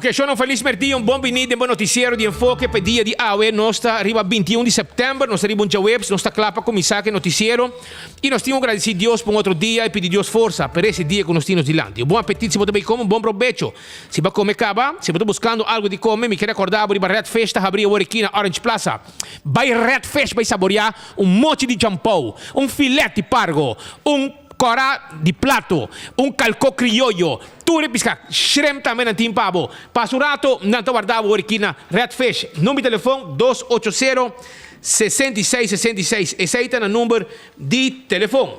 Ok, shownan felis merdia, un bon bini den bo noticiero di Enfoke pa e dia di awe. Nos ta riba 21 di september, nos ta riba un djaweps, nos ta kla pa kuminsá ku e noticiero i nos tin ku gradisí Dios pa un otro dia i pidi Dios forsa pa resi dia ku nos tin nos dilanti. Un bon apetit si bo ta bai kome, un bon probecho si bo a kome kaba. Si bo ta buskando algu di kome, mi kere akorda bo riba Red Fish ta habrí awor aki na Orange Plaza. Bai Red Fish bai saboriá un mochi di jampou, un filet di pargo, un kòrá di plato, un kalkó krioyo, Tur e piská shrimp tambe nan tin pa bo. Pasa un rato nan ta warda bo riki na Red Fish. Number di telefon dos ocho sero, 66 66. Esei ta nan number di telefon.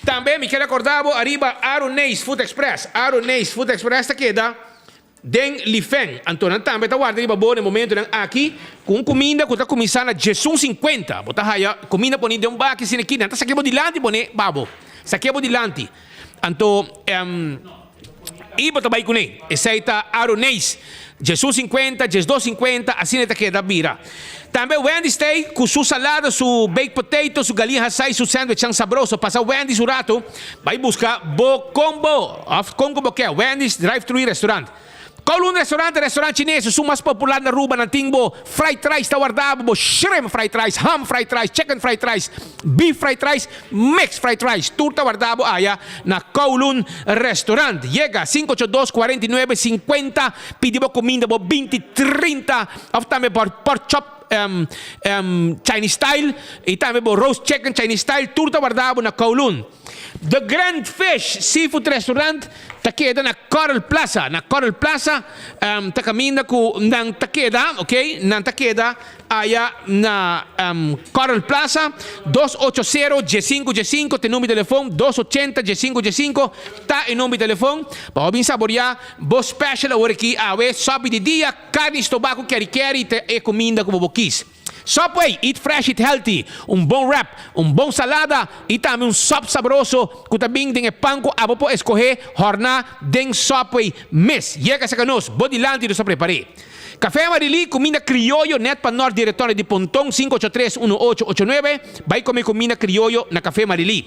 Tambe mi kier akorda bo ariba Aroneis Food Express. Aroneis Food Express ta keda den Lifen. Anto nan tambe ta warda riba bo na e momentonan aki ku un kuminda ku ta kuminsá na diesun sinkuenta. Bo ta haya kuminda poni den un baki asina aki. Nan ta saki bo dilanti pone pa bo. Saki bo dilanti. Anto, i bo ta bai kuné. Esei ta Aroneis. Jesus sinkuenta, Jesdos sinkuenta, asina e ta keda bira. Tambe Wendy's ta ei ku su salada, su baked potato, su galiña hasá i su sandwichan sabroso. Pasa Wendy's un ratu, bai buska bo kombo òf kon ku bo ke. Wendy's Drive-Thru Restaurant. Kowloon Restaurant, e restaurant chines esun mas popular na Aruba. Nan tin bo fried rice ta warda bo, bo shrimp fried rice, ham fried rice, chicken fried rice, beef fried rice, mixed fried rice. Tur ta warda bo aya na Kowloon Restaurant. Yega sinku ocho dos, kuarenta i nuebe, sinkuenta, pidi bo kuminda bo binti, trinta of tambe bo pork chop Chinese style i tambe bo roast chicken Chinese style. Tur ta warda bo na Kowloon. The Grand Fish Seafood Restaurant ta keda na Coral Plaza. Na Coral Plaza ta kaminda ku nan ta keda, ok, nan ta keda aya na Coral Plaza, dos ocho sero diesinku diesinku ta e number di telefon, dos ochenta diesinku diesinku ta e number di telefon pa bo bin saboria bo special awor aki awe, sòpi di dia, karni stobá ku keri keri ta e kuminda ku bo bo kis. Subway, eat fresh, eat healthy, un bon wrap, un bon salada y tambe un sop sabroso cu ta bin den e pan cu abo por escoge horna den Subway mes. Yega cerca nos, bo dilanti nos ta prepare. Café Amarili, cuminda crioyo net pa nort di Retorno di Ponton, sinku ocho tres, uno ocho ocho nuebe, bay come cuminda crioyo na Café Amarili.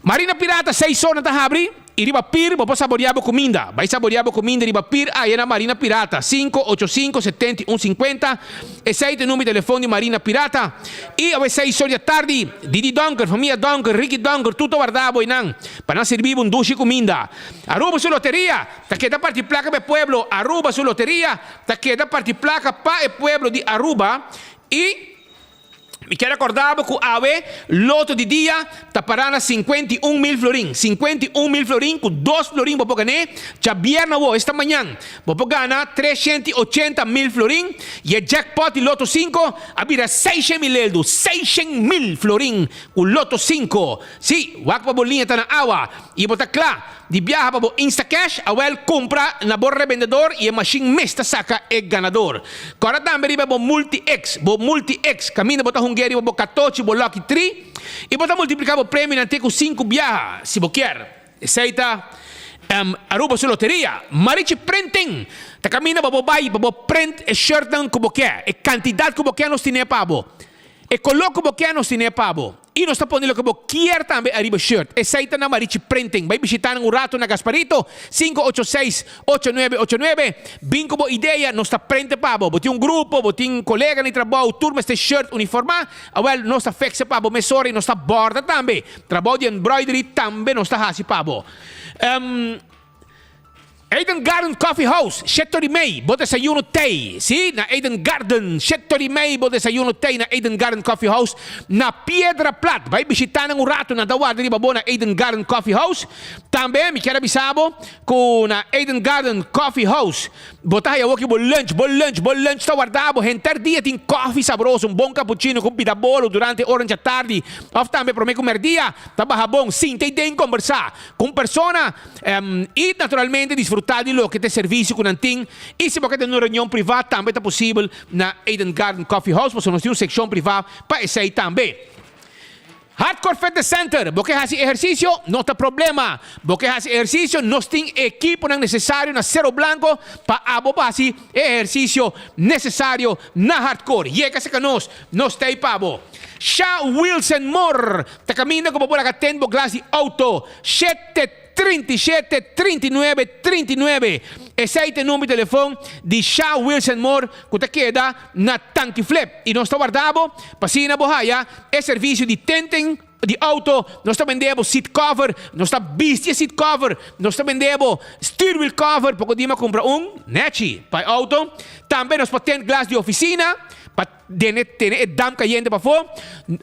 Marina Pirata seis or nan ta habri y riba pir bo por saboria bo cuminda. Bay saboria bo cuminda riba pir aya na Marina Pirata, sinku ocho sinku setenta i un sinkuenta, esey ta e number di telefon di Marina Pirata. Y awe seis or di atardi, Didi Donker, famia Donker, Ricky Donker tur ta warda bo eynan pa nan sirbi bo un dushi cuminda. Aruba su loteria ta keda parti placa pa e pueblo Aruba su loteria ta keda parti placa pa e pueblo di Aruba y. Mi kier acorda bo cu awe loto di dia ta para na 51 mil florin. 51 mil florin cu dos florin bo por gané. Djabièrnè awo, esta mañan, bo por gana 380 mil florin. Y e jackpot di Loto 5 a bira 600 mil eldo. 600 mil florin cu Loto 5. Si, wak pa bo liña ta na awa y bo ta cla di biaha pa bo Instacash, awel cumpra na bo rebendedor y e machine mes ta saca e ganador. Cora tambe riba bo Multi-X, bo Multi-X, caminda bo ta hungué riba bo catochi, bo Lucky Three, y bo ta multiplica bo premionan te cu sinku biaha, si bo kier. Esey ta Aruba su loteria. Marichi Printing ta caminda pa bo bay pa bo print e shirtnan cu bo kier. E cantidad cu bo kier nos tine pa bo. E color cu bo kier nos tine pa bo. Y nos ta pone loke bo kier tambe ariba shirt. Esey ta na Marichi Printing. Bay bishita nan un rato na Gasparito, 586, 8989. Bin cu bo idea, nos ta printe pa bo. Bo tin un grupo, bo tin colega di trabou, tur mester shirt uniforma? Awel, nos ta fixe pa bo mesora y nos ta borda tambe. Trabou di embroidery tambe nos ta haci pa bo. Eden Garden Coffee House, shete di mei, bo desayuno tei. Sí, na Eden Garden, shete di mei, bo desayuno tei na Eden Garden Coffee House na Piedra Plat. Bai bishita nan un rato, nan ta warda riba bo na Eden Garden Coffee House. Tambe mi kier a bisa bo ku na Eden Garden Coffee House bo ta haya woki bo lunch, bo lunch, bo lunch ta warda bo. Henter dia tin kofi sabroso, un bon cappuccino ku pida bolo durante ora djatardi òf tambe promé ku mèrdia. Ta baha bon, sinta i den kombersá ku un persona. I naturalmente disfrutá di loke ta e servisio ku nan tin. I si bo ke tene un reunion privá tambe ta posibel na Eden Garden Coffee House pasobra nos tin un sekshon privá pa esei tambe. Hardcore Fitness Center, Bo ke hasi ehersisio? No ta problema! Bo ke hasi ehersisio? Nos tin e ekiponan nesesario na Cerro Blanco pa abo pa hasi e ehersisio nesesario na Hardcore. Yega serka nos, nos ta ei pa bo. Sha Wilson Moore ta kaminda ku bo por laga ten bo glas di outo. Shete. 37 39 39. Esei ta e number di telefon di Sha Wilson Moore ku ta keda na Tanki Flip. I nos ta warda bo pa asina bo haya e servisio di tenten di auto, nos ta bende bo seat cover, nos ta bisti e seat cover, nos ta bende bo stuurwiel cover, poko di mi a kumpra un nechi pa e auto. Tambe nos por tent glas di ofisina pa Dene tene e dam kayente pafó.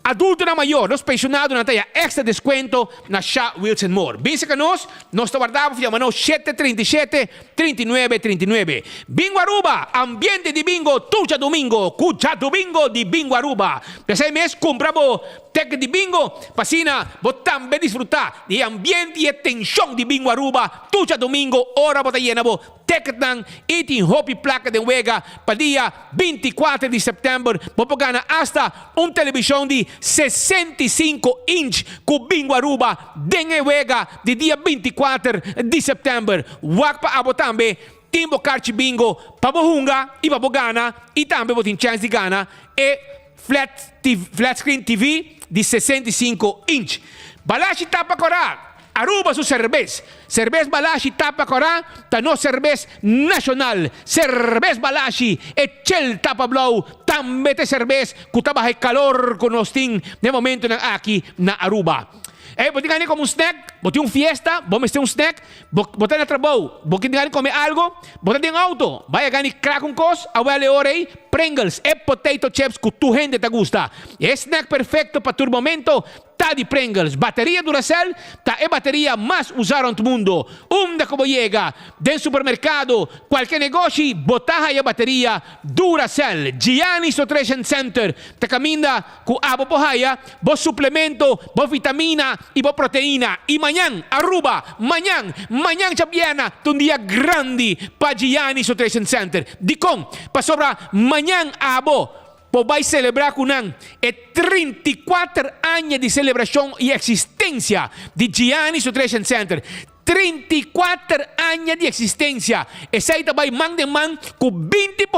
Adultonan mayor, nos penshonadonan ta ya extra deskuento na Sha Wilson Moore. Bin serka nos, nos ta warda bo yama nos shete 37, 39, 39. Bingo Aruba, ambiente di bingo tur djadumingo ku Djadumingo di Bingo Aruba. P'esei mes kumpra bo teket di bingo pa asina bo tambe disfrutá di e ambiente i e tenshon di Bingo Aruba tur djadumingo ora bo ta yena bo Ticketnan y tin hopi placa den wega pa dia 24 di september bo por gana hasta un television di 65 inch cu Bingo Aruba den e wega di dia 24 di september. Wak pa abo tambe tin bo karchi bingo pa bo hunga y pa bo gana y tambe bo tin chance di gana e flat flat screen TV di 65 inch. Balashi tapa cora! Aruba su serbes. Serbes Balashi tapa kòrá ta nos serbes nashonal. Serbes Balashi, e chel tapa blou, tambe ta e serbes ku ta baha e kalor ku nos tin na e momentunan aki na Aruba. Ey, bo tin gana di kome un snack? Bo tin un fiesta, bo mester un snack? Bo bo ta na trabou, bo tin gana di kome algo? Bo ta den auto, bai a gana di krak un kos? Awel e ora ey, Pringles, e potato chips ku tur hende ta gusta. E snack perfecto pa tur momento. Ta di Pringles. Bateria Duracell ta e bateria mas usa rond mundo. Unda ku bo yega, den supermerkado, kualke negoshi, bo ta haya bateria Duracell. Gianni's Nutrition Center ta kaminda ku abo por haya bo suplemento, bo vitamina i bo proteina. I mañan, Aruba, mañan, mañan djabièrna ta un dia grandi pa Gianni's Nutrition Center. Dikon? Pasobra mañan abo Por bai selebrá ku nan e 34 aña di selebrashon i eksistensia di Gianni's Nutrition Center. 34 aña di eksistensia! Esei ta bai man den man ku 20%,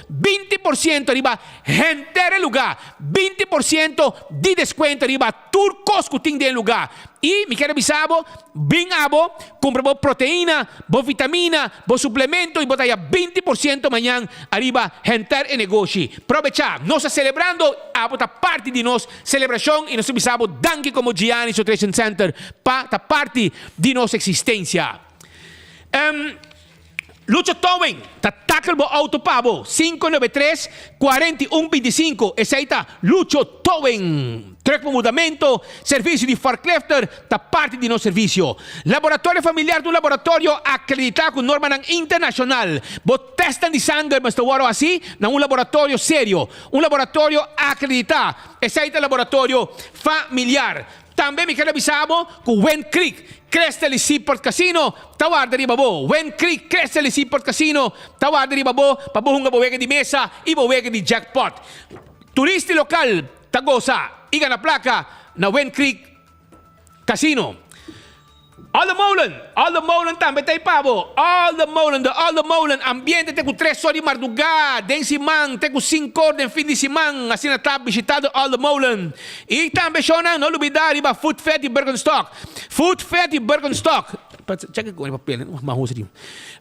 20% riba henter e lugá, 20% di deskuento riba tur kos ku tin den e lugá. I mi kier a bisa bo, bin abo, kumpra bo proteina, bo vitamina, bo suplemento i bo ta haya 20% mañan ariba henter e negoshi. Probechá! Nos ta selebrando, abo ta parti di nos selebrashon i nos ta bisa bo danki komo Gianni's Nutrition Center pa ta parti di nos eksistensia. Lucho Towing ta tackle bo auto pa bo, 593 41 25, esei ta Lucho Towing. Truck pa mudamento, servicio di forklifter ta parti di nos servicio. Laboratorio Familiar ta un laboratorio acredita cu normanan internacional. Bo testnan di sanger mester worde haci na un laboratorio serio, un laboratorio acredita. Esei ta Laboratorio Familiar. Tambe mi keda bisa bo ku Wind Creek, Crystal i Seaport Casino ta warda riba bo. Wind Creek, Crystal i Seaport Casino ta warda riba bo pa bo hunga bo wega di mesa i bo wega di jackpot. Turista i lokal ta gosa i gana plaka na Wind Creek Casino. All the Molen, All the Molen tambe ta ei pa bo. All the Molen, The All the Molen, ambiente te ku tres or di mardugá den siman te ku sinku or den fin di siman. Asina ta bishita The All the Molen. I tambe shownan no lubida riba Food Fed di Birkenstock. Food Fed di Birkenstock. Check ku e papel mahos di.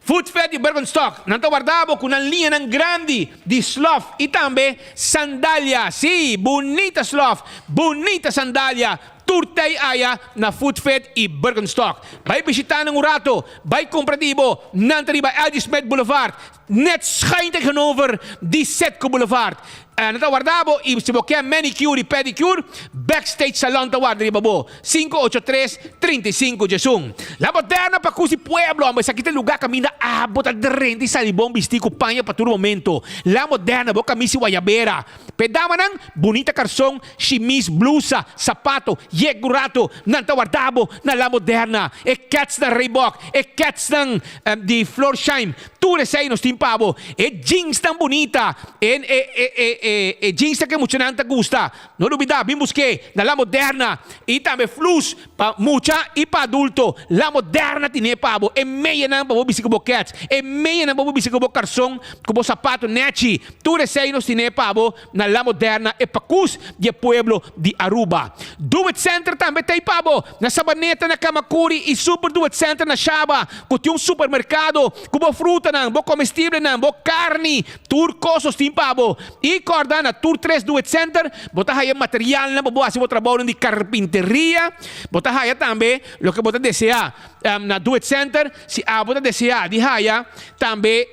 Food Fed di Birkenstock. Nan ta warda bo ku nan liñanan grandi di slof i tambe sandalia. Sí, bunita slof, bunita sandalia. Tur tei aya na Food Fit i Birkenstock. Bai bishita nan un rato, bai kumpra di bo, nan ta riba LG Smith Boulevard, net schuin tegenover di Citgo Boulevard. Nan ta warda bo i si bo ke manicure i pedicure, Backstage Salon ta warda riba bo, 583 35 11. La Moderna pa kusi pueblo, amba esaki ta e luga kaminda abo ta drenta i sali bon bisti ku paña pa tur momento. La Moderna, bo kamisa i wayabera. P'e damanan, bunita karson, shimis, blusa, sapato, yeg un rato, nan ta warda bo na La Moderna. E kètsnan Reebok, e kètsnan di Florsheim, tur esei nos tin pa bo. E jeansnan bunita, e e e e e. e e jeans ku muchanan ta gusta. No lubidá, bin busk'é na La Moderna i tambe flus pa mucha i pa adulto. La Moderna tine pa bo e meyanan pa bo bisti ku bo kèts, e meyanan pa bo bisti ku bo karson, ku bo sapato nèchi. Tur esei nos tine pa bo na La Moderna, e pakus di e pueblo di Aruba. Do It Center tambe ta ei pa bo na Sabaneta, na Camacuri i Super Do It Center na Shaba ku tin un supermerkado ku bo frutanan, bo komestiblenan, bo karni. Tur kos nos tin pa bo. I kòrda na tur tres Do It Center bo ta haya materialnan pa bo hasi bo trabounan di karpinteria. Bo ta haya tambe loke bo ta deseá na Do It Center. Si abo ta deseá di haya tambe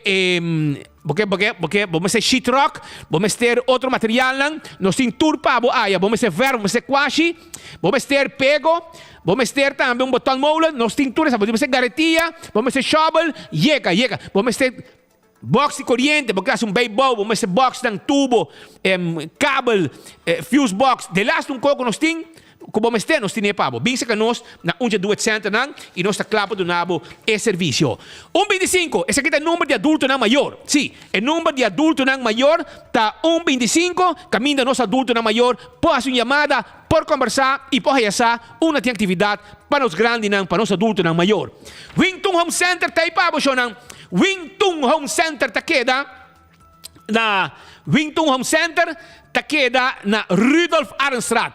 bo ke bo ke bo ke bo mester sheetrock, bo mester otro materialnan, nos tin tur pa bo aya. Bo mester verf, bo mester kwashi, bo mester pego, bo mester tambe un botonmolen, nos tin tur esaki. Bo mester garetia, bo mester shovel, yega yega. Bo mester Box di koriente, bo ke hasi un bijbouw, bo mester boxnan, tubo, kabel, fuse box, delaste un koko nos tin ku bo mester, nos tine pa bo. Bin saka nos na un dje Duet Centernan i nos ta kla pa duna bo e servisio. Un 25, esaki ta e number di adultonan mayor. Si, e number di adultonan mayor ta un 25, kaminda nos adultonan mayor por hasi un yamada, por kombersá i por haya sa unda tin aktividat pa nos grandinan, pa nos adultonan mayor. Wington Home Center ta ei pa bo, shownan. Wington Home Center ta keda na Wington Home Center ta keda na Rudolf Arendstraat,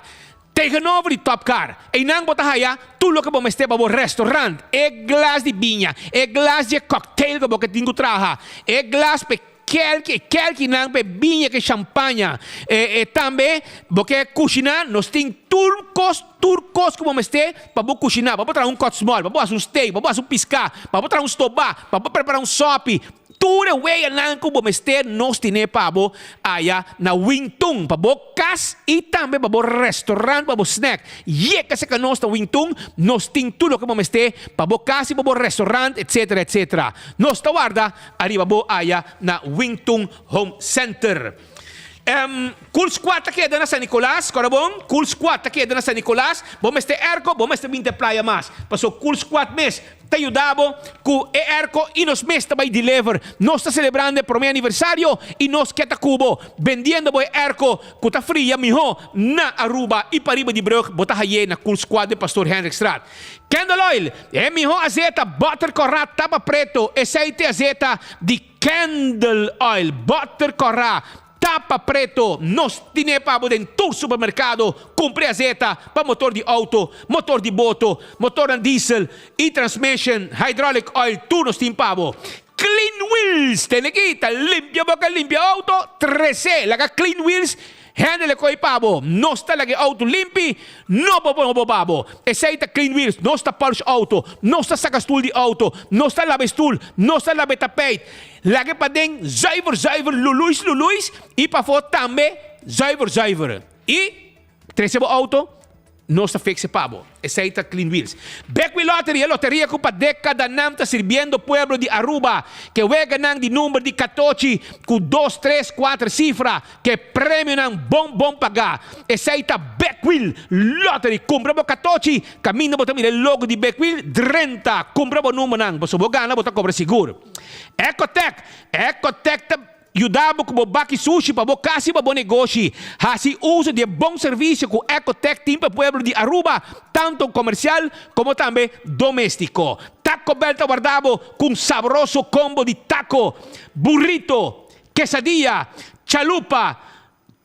tegenover di Top Car. Einan bo ta haya tur loke bo mester pa bo restaurant, e glas di biña, e glas di e cocktail ku bo ke tin ku traha, e glas p'e kelki, e kelkinan p'e biña ku e champaña. E e tambe bo ke kushiná, nos tin tur kos. Tur kos ku bo mester pa bo kushiná, pa bo traha un kòtsmòl, pa bo hasi un steak, pa bo hasi un piská, pa bo traha un stobá, pa bo prepará un sòpi, tur e weyanan ku bo mester nos tine pa bo aya na Wing Tun, pa bo kas i tambe pa bo restaurant, pa bo snack. Yeka serka nos na Wing Tun, nos tin tur loke bo mester pa bo kas i pa bo restaurant, etcetera, etcetera. Nos ta warda ariba bo aya na Wing Tun Home Center. Cool Squad ta keda na San Nicolas, kòrda bon, Cool Squad ta keda na San Nicolas, bo mester airco, bo mester binti e playa mas, paso Cool Squad mes ta yuda bo ku e airco i nos mes ta bai deliver. Nos ta selebrando e prome aniversario i nos ke ta ku bo, bendiendo bo e airco ku ta fria mihó na Aruba i pariba di brug bo ta hay'é na Cool Squad den Pastoor Hendrikstraat. Candle Oil, e mihó azeta, butter kòrá, tapa preto, esei t'e azeta di. Candle oil, butter kòrá, tapa preto, nos tine pa bo den tur supermerkado, kumpra e azeta pa motor di outo, motor di boto, motornan diesel i transmission, hydraulic oil, tur nos tin pa bo. Clean Wheels, tene aki ta limpia bo ke limpia outo, trese laga Clean Wheels Hende le koe pa bo, nos ta laga e auto limpi, no bo pone bo pa bo. Esei ta clean wheels, nos ta polish auto, nos ta saka stoel di auto, nos ta laba e stoel, nos ta laba e tapijt. Laga e paden zuiver zuiver, luluis luluis, i pafó tambe zuiver zuiver. I trese bo auto. Nos ta fix e pa bo. Esei ta Clean Wheels. Bekwin Lottery, e loteria ku pa dekadanan ta sirbiendo pueblo di Aruba. Ke weganan di number di katochi ku dos, tres, kuater sifra. Ke premionan bon bon pagá. Esei ta Bekwin Lottery. Kumpra bo katochi, kaminda bo ta mira e logo di Bekwin, drenta. Kumpra bo numbernan, pasobra bo gana bo ta kobra sigur. Ecotec, Ecotec ta. Yuda bo ku bo baki sushi pa bo kas i pa bo negoshi. Hasi uso di e bon servisio ku Ecotec tin pa e pueblo di Aruba, tanto komersial komo tambe domestiko. Taco Bell ta warda bo ku un sabroso kombo di taco, burrito, quesadilla, chalupa.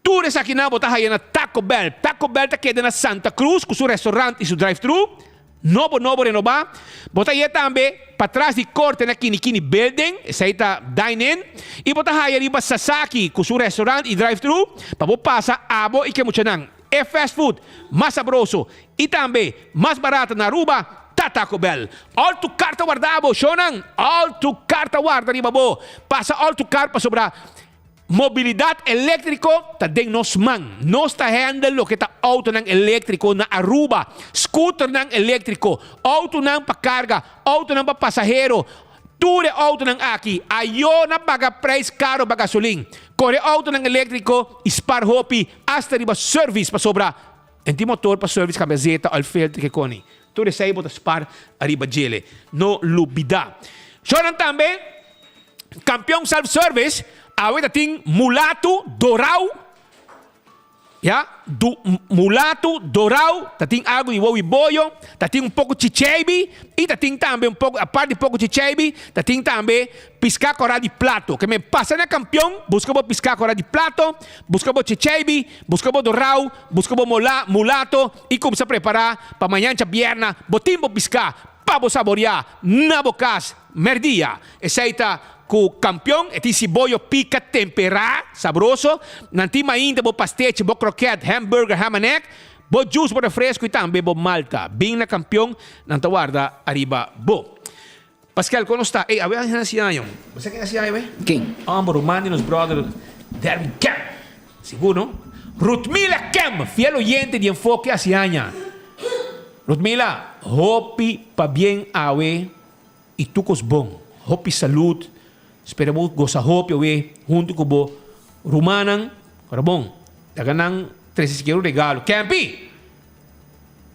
Tur esakinan bo ta haya na Taco Bell. Taco Bell ta keda na Santa Cruz ku su restaurant i su drive-thru. Nobo nobo renobá. Bo ta haya tambe patras di korte na Kini Kini Building, esei ta dine-in. I bo ta haya riba Sasaki ku su restaurant i drive-thru pa bo pasa abo i ke muchanan. E fast food mas sabroso i tambe mas barato na Aruba ta Taco Bell. All to Car ta warda bo, shownan! All to Car ta warda riba bo. Pasa All to Car pasobra. Mobilidat eléktriko ta den nos man. Nos ta handle loke ta outonan eléktriko na Aruba, scooternan eléktriko, outonan pa karga, outonan pa pasahero. Tur e outonan aki, ayo na paga prijs karo pa gasolin. Kore outonan eléktriko i spar hopi asta riba service pasobra en tin motor pa service kambia zeta, oil filter ke koni. Tur esei bo ta spar ariba djele. No lubida. Shownan tambe. Kampion Self Service awe ta tin mulatu dorau. Ya, du, mulato, dorau, ta tin algo di wowi boyo, ta tin un poco chicheibi y ta tin tambe un poco, apart di poco chicheibi, ta tin tambe pisca cora di plato. Ke men pasa na Campeon, busca bo pisca cora di plato, busca bo chicheibi, busca bo dorau, busca bo mola, mulato y cumsa prepara pa mañancha bierna bo tin bo pisca pa bo saboria na bo cas merdia. Esey ta Ku kampion e tin siboyo pika temperá sabroso, nan tin mainta bo pastechi, bo kroket, hamburger, ham and egg, bo juice, bo refresco y tambe bo malta. Bin na kampion, nan ta warda ariba bo. Pascal, kon nos ta? Ey, awe a hasi aña. Bo sa ken hasi aña awe? Ken? Homber, ruman di nos brother Derwin Kemp. Sigur no? Rutmila Kemp, fiel oyente di Enfoke hasi aña. Rutmila, hopi pabien awe. Y tur cos bon. Hopi salud. Spera bo gosa hopi awe hunto cu bo rumannan. Ora bon, laga nan trece sikiera un regalo. Kempi!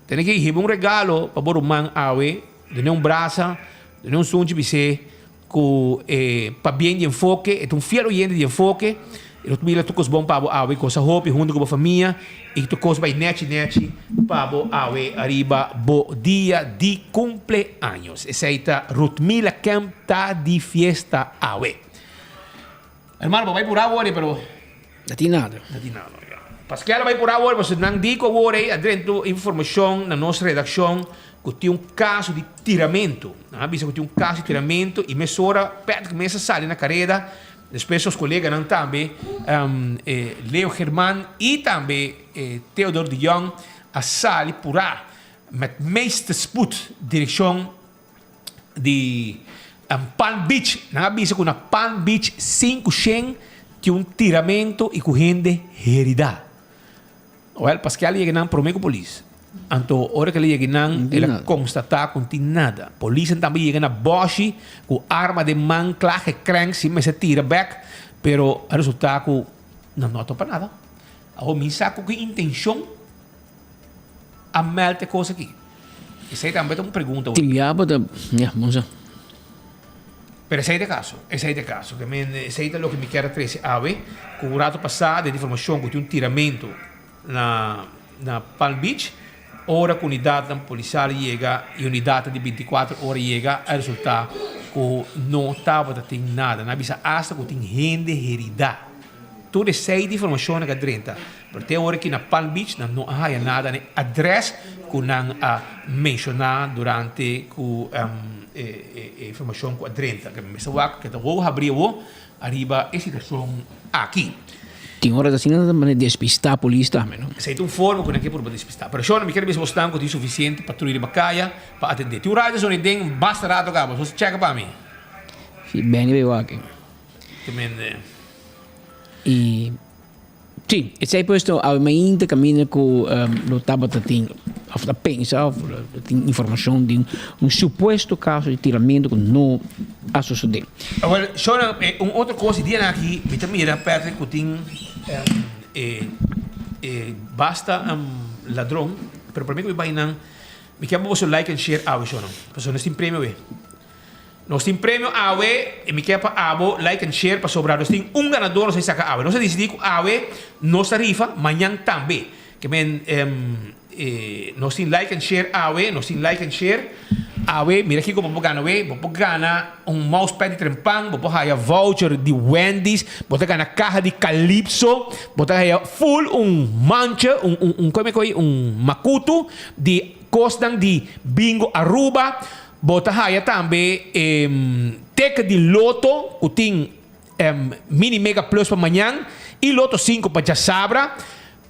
Tene ki hiba un regalo pa bo ruman awe. Dune un brasa, dune un sunchi bis'é cu e pabien di Enfoke. E ta un fiel oyente di Enfoke. E lo mira tur cos bon pa bo awe. Gosa hopi hunto cu bo famia y tur cos bay nechi nechi pa bo awe ariba bo dia di cumpleaños. Esey ta Ruthmila Kemp ta di fiesta awe. Hermano bo bay pura awor pero. No tin nada. No tin nada ya. Paskel a bay pura awor pasobra nan di cu awor ey a drenta informacion na nos redaccion cu tin un caso di tiramento. Nan a bisa cu tin un caso di tiramento y mesora Patrick mes a sali na careda. Despues nos koleganan tambe Leo German i tambe Theodor de Jong a sali purá met meeste spoed direkshon di Palm Beach. Nan a bisa ku na Palm Beach 500 tin un tiramento i ku hende heridá. Wèl, Pascal a yega nan promé ku polis. Anto ora ku el a yega nan, el a konstatá ku no tin nada. Polisnan tambe yega na bòshi ku arma den man, kla gekrenk si mester tira bèk, pero a resultá ku nan no a topa nada. Awor mi sa ku ki intenshon a mèlt e kos aki. Esei tambe ta un pregunta. Tin bia bo ta, ya, bo sa. Pero esei ta e kaso, esei ta e kaso. Ke men esei ta loke mi kier a trese awe, ku un rato pasá den informashon ku tin un tiramentu na na Palm Beach, ora ku unidatnan polisial yega i unidatnan di binti kuater ora yega a resultá ku no tabata tin nada. Nan a bisa asta ku tin hende heridá. Tur esei di informashonnan ku a drenta. Pero te ora ki na Palm Beach nan no a haya nada na e adres ku nan a menshoná durante ku e informashon ku a drenta. Ke mester wak ke ta wou habri awo ariba e situashon aki. Tin ora ta asina nan ta manda despistá polis tambe no. Esei ta un forma ku nan ke purba despistá. Pero shona mi kere bisa bosnan ku tin sufisiente patruya riba kaya pa atendé. Tin un radio soni den basta rato kaba. So chèka pa mi. Si Benny bay wak. Ke mende. I. Sí, esei puesto awe mainta kaminda ku lo tabata tin òf ta pensa òf lo tin informashon di un supuesto kaso di tiramentu ku no a sosodé. Awor, Shona, un otro kos di dianan aki mi ta mira Patrick ku tin e basta ladron, pero promé ku mi bai nan mi kier pa boso like and share awe Shona, pasobra nos tin premio awe. Nos tin premio awe y mi kier pa abo like and share pasobra nos tin un ganador nos a saca awe. Nos a dicidi cu awe nos ta rifa, mañan tambe. Ke men nos tin like and share awe, nos tin like and share awe. Mira kico bo por gana awe, bo por gana un mousepad di Trempan, bo por haya voucher di Wendy's, bo ta gana caha di Calypso, bo ta haya full un mancha, un un un como un macutu di cosnan di Bingo Aruba. Bo ta haya tambe e teken di loto ku tin Mini Mega Plus pa mañan i Loto sinku pa djasabra.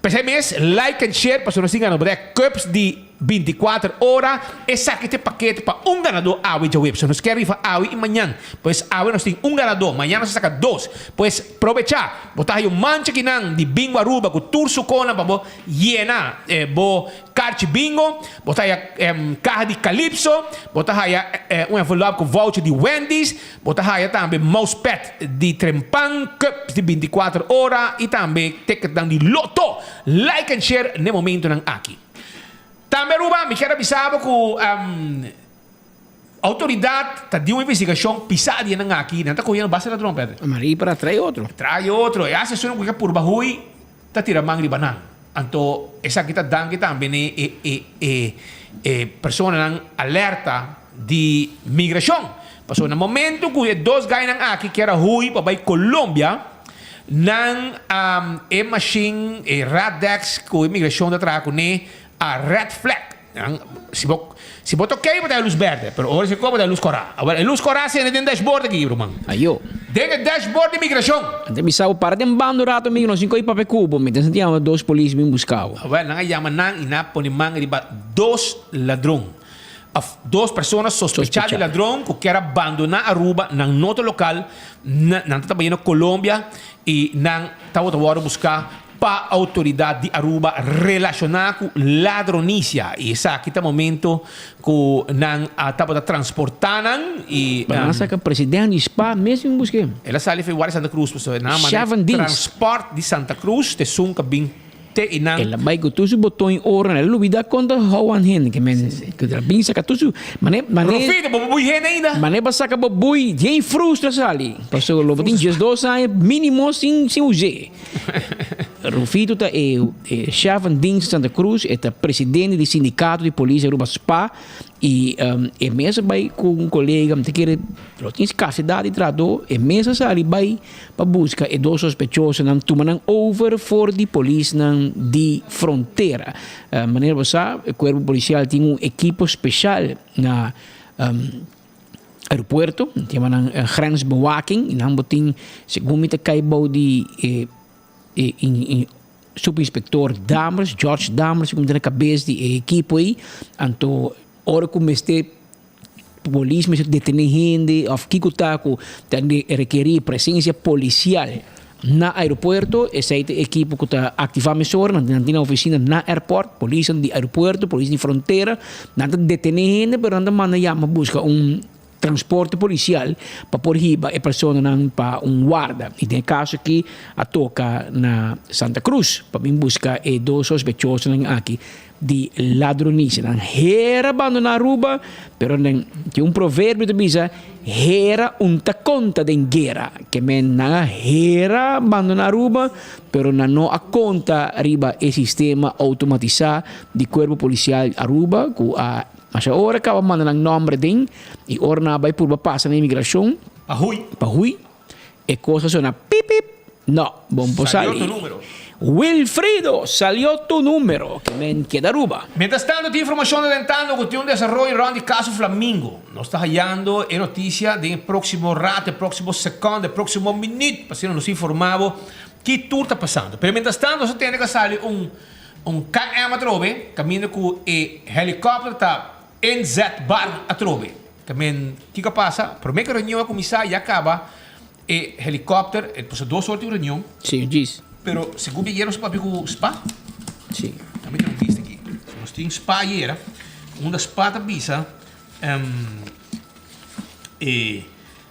P'esei mes, like and share pasobra nos tin ganador e cups di 24 ora. Esaki ta e pakete pa un ganador awe djaweps. So nos kier rifa awe i mañan. Pues awe nos tin un ganador, mañan nos ta saka dos. Pues probecha! Bo ta haya un mancha kinan di Bingo Aruba ku tur su konan pa bo yena bo Karchi bingo, bo ta haya kaha di Calypso, bo ta haya un envelop ku voucher di Wendy's, bo ta haya tambe mousepad di Trempan, cups di 24 ora i tambe ticketnan di Lotto. Like and share n'e momentonan aki. Tambe Aruba, mi kier a bisa bo ku autoridad ta di un investigashon pisa di esnan aki, nan ta kohiendo basta ladron, Pedro. Marie para trae otro. Trae otro, e hasi esun ku ke purba hui ta tira man riba nan. Anto esaki ta danki tambe n'e e e e e personanan alerta di migrashon. Pasobra na momento ku e dos gainan aki kier a hui pa bai Colombia, nan a e mashin, e Radex ku e migrashon ta traha kuné a red flag. Nan, si bo si bo ta oké bo ta e lus bèrdè, pero ora si bo ta e lus kòrá. Awor e lus kòrá sende den dashboard aki, ruman. Ayo. Den e dashboard di migrashon. Ante mi sa bo para den banda un rato amigo, nos tin ko'i papia ku bo. Mi ta sinti yama dos polis bin buska bo. Awor nan a yama nan i nan a pone man riba dos ladron. Of dos persona sospechá di ladron ku kier a bandoná Aruba, nan no ta lokal, nan ta trabaya na Colombia i nan tabata wòrdu buská pa outoridat di Aruba relashoná ku ladronisia. I esaki ta momento ku nan a tabata transportá nan i. Nan a saka president di spa mes bin busk'é. El a sali for Guardia Santa Cruz pasobra nan a manda e transport di Santa Cruz te esun ku a bin te i nan. El a bai ku tur su boton i ora, el a lubida konta hou an hende ke men ku el a bin saka tur su mane mane. Rufito bo bui hende ainda? Mane bo saka bo bui dien frustra sali pasobra lo bo tin 12 aña minimo sin sin us'é. Rufito ta e chef van dienst di Santa Cruz, e ta presidente di sindicato di polis Aruba spa y e mes a bay cu un colega, mi ta kere lo tin scarcedad di trahador, e mes a sali bay pa busca e dos sospechosonan, tuma nan over for di polisnan di frontera. Manera bo sa, e cuerpo policial tin un ekipo special na. Aeropuerto, nan ta yama nan grensbewaking y nan bo tin segun mi ta kai bou di e e subinspector Dammers, George Dammers segun mi ta na kabes di e ekipo ei, anto ora ku mester polis mester detene hende of kiko ta ku ta rekeri presensia polisial Na aeropuerto, esei ta e ekipo ku ta aktivá mesora, nan tin nan ofisina na airport, polisnan di aeropuerto, polis di frontera, nan ta detené hende pero nan ta manda yama buska un transporte polisial pa por hiba e personanan pa un warda. I den e kaso aki a toka na Santa Cruz pa bin buska e dos sospechosonan aki di ladronisia. Nan hera bandoná Aruba, pero nan tin un proverbio ta bisa, hera un ta konta den guera. Ke men nan a hera bandoná Aruba, pero nan no a konta riba e sistema outomatisá di Kuerpo Polisial Aruba ku a masha ora kaba manda nan nòmber den i ora nan a bai purba pasa na imigrashon Pa hui. Pa hui. E kos a sona pip pip. No, bon por Salió sali. tu número. Wilfrido, salió tu número, ke men keda Aruba. Mientras tanto tin informacion adelantando cu tin un desaroyo rond di caso Flamingo. Nos ta hayando e noticia den e proximo rato, e proximo seconde, e proximo minuut pa asina nos informa bo ki tur ta pasando. Pero mientras tanto nos a tende cu a sali un un KM atrobe caminda cu e helicopter ta inzetbaar atrobe. Ta men kiko a pasa? Prome ku e reunion a kuminsá ya kaba e helikòpter, e pasa dos or tin un reunion. Sí, djis. Pero segun mi ayera nos a papia ku spa. Sí. Tambe tin un lista aki. Nos tin spa ayera, unda spa ta bisa e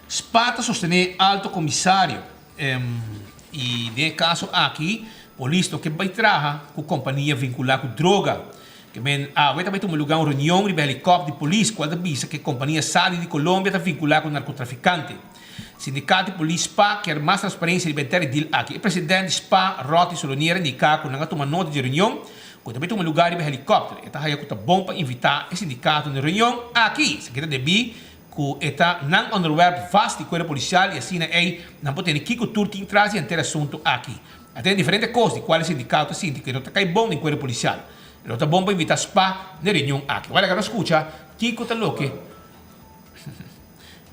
spa ta sostené alto komisario i den e kaso aki polis no ke bai traha ku kompania vinkulá ku droga. Ke men awe ta bai tuma lugá un reunion riba helikòpter di polis kual ta bisa ku e kompania Sadi di Colombia ta vinkulá ku narkotrafikante. Sindikato di polis spa kier mas transparensia riba henter e deal aki. E president di spa, Roty Solonier a indiká ku nan a tuma nota di e reunion ku ta bai tuma lugá riba helikòpter. E ta haya ku ta bon pa invitá e sindikato na e reunion aki. Esaki ta debí ku e ta nan onderwerp vast di kuerpo polisial i asina ei nan por tene kiko tur tin tras di henter e asuntu aki. A tene diferente kos di kual e sindikato ta sinti ku e no ta kai bon den kuerpo polisial. Lo ta bon pa invitá spa n'e reunion aki. Wèl, laga nos skucha kiko ta loke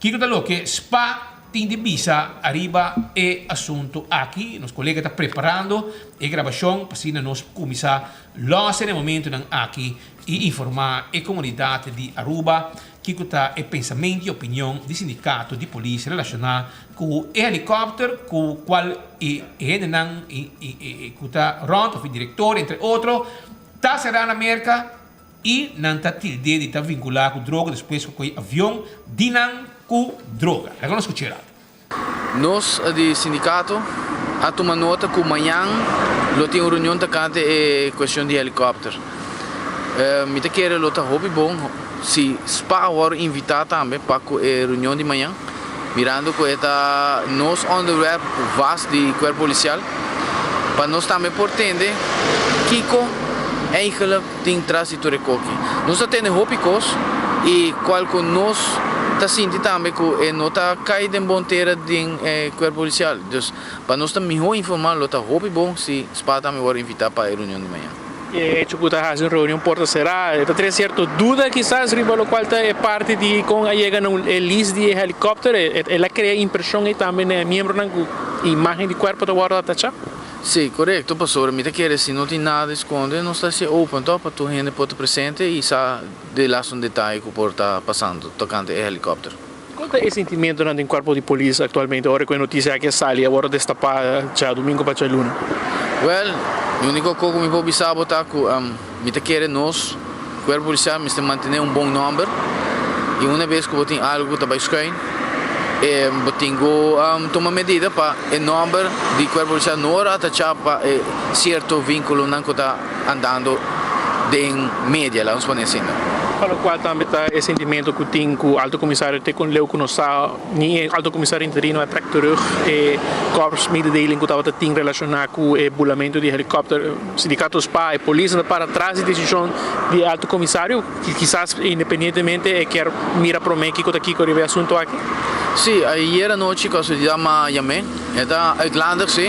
kiko ta loke spa tin di bisa ariba e asuntu aki. Nos kolega ta preparando e grabashon pa asina nos kuminsá lòs den e momentunan aki i informá e komunidat di Aruba kiko ta e pensamentu i opinion di sindikato di polis relashoná ku e helikòpter ku kual e hendenan ku ta rònt òf e direktor entre otro ta será na Merka i nan ta tild'é di ta vinkulá ku droga despues ku kohe avion di nan ku droga. Laga nos skuch'é rato. Nos di sindikato a tuma nota ku mañan lo tin un reunion tokante e kuestion di helikòpter. Mi ta kere lo ta hopi bon si spa a wòrdu invitá tambe pa ku e reunion di mañan, mirando ku e ta nos onderwerp vast di kuerpo polisial, pa nos tambe por tende. kiko eigenlijk tin tras di tur e koki. Nos ta tende hopi kos i kual ku nos ta sinti tambe ku e no ta kai den bon tera den e kuerpo polisial. Dus pa nos ta mihó informá lo ta hopi bon si spa tambe wòrdu invitá pa e reunion di mañana. E hecho ku ta hasi un reunion porta será e ta trese sierto duda kisas riba lokual ta e parti di kon a yega na e lis di e helikòpter. El a krea impreshon ei tambe na e miembronan ku imágen di kuerpo ta wòrdu atachá. Sí, korekto, pasobra mi ta kere si no tin nada di skonde nos ta hasi open tòg pa tur hende por ta presente i sa de laatste un detaye ku por ta pasando tokante e helikòpter. Kon ta e sentimentonan den kuerpo di polis aktualmente ora ku e notisia aki a sali a wòrdu destapá djadumingu pa djaluna? Wèl, e úniko kos ku mi por bisa bo ta ku mi ta kere nos kuerpo polisial mester mantené un bon nòmber i una bes ku bo tin algu ku ta bai skùin bo tin ku tuma medida pa e nòmber di kuerpo polisial no wòrdu atachá pa e sierto vínkulonan ku ta andando den media, laga nos pone asina. Pa lokual tambe ta e sentimento ku tin ku Alto Komisario te kon leu ku nos sa ni e Alto Komisario interino a trek terug e korpsmededeling ku tabata tin relashoná ku e bulamento di helikòpter. Sindikato spa e polis nan ta para tras di desishon di e Alto Komisario ki kisas independientemente e kier mira promé kiko ta kiko riba e asunto aki. Sí, ayer anochi kasualidad m'a yam'é. E ta uitlandig sí,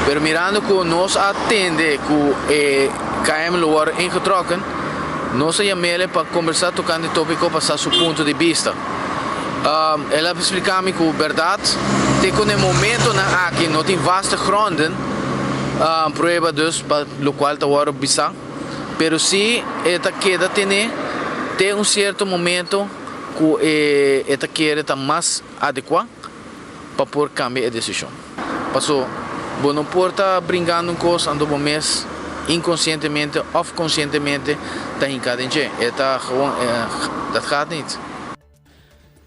pero mirando ku nos a tende ku e KM lo wòrdu ingetrokken, nos a yam'el pa kombersá tokante e tópiko pa sa su punto di bista. El a splika mi ku bèrdat te ku na e momentonan aki no tin vaste gronden, prueba dus pa lokual ta wòrdu bisá, pero sí e ta keda tene te un sierto momento ku e ta kere ta mas adekuá. pa por cambia e decision. Paso bo no por ta bringando un cos anto bo mes inconcientemente of concientemente ta hinca den dje. E ta gewoon, dat gaat niet.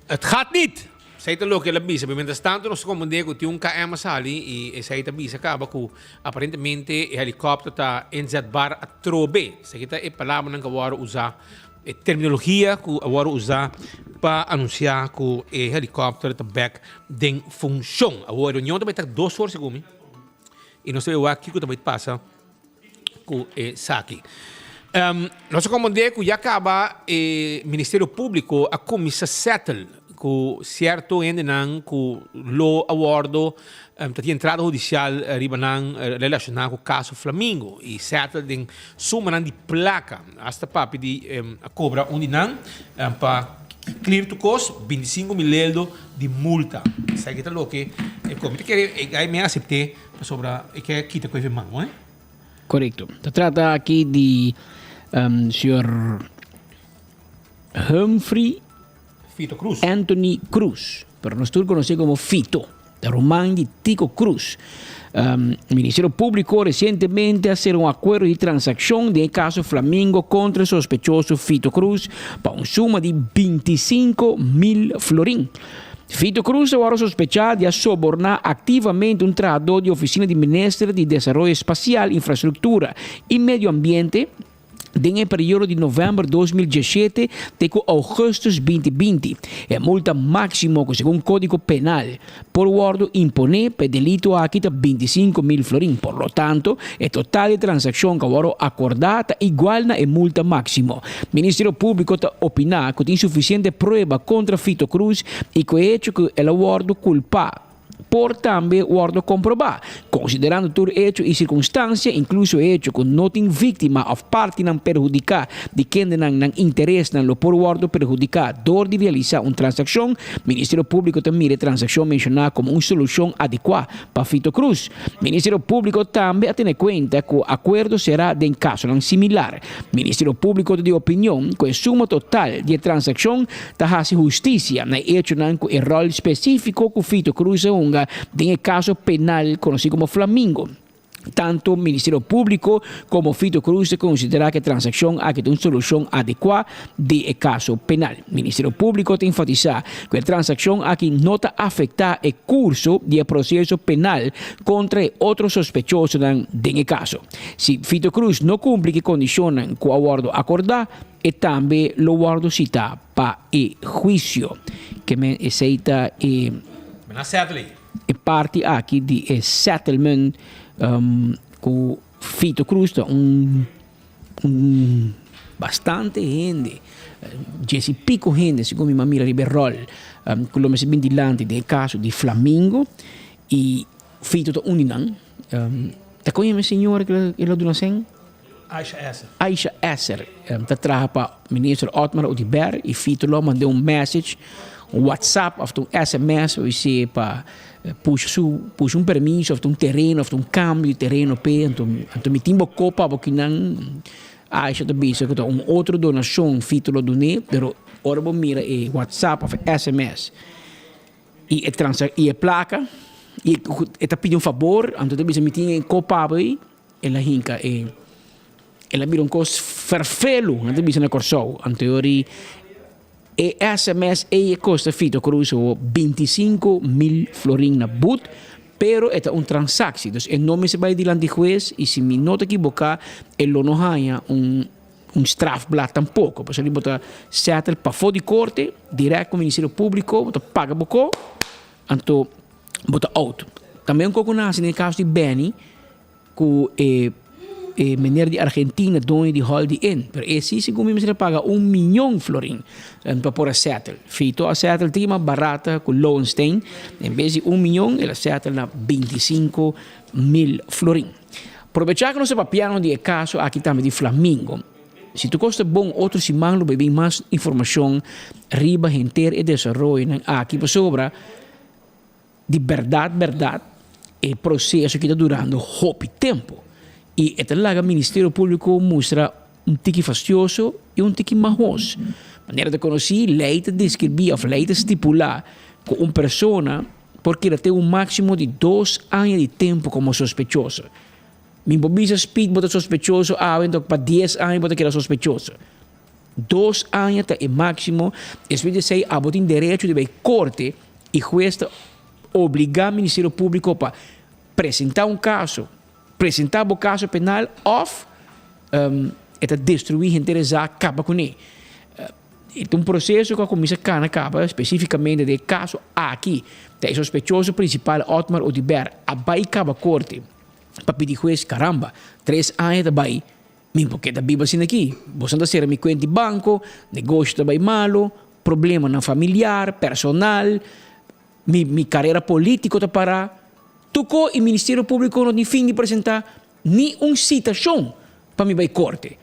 Het gaat niet! Esei ta loke el a bisa. Mientras tanto nos ta comprende cu tin un KM a sali y esei ta bisa caba cu aparentemente e helicopter ta inzetbaar atrobe. Esaki ta e palabranan cu a worde usa E terminologia ku a wòrdu usá pa anunsiá ku e helikòpter ta bèk den funshon. Awor e reunion ta bai ta dos or segun mi i nos ta bai wak kiko ta bai pasa ku esaki. Nos a komprendé ku ya kaba e Ministerio Públiko a kuminsá sètel ku sierto hendenan ku lo a wòrdu ta tin entrada hudisial riba nan relashoná ku kaso Flamingo i sètel den sumanan di plaka. Hasta papi di a cobra un di nan pa clear tu cos, 25 mil eldo di multa. Esaki ta loke e cobra. Mi ta kere e guy mi a acepte pasobra e ke kita cu e man, hoor. Correcto. Ta trata aki di señor Humphrey Fito Cruz. Anthony Cruz, pero nos tur conoce como Fito, ta ruman di Tico Cruz. Ministerio Publico recientemente a cera un acuerdo di transaccion den e caso Flamingo contra e sospechoso Fito Cruz pa un suma di 25 mil florin. Fito Cruz ta wòrdu sospechá di a soborná activamente un trahadó di oficina di Minister di Desaroyo Espacial, Infrastructura y Medio Ambiente, Den e periodo di novèmber 2017 te ku ougùstùs 2020, e multa máksimo ku segun Kódigo Penal por wòrdu imponé pa e delito aki ta 25 mil florin. Por lo tanto, e total di transakshon ku a wòrdu akordá ta igual na e multa máksimo. Ministerio Públiko ta opiná ku tin sufisiente prueba kontra Fito Cruz i ku e hecho ku el a wòrdu kulpá, por tambe wòrdu komprobá, konsiderando tur echo i sirkunstansia, inkluso e echo ku no tin víktima òf partinan perhudiká di kendenan nan interesnan lo por wòrdu perhudiká dor di realisá un transakshon. Ministerio Públiko ta mira e transakshon menshoná komo un solushon adekuá pa Fito Cruz. Ministerio Públiko tambe a tene kuenta ku akuerdo será den kasonan similar. Ministerio Públiko ta di opinion ku e suma total di e transakshon ta hasi hustisia na e echonan ku e ròl spesífiko ku Fito Cruz a hunga den e kaso penal konosí komo Flamingo. Tantu Ministerio Públiko komo Fito Cruz ta konsiderá ku e transakshon aki ta un solushon adekuá di e kaso penal. Ministerio Públiko ta enfatisá ku e transakshon aki no ta afektá e kurso di e proseso penal kontra e otro sospechosonan den e kaso. Si Fito Cruz no kumpli ku e kondishonnan ku a wòrdu akordá, E tambe lo wòrdu sitá pa e huisio. Ke men esei ta e Men a settle. E parti aki di e settlement ku. Fito Cruz ta un un bastante hende, djes i piko hende segun mi mira riba e ròl ku lo mester bin dilanti den e kaso di Flamingo i Fito ta un di nan. Ta kon yama e señora ku el a duna sèn? Aisha Esser. Aisha Esser ta traha pa Minister Otmar Oduber i Fito lo a manda un message, un WhatsApp of un sms pa bis'é pa pusha su pusha un permiso of un tereno of un cambio di tereno p'e anto anto mi tin bo kopa bo kinan Aisha ta bisa ku ta un otro donashon Fito lo dun'é pero ora bo mira e WhatsApp of e sms i e transa i e plaka i e ta pidi un fabor anto ta bisa mi tin e kopa bo ei. El a hinka e el a bira un kos ferfelu, nan ta bisa na Kòrsou. Anto e sms ei e kosta Fito Cruz awo 25,000 florin na but, pero e ta un transaksie. Dus e no mester bai dilanti hues i si mi no ta kiboká e lo no haña un un strafblad tampoko. Pasobra bo ta settle pafó di korte, dirèkt ku Ministerio Públiko, bo ta paga bo ko, anto bo ta out. Tambe un koko nasi den e kaso di Benny ku e e meneer di Argentina doño di Holiday Inn, pero e si segun mi mester a paga un miyon florin pa por a settle. Fito a settle tin mas barata ku Lowenstein, en bes di un miyon el a settle na 25,000 florin. Probecha ku nos ta papiando di e kaso aki tambe di Flamingo. Si tur kos ta bon otro siman lo bai bin mas informashon riba henter e desaroyonan aki pasobra Di bèrdat bèrdat e proseso aki ta durando hopi tempu i e ta laga Ministerio Públiko mustra un tiki fastioso i un tiki mahos. Manera ta konosí, lei ta deskribí òf lei ta stipulá ku un persona por keda te un máksimo di dos aña di tempu komo sospechoso. Mi por bisa Speed bo ta sospechoso awe enton pa dies aña bo ta keda sospechoso. Dos aña ta e máksimo, despues di esei abo tin derecho di bai korte i hues ta obligá Ministerio Públiko pa presentá un kaso, presentá bo kaso penal òf e ta destruí henter e zaak kaba kuné. E ta un proseso ku a kuminsá kana kaba spesífikamente den e kaso aki ta e sospechoso prinsipal Otmar Oduber a bai kaba korte pa pidi hues karamba tres aña ta bai. Mi por keda biba asina aki. Boso ta sera mi kuenta di banko, negoshi ta bai malu, problemanan familiar, personal, mi mi karera polítiko ta pará. Tokó i Ministerio Públiko no tin fin di presentá ni un sitashon pa mi bai korte.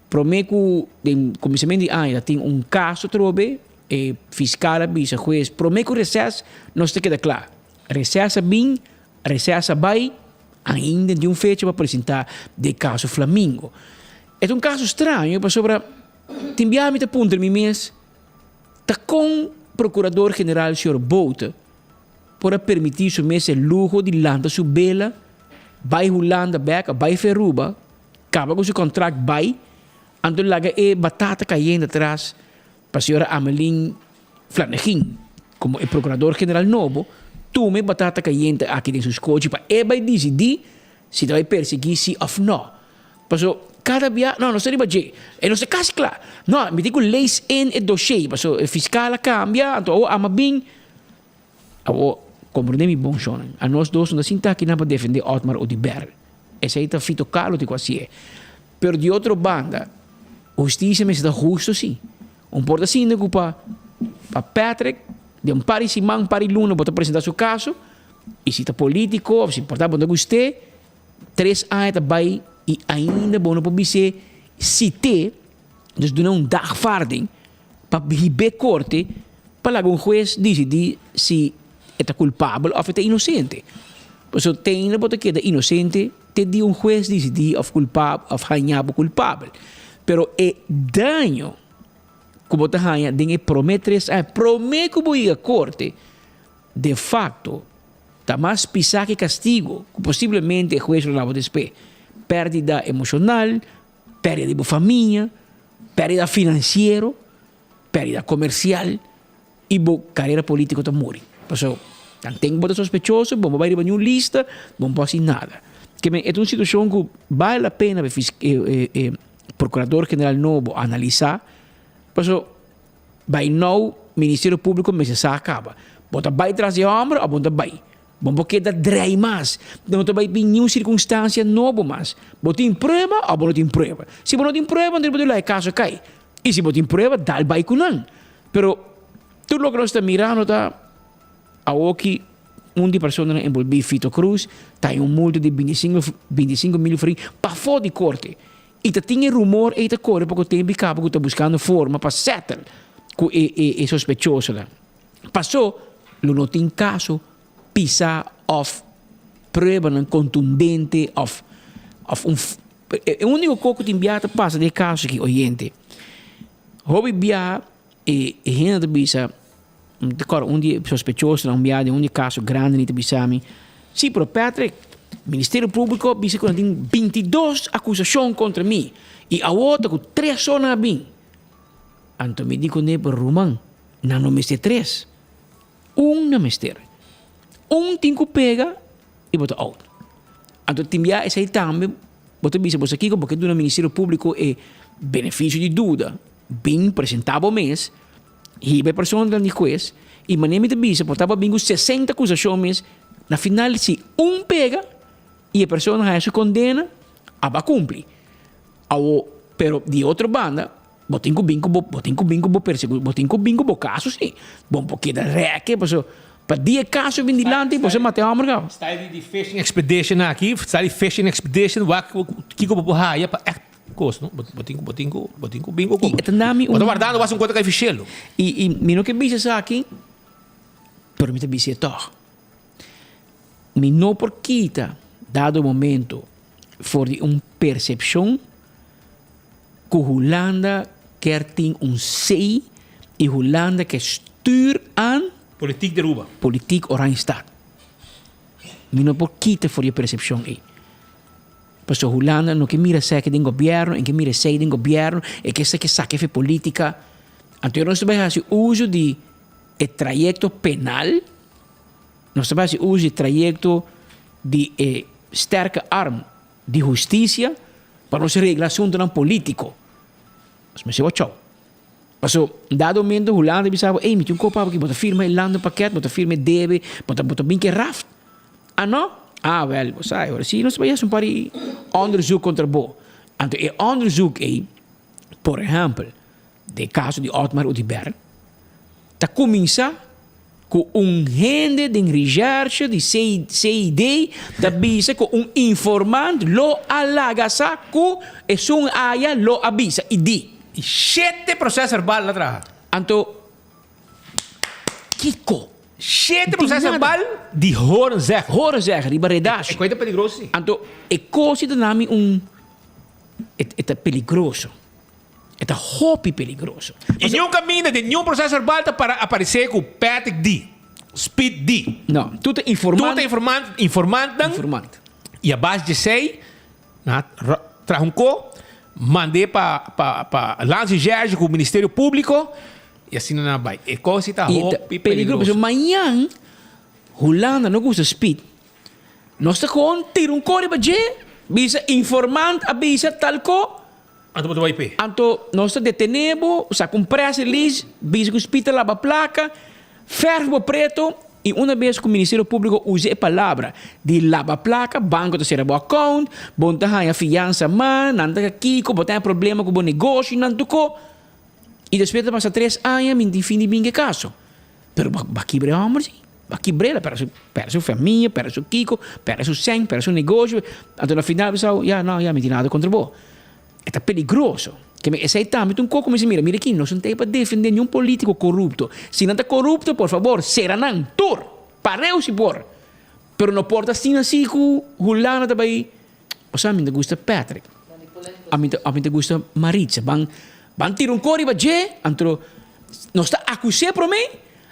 Promé ku den kuminsamentu di aña ta tin un kaso atrobe, e fiskal a bisa hues promé ku reses nos ta keda kla. Reses a bin, reses a bai. Ainda di un fecha pa presenta de caso Flamingo. E ta un caso straño pasobra tin biaha mi ta puntra mi mes ta con Procurador General señor Bouter por a permiti su mes e luho di lanta su bela bay Hulanda bek a bay Feruba caba cu su contract bay anto laga e batata cayendo atras pa señora Amelin Flanegin, komo e prokurador general nobo, tuma e batata kayente aki den su skochi pa e bai disidí si ta bai persiguí sí òf nò. Paso kada bia, no, nos ta riba dje, e nos ta kasi kla. No, mi tin ku lees in e doshé, paso e fiskal a kambia, anto awor ama bin. Awor, komprondé mi bon, shonnan, anos dos no ta sinta akinan pa defendé Otmar Oduber. Esei ta Fito Kahlo tin ku hasié. Pero di otro banda, hustisia mester ta hustu sí. Un por ta sinti ku pa pa Patrick den un par di siman, un par di luna bo ta presenta su kaso i si ta politiko of si por ta bo no ta gust'é, tres aña ta bai i ainda bo no por bis'é sit'é, dus duna un dagvaarding pa hib'é korte pa laga un hues disidí si e ta kulpabel of e ta inosente. Pasobra te ainda bo ta keda inosente te dia un hues disidí of kulpabel of haña bo kulpabel. Pero e daño ku bo ta haña den e promé tres aña, promé ku bo yega korte, de fakto ta mas pisá ku e kastigu ku posiblemente e hues lo daba despues. Pèrdida emoshonal, pèrdida di bo famia, pèrdida finansiero, pèrdida komersial i bo karera polítiko ta muri. Pasobra tanten ku bo ta sospechoso, bo no bai riba niun lista, bo no por hasi nada. Ke men e ta un situashon ku bale la pena pa e e prokurador general nobo analisá, pasobra bai nou Ministerio Públiko mester sa kaba. Bo ta bai tras di e hòmber òf bo no ta bai? Bo no por keda drei mas. No ta bai bin niun sirkunstansia nobo mas. Bo tin prueba òf bo no tin prueba? Si bo no tin prueba, anto bo ta laga e kaso kai. I si bo tin prueba, dal bai ku nan. Pero tur loke nos ta mirando ta awoki un di personanan enbolbí, Fito Cruz, ta haña un multa di bintisingu bintisingu mil florin pafó di korte. I ta tin e rumor ei ta kore poko tempu i kaba ku ta buskando forma pa settle ku e e e sospechosonan. Pasó lo no tin kaso pisá òf pruebanan kontundente òf òf un e úniko kos ku tin biaha ta pasa den e kaso aki oyente hopi biaha e e hende ta bisa mi ta kòrda un di e sospechosonan un biaha den un di e kaso grandi nan ta bisa mi si pero Patrick Ministerio Públiko a bisa ku nan tin bintidos akusashon kontra mi i awor ta ku tres so nan a bin. Anto mi di kuné, Pero ruman, nan no mester tres. Un nan mester. Un tin ku pega i bo ta out. Anto tin bia esei tambe bo ta bisa bo sa kiko, bo ke duna Ministerio Públiko e benefisio di duda. Bin presentá bo mes, hiba e persona dilanti di hues i manera mi ta bisa por tabata bin ku sesenta akusashon mes, na final si un pega i e persona haña su kondena, abo a kumpli. Awo, pero di otro banda, bo tin ku bin ku bo, bo tin ku bin ku bo perseku, bo tin ku bin ku bo kaso si. Bo no por keda rèke, paso pa dia e kaso bin dilanti, bo sa mata e hòmber kaba. Style di fishing expedition aki, style di fishing expedition, wak kiko bo por haya pa ègt kos, no? Bo tin ku, bo tin ku, bo tin ku bin ku I e ta na mi un. Bo ta wardando wak un kos ta kai fishelo. I, i mi no ke bisa esaki, pero mi ta bisa e tòg. Mi no por kita dado momento for di un persepshon ku Hulanda kier tin un sei i Hulanda ke stuur aan Politiek di Aruba. Politiek Oranjestad. Mi no por kita for di e persepshon ei. Pasobra Hulanda no ke mira esaki den gobièrnu, e ke mira esei den gobièrnu, e ke sa ke saki for politika. Anto nos ta bai hasi uso di e trayekto penal. Nos ta bai hasi uso di trayekto di e sterke arm di hustisia pa nos regla asuntunan polítiko. Nos mester wak chou. Paso, dado momento Hulanda bisa bo, ey, mi tin un kopa aki, bo ta firma e landenpakket, bo ta firma e debe, bo ta bo ta bin ku e raft. Ah no? Ah wèl, bo sa, e ora si nos ta bai hasi un par di onderzoek kontra bo. Anto e onderzoek ey, por ehèmpel, den e kaso di Otmar Oduber, ta kuminsá Ku un hende den recherche di CID ta bisa ku un informant lo a laga sa ku esun aya lo a bisa i di. I shete proces verbal a traha. Anto kiko? Shete proces verbal di horen zeggen. Horen zeggen riba redashi. E kos ta peligroso si. Anto e kos si ta nami un e ta peligroso. E ta hopi peligroso. I niun kaminda den niun proces verbal ta para aparece ku Patrick di, Speed di. No, tur ta informant. Tur ta informant, informantnan. Informant. I a base di esei, nan a traha un ko, mand'é pa pa pa Landsrecherche ku Ministerio Públiko, i asina nan a bai. E kos si ta hopi peligroso. Pasobra mañan Hulanda no gusta Speed, nos ta kon tira un ko riba dje, bisa informant a bisa tal ko. Anto bo ta bai p'e. Anto nos ta detené bo, saka un press release, bisa ku Speed ta laba plaka, fèrf bo preto, i una bes ku Ministerio Públiko usa e palabra di laba plaka, banko ta sera bo account, bo no ta haña fiansa mas, nan ta kiko, bo ta haña problema ku bo negoshi, nan tuko. I despues ta pasa tres aña, mi no tin fin di bin ku e kaso. Pero bo a kibra e hòmber si, bo a kibr'é, el a pèrdè su pèrdè su famia, pèrdè su kiko, pèrdè su sèn, pèrdè su negoshi. Anto na final bo sa, ya no, ya mi tin nada kontra bo. E ta peligroso. Ke men esei tambe ta un kos ku mi si mira, mira aki, nos no ta ei pa defendé niun polítiko korupto. Si nan ta korupto, por fabor, sera nan tur, pareu si por. Pero no por ta asina si ku Hulanda ta bai, bo sa mi ta gusta Patrick, ami ta ami ta gusta Maritza, ban ban tira un kos riba dje, anto Nos ta akus'é promé,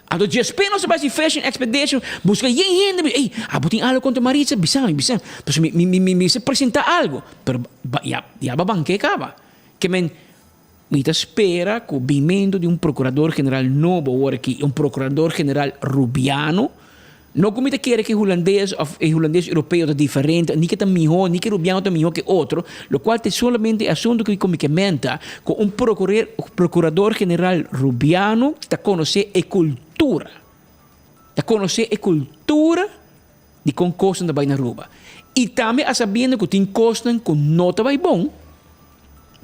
anto djespé nos ta bai hasi fishing expedition, buska yen hende, bisa, ey, abo tin algu kontra Maritza? Bisa mi, bisa mi. Pasobra mi, mi, mi mester presentá algu. Pero ba, ya, ya ba bank'é kaba. Ke men, mi ta spera ku binmentu di un prokurador general nobo awor aki, un prokurador general rubiano, No ku mi ta kere ku e hulandes òf e hulandes europeo ta diferente, ni ke ta mihó, ni ke rubiano ta mihó ke otro, lokual ta solamente e asuntu ku mi ke menta ku un prokurador general rubiano ta konosé e kultura, ta konosé e kultura. di kon kosnan ta bai na Aruba. I tambe a sabiendo ku tin kosnan ku no ta bai bon,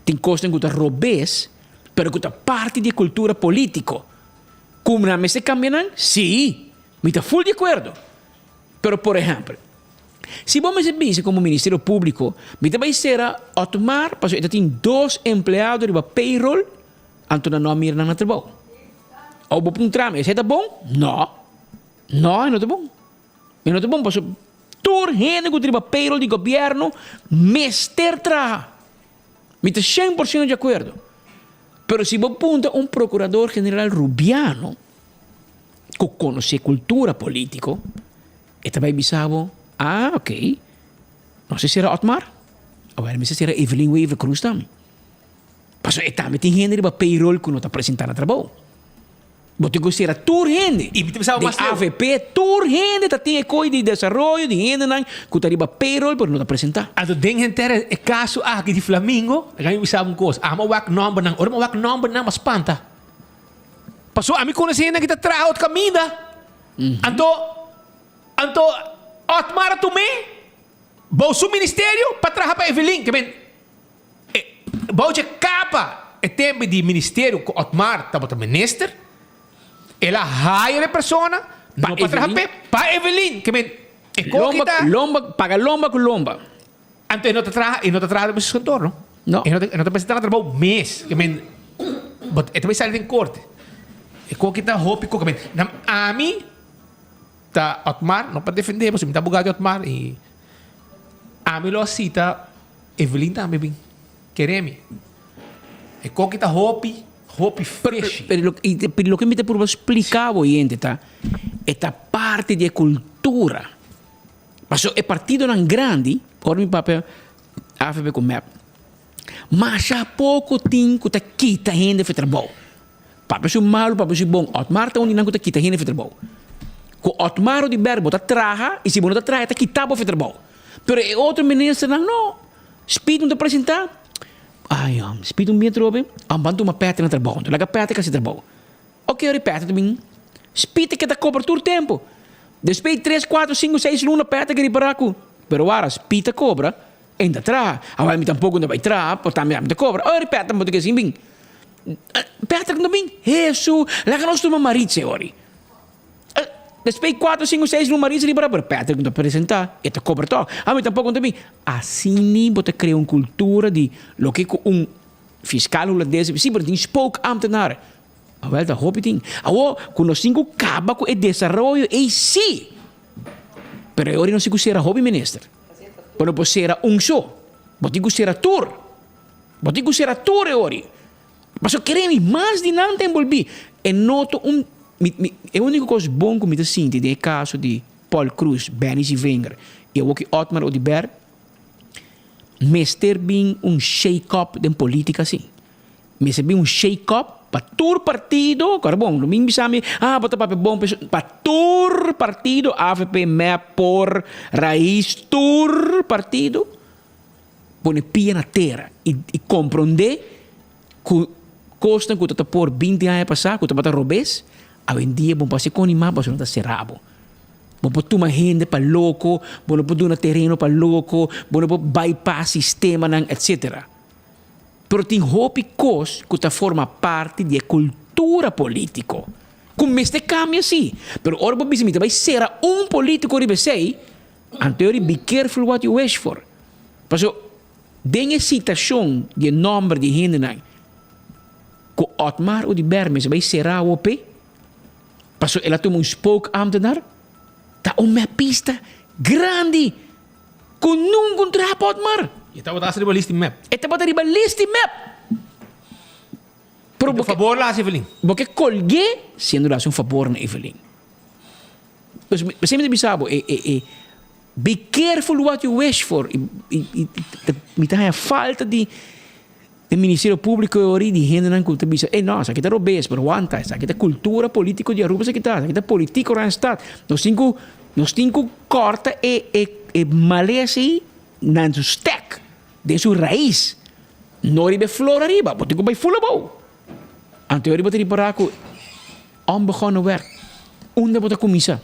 tin kosnan ku ta robes, pero ku ta parti di e kultura polítiko. Ku nan mester kambia nan? Sí, mi ta ful di akuerdo. Pero por ehèmpel, si bo mester bisa komo Ministerio Públiko, mi ta bai sera Otmar pasobra e ta tin dos empleado riba payroll, anto nan no a mira nan na trabou. Òf bo puntra mi, esei ta bon? No. No, e no ta bon. E no ta bon pasobra tur hende ku ta riba payroll di gobièrnu mester traha. Mi ta shen por shento di akuerdo. Pero si bo puntra un prokurador general rubiano ku konosé kultura polítiko, e ta bai bisa bo, ah oké, nos a sera Otmar, awor mester sera Evelyn Wever Croes tambe. Pasobra e tambe tin hende riba payroll ku no ta presentá na trabou. Bo tin ku sera tur hende. I mi ta bisa bo Den mas leu. AVP tur hende ta tin e koi di desaroyo di hendenan ku ta riba payroll pero no ta presentá. Anto den henter e kaso aki di Flamingo, laga mi bisa bo un kos, amo a wak nòmbernan, ora mi a wak nòmbernan mi a spanta. Pasobra ami konosé hendenan ki ta traha ot kaminda. Anto, anto Otmar a tum'é bou su ministerio pa traha pa Evelyn. Ke men, E bou dje kapa e tempu di ministerio ku Otmar tabata minister, el a hire e persona Pa no pa traha Evelyn. p'e, pa Evelyn. Ke men e koki Lomba, ta. lomba, paga lomba ku lomba. Anto e no ta traha, e no ta traha den su kantor, no. No. E no ta, e no ta presentá na trabou mes. Ke men, but e ta bai sali den korte. E koki ta hopi koki. Men, nam ami ta Otmar, no pa defendé, pasobra mi ta abogado di Otmar i ami lo a sita Evelyn tambe bin kere mi. E koki ta hopi, hopi fishy. Pero pero loke mi ta purba splika bo oyente ta, e ta parti di e kultura. Pasobra e partidonan grandi, ora mi papia avp ku mep, masha poko tin ku ta kita hende for trabou. Papia su malu, papia su bon, Otmar ta un di nan ku ta kita hende for trabou. Ku Otmar Oduber bo ta traha i si bo no ta traha e ta kita bo for trabou. Pero e otro ministernan no. Speed no ta presenta. Ay hom, Speed un bien trobe. Hom ban tuma Patrick na trabou. Anto laga Patrick hasi trabou. Ok ora Patrick ta bin. Speed ta keda kobra tur tempo. Despues di tres, kuater, sinku, seis luna Patrick a ripara ku, pero wara Speed ta kobra, e no ta traha. Awor mi tampoco no ta bai traha, por tanto ami ta kobra. Ora Patrick no ta keda sin bin. Patrick no bin. Hesu, laga nos tuma Maritza e ora. Despues di kuater, sinku, seis luna Maritza riba pero Patrick no ta presenta, e ta kobra tòg. Ami tampoko no ta bin. Asina bo ta krea un kultura di loke ku un fiskal hulandes, si pero tin spookambtenaar. Awel ta hopi tin. Awor ku nos tin ku kaba ku e desaroyo ei si. Pero e ora nos tin ku sera hopi minister. Bo no por sera un so. Bo tin ku sera tur. Bo tin ku sera tur e ora. Pasobra kere mi mas di nan ta enbolbí. E no ta un, mi, mi, e úniko kos bon ku mi ta sinti den e kaso di Paul Croes, Benny Zievinger i awor ki Otmar Oduber, mester bin un shake up den polítika si. Mester bin un shake up pa tur partido, kòrda bon, lo bin bisa mi, ah, bo ta papia bon pa esun, pa tur partido, avp, mep, por, Raiz, tur partido. Pone pia na tera i i komprondé ku kosnan ku ta ta por binti aña pasá ku tabata robes, awendia bo no por hasi kon ni mas pasobra nan ta será bo. Bo por tuma hende pa loko, bo no por duna tereno pa loko, bo no por bypass sistemanan etcetera. Pero tin hopi kos ku ta forma parti di e kultura polítiko ku mester kambia sí, pero ora bo bisa mi ta bai sera un polítiko riba esei, Anto yori be careful what you wish for. Paso den e citacion di e nomber di e hendenan cu Otmar Oduber mester bay cera awo p'e, paso el a tuma un spookambtenaar, ta un mepista grandi cu nunca un traha pa Otmar. E tabata hasta riba list di mep. E tabata riba list di mep. Pero bo ke fabor la haci Evelyn. Bo ke colgu'e siendo lo haci un fabor na Evelyn. Pues mi ta bisa bo, e, e, e, be careful what you wish for. I, i, i, mi ta haña falta di e Ministerio Público e ori di hendenan ku ta bisa, ey no, esaki ta robes, pero wanta, esaki ta kultura polítiko di Aruba esaki ta, esaki ta politiko Randstad. Nos tin ku, nos tin ku kòrta e, e, e malesa ei na su stek, den su rais. No riba e flor ariba, bo tin ku bai ful abou. Anto e ori bo ta ripará ku. Onbegonnen werk. Unda bo ta kuminsá?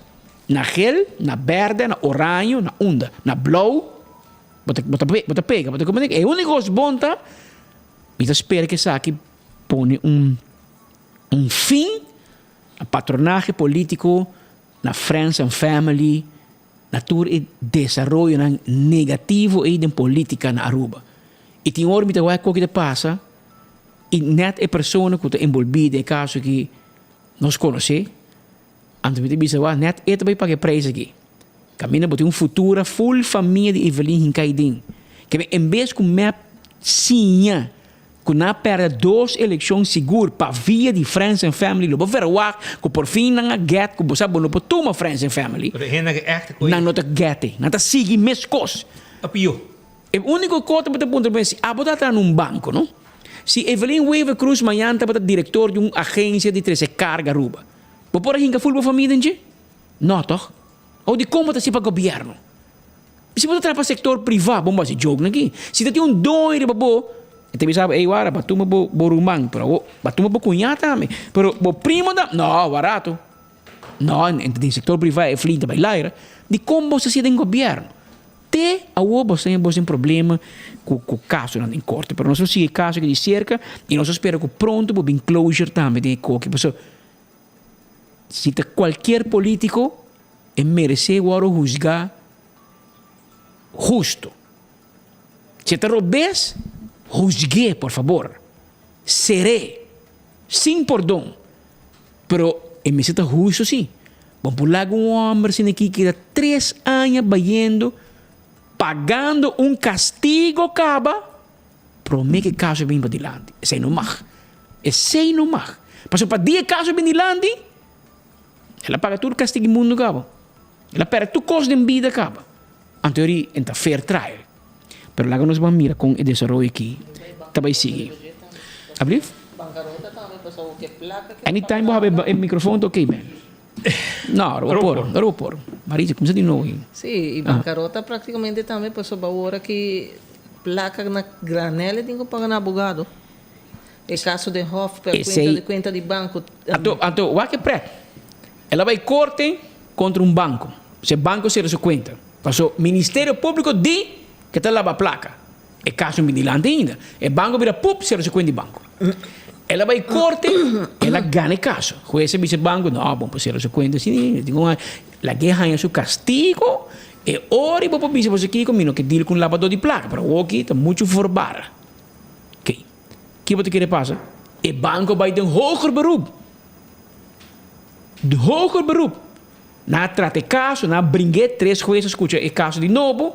Na gel, na berde, na oraño, na unda, na blou, bo ta bo ta bo ta pega, bo ta comprende? E unico cos bon ta, mi ta spera cu esaki pone un un fin na patronahe politico, na friends and family, na tur e desaroyonan negativo ey den politica na Aruba. Y tin ora mi ta wak koki ta pasa y net e persona cu ta envolvi den e caso aki nos conoce, anto mi ta bisa wak net e ta bay paga e prijs aki. Caminda bo tin un futura full famia di Evelyn hinca ayi den. Keme en bes cu mep siña cu nan a perde dos eleccion sigur pa via di friends and family lo bo verwagt cu por fin nan a get cu bo sa bo no por tuma friends and family. Pero e hende ke echt koe. Nan no ta get e. Nan ta sigui mescos. Ta pio. E unico cos bo ta puntra bo mes si abo ta traha na un banco no. Si Evelyn Wever Croes mañan tabata director di un agencia di trece carga Aruba bo por a hinca full bo famia den dje? No toch? O di con bo ta haci pa gobierno? Si bo ta traha pa sector priva, bo no hasi joke aki. Si ta tin un doño riba bo, e ta bisa bo, ey wara, ba tuma bo bo ruman, pero awor ba tuma bo cuña tambe, pero bo primo tambe, no, warato. No, en den sector priva e flin ta bay laira. Dicon bo sa haci den gobierno? Te awor bo sa bo tin problema cu cu casonan den corte, pero nos lo sigui e caso aki di cerca y nos ta spera cu pronto bo bin closure tambe den e koki, pasobra si ta cualkier politico e merece worde huzga husto. Si e ta robes, huzgu'é por fabor. Ser'é, sin pordon. Pero e mester ta husto si. Bo por laga un homber asina aki keda tres aña bayendo, pagando un castigo caba, prome ku e kaso bin padilanti. Esei no mag. Esei no mag. Pasobra pa dia e kaso bin dilanti, el a paga tur kastig di mundu kaba. El a pèrdè tur kos den bida kaba. Anto eri e ta fair trial. Pero laga nos ban mira kon e desaroyo aki ta bai sigui. Ablief? Anytime bo habi e microfoon ta ok man. No, ora bo por, ora bo por. Maritza, kumsa di nobo. Sí, y bancarota practicamente tambe pasobra awor aki Placa na granel e tin cu paga na abogado. E caso den hof per cuenta di cuenta di banco. Anto, anto, wak e pret. El a bay corte contra un banco. Si e banco cera su cuenta. Paso Ministerio Publico di ke ta laba placa. E caso no bin dilanti ainda. E banco bira pup cera su cuenta di banco. El a bay corte, el a gana e caso. Hues a bisa e banco, no, bo no por cera su cuenta asina. Lag'é haña su castigo. E ora bo por bisa boso kiko mi no ke deal ku un labadó di plaka, pero awoki ta muchu forbara. Oké, ki bo ta kere pasa? E banko bai den hoger beroep. De hoger beroep. Nan a trata e kaso, nan a bring'é, tres hues a skucha e kaso di nobo.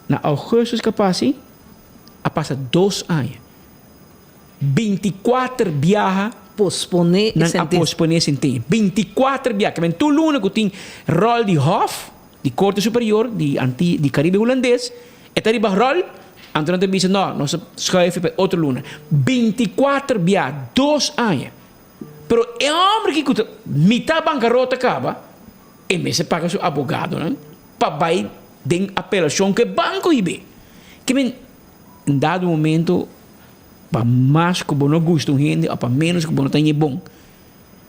Na augustus ku a pasa ei, a pasa dos aña. Binti kuater biaha Posponé e nan a sentensia. posponé e sentensia. Binti kuater biaha. Ke men tur luna ku tin ròl di hòf, di Korte Superior di Anti di Karibe Hulandes, e ta riba ròl, anto nan ta bisa nò, nos ta schuif e pa e otro luna. Binti kuater biaha, dos aña. Pero e hòmber aki ku ta mitá bankarota kaba, e mester paga su abogadonan pa bai den apelashon ku e banko hib'é. Ke men Un dado momento, pa mas ku bo no gusta un hende òf pa ménos ku bo no ta hañ'é bon,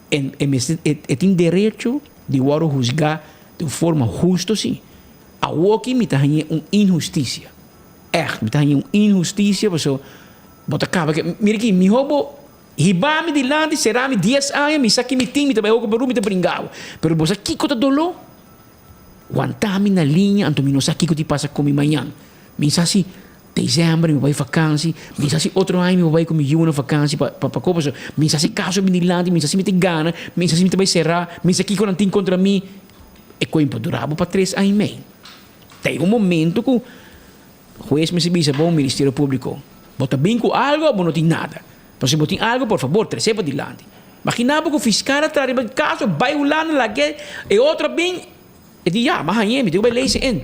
e e mester e e tin derecho di wòrdu husgá di un forma husto sí. Awoki mi ta hañ'é un inhustisia. Ègt, mi ta hañ'é un inhustisia pasobra bo ta kaba ke, mira aki, mihó bo hiba mi dilanti, sera mi dies aña, mi sa ki mi tin, mi ta bai hopi Peru, mi ta bringa bo. Pero bo sa kiko ta doló? Wanta mi na liña, anto mi no sa kiko di pasa ku mi mañan. Mi sa si december mi bai vakansi, mi sa si otro aña mi bai ku mi yu na vakansi pa pa pa pasobra mi sa si kaso bini dilanti, mi sa si mi ta gana, mi sa si mi ta bai sera, mi sa kiko nan tin kontra mi. E koe por dura bo pa tres aña y mei. Ta yega un momento ku hues mester bisa bo Ministerio Publico, bo ta bin ku algo o bo no tin nada? Pasobra si bo tin algo por fabor trese padilanti. Magina bo ku fiskal a traha riba e kaso, bai Hulanda lag'é, e otro a bin, e di ya, m'a hañ'é, mi tin ku bai lees in.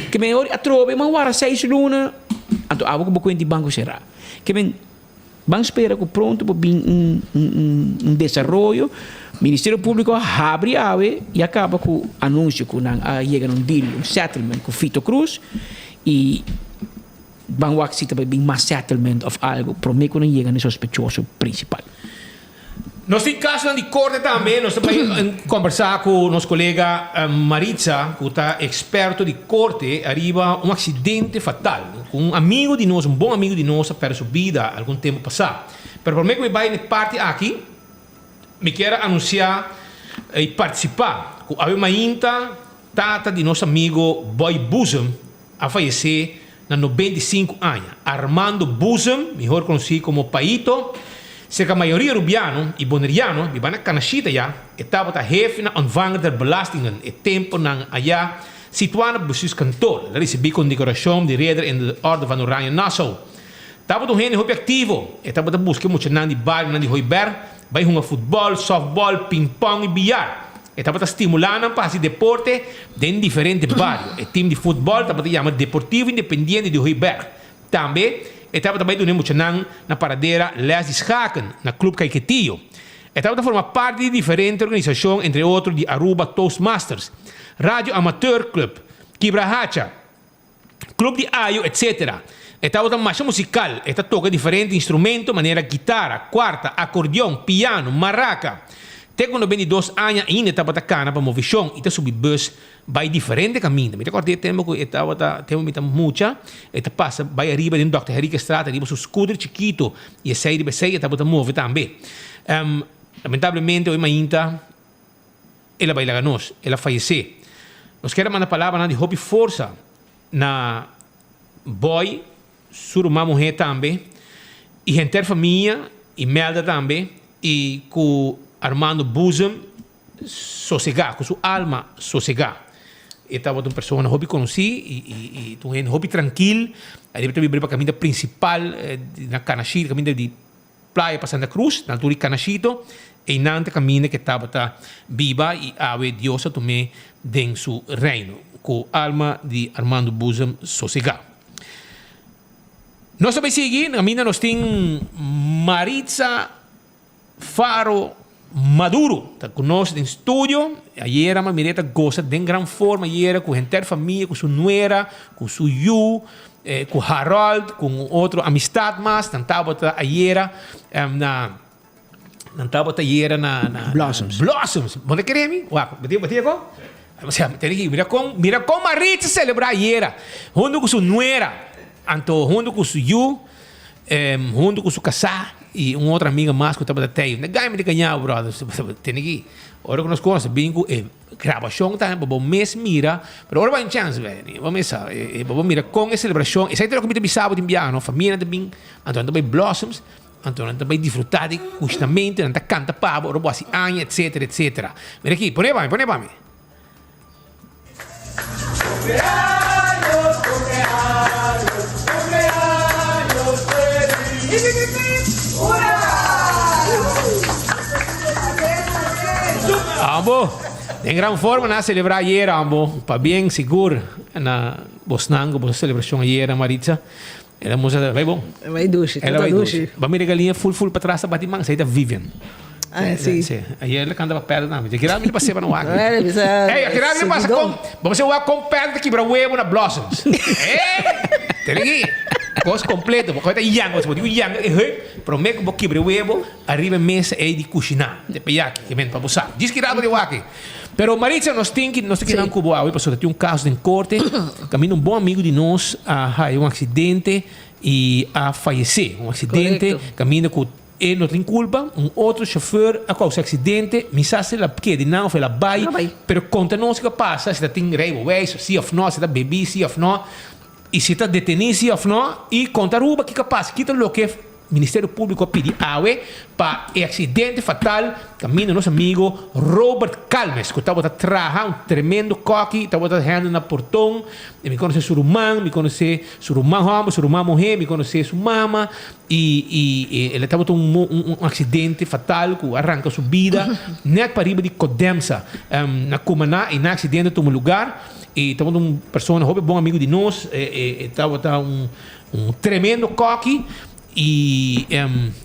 Ke men ora atrobe m'a wara seis luna, anto abo ku bo kuenta di banko será. Ke men ban spera ku pronto por bin un un desaroyo. Ministerio Públiko a habri awe i a kaba ku anunsio ku nan a yega na un deal, un settlement ku Fito Cruz i ban wak si ta bai bin mas settlement òf algu promé ku nan yega na e sospechoso prinsipal. Nos tin casonan di corte tambe. Nos ta bay combersa cu nos colega Maritza cu ta experto di corte ariba un accidente fatal cu un amigo di nos, un bon amigo di nos a perde su bida algun tempo pasa. Pero prome cu mi bay na e parti aki mi kier a anuncia y participa cu awe mainta tata di nos amigo Boy Boezem a fayece na 95 aña. Armando Boezem, mihor conoci como Paito, cerca mayoria Rubiano y Boneriano biba na Canashita ya, e tabata hefe na Ontvanger der Belastingen e temponan aya situa na Bestuurskantoor. El a ricibi condecoracion di Ridder in de Orde van Oranje Nassau. Tabata un hende hopi activo, e tabata busca e muchanan di barionan di Hooiberg bay hunga futbol, softball, pingpong y billar. E tabata stimulá nan pa hasi deporte den diferente bario. E tim di futbòl tabata yama Deportivo Independiente di Hooiberg. Tambe e tabata bai duna e muchanan na Paradera lès di schaken na Club Caiquetio. E tabata forma parti di diferente organisashon entre otro di Aruba Toastmasters, Radio Amateur Club, Kibrahacha, Club di Ayo etc. E tabata masha musical, e ta toca diferente instrumento manera guitara, cuarta, acordeon, piano, maraca. Te cu 92 aña ainda e tabata cana pa movecion y ta subi bus bay diferente caminda. Mi ta corda e tempo cu e tabata, tempo mi ta mucha, e ta pasa bay ariba den Dòkter Henriquezstraat ariba su scooter chikito y esey riba esey e tabata move tambe. Lamentablemente hoy mainta El a bai laga nos, el a fayesé. Nos kier a manda palabranan di hopi forsa na Boy, su ruman muhé tambe, i henter famia, i Melda tambe, i ku Armando Boezem sosegá, ku su alma sosegá. E tabata un persona hopi konosí i i un hende hopi trankil. Ariba ta biba riba kaminda prinsipal na Kanashir, kaminda di. Playa pa Santa Cruz, na altura di Canashito, einan ta caminda ke tabata biba y awe Dios a tum'é den su reino. Cu alma di Armando Boezem sosega. Nos ta bay sigui, na caminda nos tin Maritza Faro Maduro ta cu nos den studio. Ayera mi a mir'é ta goza den gran forma ayera cu henter famia, cu su nuera, cu su yu, cu Harold, cu un otro amistad mas. Nan tabata ayera na, nan tabata ayera na, na Blossoms. Blossoms. Bo ta kere mi? Wak, bo tin, bo tin ako? Osea, mi tene ki mira con, mira con Maritza celebra ayera hunto cu su nuera, anto hunto cu su yu. Huntu ku su kasá i un otro amiga mas ku tabata tei. Na gai mi ta gaña bo, brother. Tene ki ora ku nos konosa bin ku e grabashon tambe pa bo mes mira. Pero ora bo haña chèns bo mes sa pa bo mira kon e selebrashon. Esei ta loke mi ta bisa bo tin biaha no. Famianan ta bin, anto nan ta bai Blossoms, anto nan ta bai disfrutá di kushinamentu, nan ta kanta pa bo ora bo hasi aña etsetera etsetera. Mira aki, pone pa mi, pone pa mi. Ambo, den gran forma nan a celebra ayer ambo, pabien sigur na bosnan cu boso celebracion ayer Maritza. El a mustra bai bon. El bai dushi, El a bai dushi. Ba mira galiña ful ful patras ta bati man, esei ta Vivian. Ah, si. Si. Ayer el a canta pa Pedro tambe. Akira mi pasa pa no wak. Bueno, bisa. Ey, akira mi pasa con, bo bisa wak con Pedro ta kibra huevo na Blossoms. Eh, tene ki cos completo. Bo ta yanga, bo dico yanga e heup, prome cu bo kibra e huevo ariba e mesa ey di cushina. Tepeyaki, ke men pa bo sa. Djis kira bo di wak. Pero Maritza, nos tin ki, nos ta kinan ku bo awe pasobra tin un kaso den korte kaminda un bon amigu di nos a haya un aksidente i a fayesé. Un aksidente kaminda ku e no tin kulpa, un otro shofèr a kousa aksidente, mi sa si el a keda nan òf el a bai, pero konta nos kiko a pasa, si ta tin reibeweis si òf no, si ta bebí si òf no, i si ta detení si òf no, i konta Aruba kiko a pasa, kiko ta loke Ministerio Públiko a pidi awe pa e aksidente fatal kaminda nos amigo Robert Calmes ku tabata traha un tremendo kòki, tabata hèndel na porton, i mi konosé su ruman, mi konosé su ruman hòmber, su ruman muhé, mi konosé su mama i i el a tabata un un aksidente fatal ku a ranka su bida nèt pariba di Codemsa na Cumaná i na aksidente a tuma lugar i tabata un persona hopi bon amigo di nos e tabata un Un tremendo koki y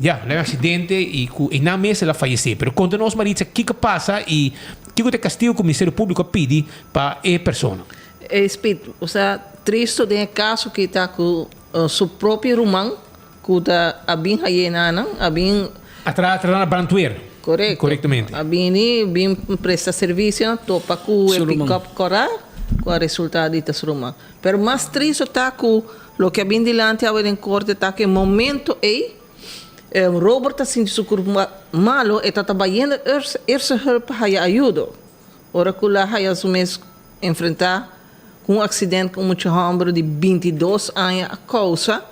ya, el a accidente y cu eynan mes el a fayece. Pero conta nos Maritza kico a pasa y kico ta e castigo cu Ministerio Publico a pidi pa e persona. E speed, osea tristo den e caso ki ta cu su propio ruman cu ta a bin haye nanan, a bin. A traha na brandweer. Korekto. Korektamente. A bini bin presta servisio topa ku e Su ruman. pick-up kòrá ku a resultá di ta su ruman. Pero mas tristu ta ku loke a bin dilanti awe den korte ta ku e momento ei Robert ta sinti su kurp malo e ta ta bayendo eerste hulp pa haya ayudo. Ora ku la haya su mes enfrentá ku un aksident ku un mucha hòmber di 22 aña a kousa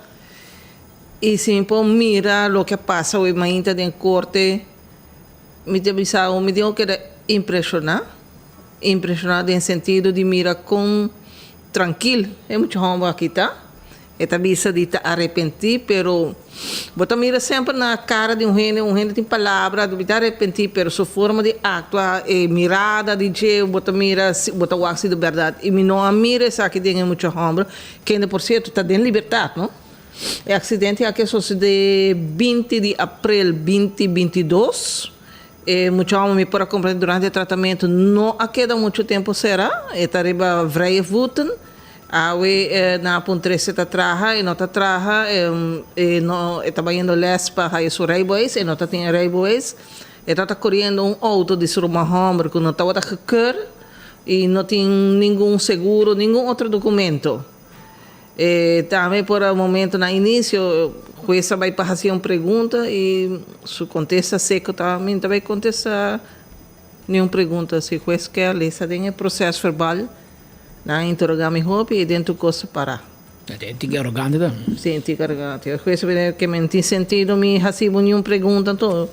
i si mi por mira loke a pasa awe mainta den korte mi ta bisa mi tin ku keda impreshoná, impreshoná den sentido di mira kon trankil e mucha hòmber aki ta. E ta bisa di ta arepentí, pero bo ta mira semper na kara di un hende, un hende tin palabra di ta arepentí, pero su forma di aktua, e mirada di dje, bo ta mira si bo ta wak si di bèrdat. I mi no a mira esaki den e mucha hòmber, kende por sierto ta den libertat, no. E aksidente aki a sosodé 20 di aprel 2022. E mucha hòmber mi por a komprendé durante e tratamentu no a keda muchu tempu será, e ta riba vrije voeten. Awe nan a puntr'é si e ta traha, e no ta traha, e no e ta bayendo les pa haya su rijbewijs, e no ta tin e rijbewijs. E tabata koriendo un outo di su ruman hòmber ku no tabata gekeur i no tin ningun seguro, ningun otro dokumento. E tambe por a momento na inisio hues a bai pa hasié un pregunta i su kontesta seko ta mi no ta bai kontestá niun pregunta si hues ke lesa den e proses verbal. Nan a interogá mi hopi i den tur kos a pará. E tiki arogante ta. Sí, e tiki arogante. E hues a bira ke mi no tin sentido mi hasi bo niun pregunta anto.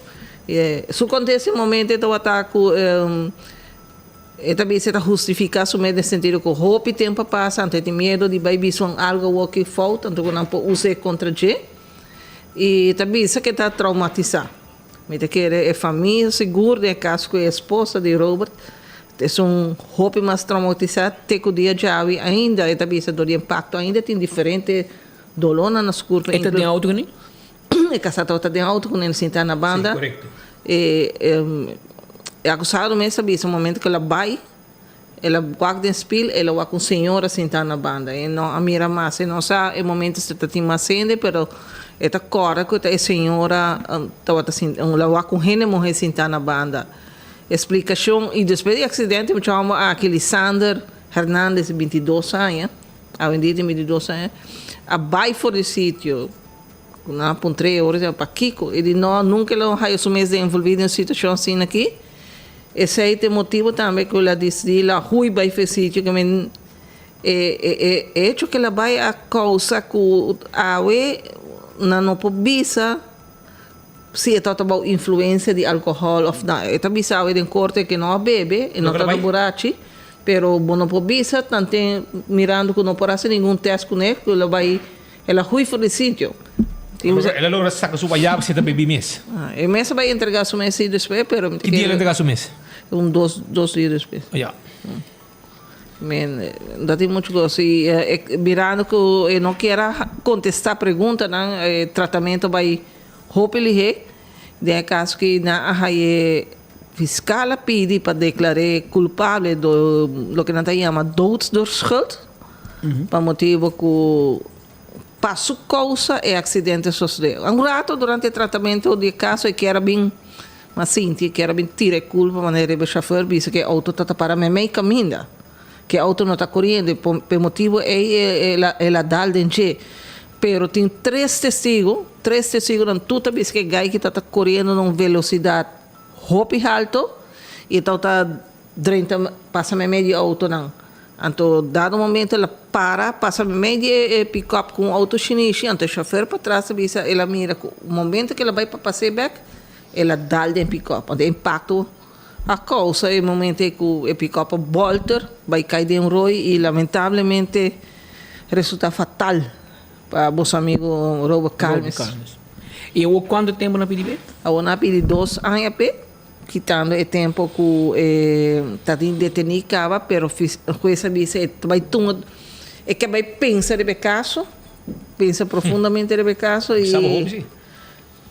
I su kontesta e momento e tabata ku e ta bisa e ta hustifiká su mes den sentido ku hopi tempu a pasa anto e tin miedu di bai bisa un algu awor ki fout anto ku nan por us'é kontra dje. I ta bisa ke ta traumatisá. Mi ta kere e famia sigur den e kaso ku e esposa di Robert Esun hopi mas traumatisá te ku dia djawi ainda e ta bisa dor di impakto ainda tin diferente dolónan na su kurpo. E ta den outo kuné? E kasá tabata den outo kuné, el sintá na banda. Sí, korekto. E e akusado mes a bisa momento ku el a bai el a wak den spil el a wak un señora sintá na banda. E no a mira mas e no sa e momento si ta tin mas hende pero e ta kòrda ku ta e señora tabata sinta el a wak un hende muhé sintá na banda. Explicacion y despues di accidente mucha homber aki Lisander Hernandez di 22 aña, awendia tin 22 aña, a bay for di sitio. Cu nan a puntr'e ora di pakico? E di no, nunca el a haya su mes den envolvi den un situacion asina aki. Esey ta e motibo tambe cu el a dicidi el a huy bay for e sitio ke men e e e hecho cu el a bay a causa cu awe nan no por bisa. Si e tabata bou influencia di alcohol of na. E ta bisa awe den corte ke no a bebe, e no tabata burachi, pero bo no por bisa tanten mirando ku no por haci ningun test kuné ku el a bai, el a hui for di sitio. El a logra saca su guayaba si e ta bebi mes. E mes a bai entrega su mes si despues, pero mi ta Ki dia el a entrega su mes? Un dos dia despues. Ya. Men, no tin mucho cos. Y mirando cu e no kier a contesta preguntanan, e tratamento bay hopi lihe. Den e caso ki nan a haye fiscal a pidi pa declare culpable do loke nan ta yama dood door schuld, pa motibo cu pa su causa e accidente a sosode. Un rato durante e tratamento di e caso e kier a bin. Ma sinti kier a bin tira e culpa manera riba e chauffeur bisa cu e auto ta ta para meimei caminda, cu e auto no ta coriendo y p'e motibo ey el a dal den dje. Pero tin tres testigo, tres testigonan tur ta bisa cu e guy ki ta ta coriendo na un velocidad hopi halto y e tabata drenta pasa meimei di e autonan. Anto dado momento el a para pasa meimei di e pick-up cu un auto shinishi, anto e chauffeur patras ta bisa el a mira cu momento cu el a bay pa pas'e bek, El a dal den pikòp. Anto e impakto a kousa e momento ei ku e pikòp a bòlter bai kai den un roi i lamentablemente resultá fatal pa boso amigu Robert Calmes. Robert Calmes. I awor kuantu tempu nan a pidi p'e? Awor nan a pidi dos aña p'e, kitando e tempu ku e ta tin detení kaba, pero hues a bisa e ta bai tuma, e ke bai pensa riba e kaso, pensa profundamente riba e kaso i. Sa bo hopi si.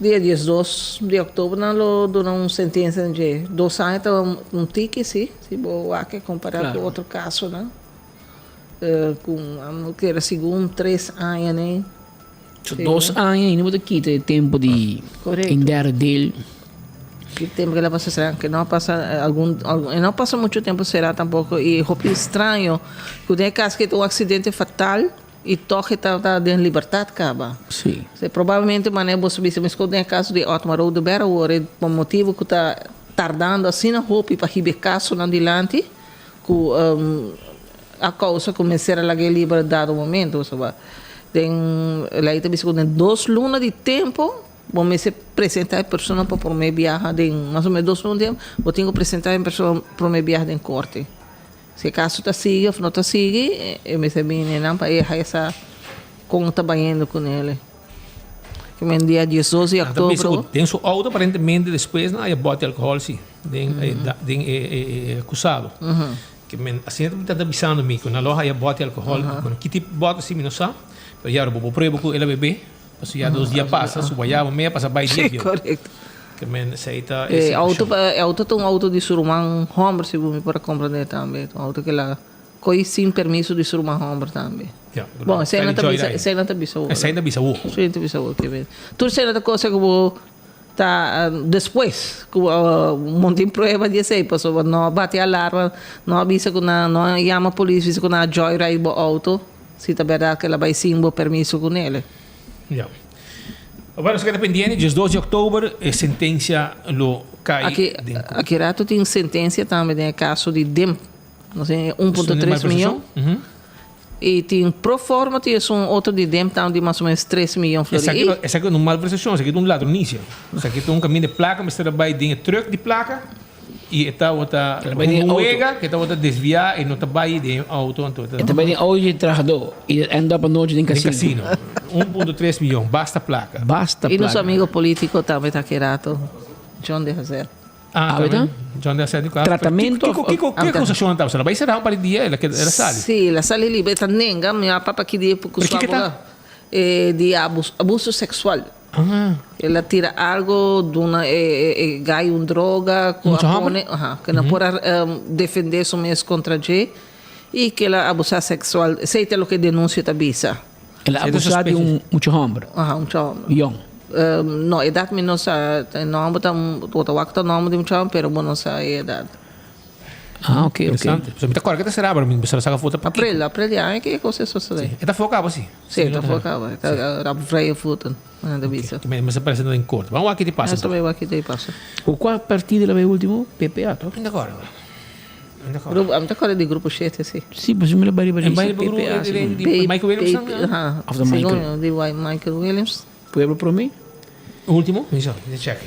Dia 12 di òktober nan lo duna un sentensia den dje. Dos aña ta un tiki si, si bo wak e kompará ku otro kasonan. Ku amo kere segun tres aña ne. So dos aña i no bo ta kita e tempu di Korekto. un derde deel. Ki tempo ku el a pasa será? Ke no a pasa algun algun e no a pasa muchu tempu será tampoko i hopi straño ku den e kas ke ta un aksidente fatal i tòg e tabata den libertat kaba. Sí. Se probablemente manera boso bisa meskos den e kaso di Otmar Oduber awor e pa motibu ku ta tardando asina hopi pa hiba e kasonan dilanti ku a kousa ku mester a lag'é liber dado momento pasobra den lei ta bisa ku den dos luna di tempu Bo mester presenta e persona pa prome biaha den mas o menos dos luna tempu, bo tin ku presenta e persona prome biaha den korte. Si e kaso ta sigui of no ta sigui, e mester bini nan pa e haya sa kon ta bayendo ku nele. Ke men dia diesdos di Nan ta bisa oktobro. ku den su outo aparentemente despues nan haya bòt di alkohòl si, den e den e e akusado. Ke men asina ta ta bisando mi ku nan lo haya bòt di alkohòl, bueno ki tipo bòt si mi no sa, pero ya bo por prueba ku el a bebe. Pasobra ya dos dia pasa, su guayaba mea pasa bai Sí, dia bieu. correcto. Ke men esei ta e E situashon. auto pa e auto ta un auto di su ruman homber segun mi por a comprende tambe. Ta un auto ke la koy sin permiso di su ruman homber tambe. Ja, Bon, esei Freddy nan ta Joy bisa, Ryan. esei nan ta bisa awor. Esei ta bisa awor. Esei nan ta bisa awor ke men. Tur esei nan ta cosa ku bo ta despues ku bo monta in prueba di esei pasobra no a bati alarma, no a bisa ku nan, no a yama polis bisa ku nan a joy ride bo auto. Si ta berdad cu el a bay sin bo permiso cu nele. Ya. Bueno, nos keda pendiente, diesdos di oktober e sentencia lo cay Aki, den corte. aki rato tin sentencia tambe den e caso di Demp, no sé, 1.3 miyon. Y tin pro forma tin esun otro di Demp tambe di mas o menos 3 miyon florin. Esaki, Y esaki no un malversacion, esaki ta un ladronicia. Esaki ta un caminda di placa mester a bay den e truck di placa. I e tabata El a bai den un auto. wega ku e tabata desviá i no ta bai den auto anto e ta E ta bai den auto di trahadó i el end up anochi den den casino. casino. 1.3 miyon, basta plaka. Basta Y nos plaka. amigo politico tambe ta aki rato, John de Hazel. Ah, Awe ta? tambe. John de Hazel di kua? Tratamento Kiko, of- kiko, kiko akusashon tabata? El a bai será un par di dia, el a keda, el a sali. Sí, el a sali liber, e ta nenga, mi a papia aki di ku Pero su kiko ta? abogado, di abus, abuso sexual. El a tira algo, duna e e gai un droga cu Mucha a homber? pone, aha, cu no por a defende su mes contra dje y cu el a abusa sexual. Esey ta loke e denuncia ta bisa. El a abusa di un mucha homber? Aha, un mucha homber. Yong? No, edad mi no sa. E nomber ta, bo ta wak ta nomber di mucha homber, pero bo no sa e edad. Ah, ok, ok. Interesante. So, mi ta kòrda ke ta será, pero mi bisa saka foto pa April, april di aña ke e kos a sosodé. Sí. E ta fo kaba, sí. Sí, e ta fo kaba. E ta rap vrije voeten, nan ta bisa. Mi ta parese den kort. Ban wak ki ta pasa. Nos ta bai wak ki ta pasa. Ku kua partido el a bai ultimo? PPA, toch? Mi ta kòrda. Mi ta kòrda. Grupo, mi ta kòrda di grupo shete, sí. Sí, pasobra mi lo bai riba E bai riba PPA, grupo sí. di Michael Williams nan? Aha. Of de Michael. Segun di Michael Williams. Pueblo Prome. Ultimo, mi sa, mi ta check.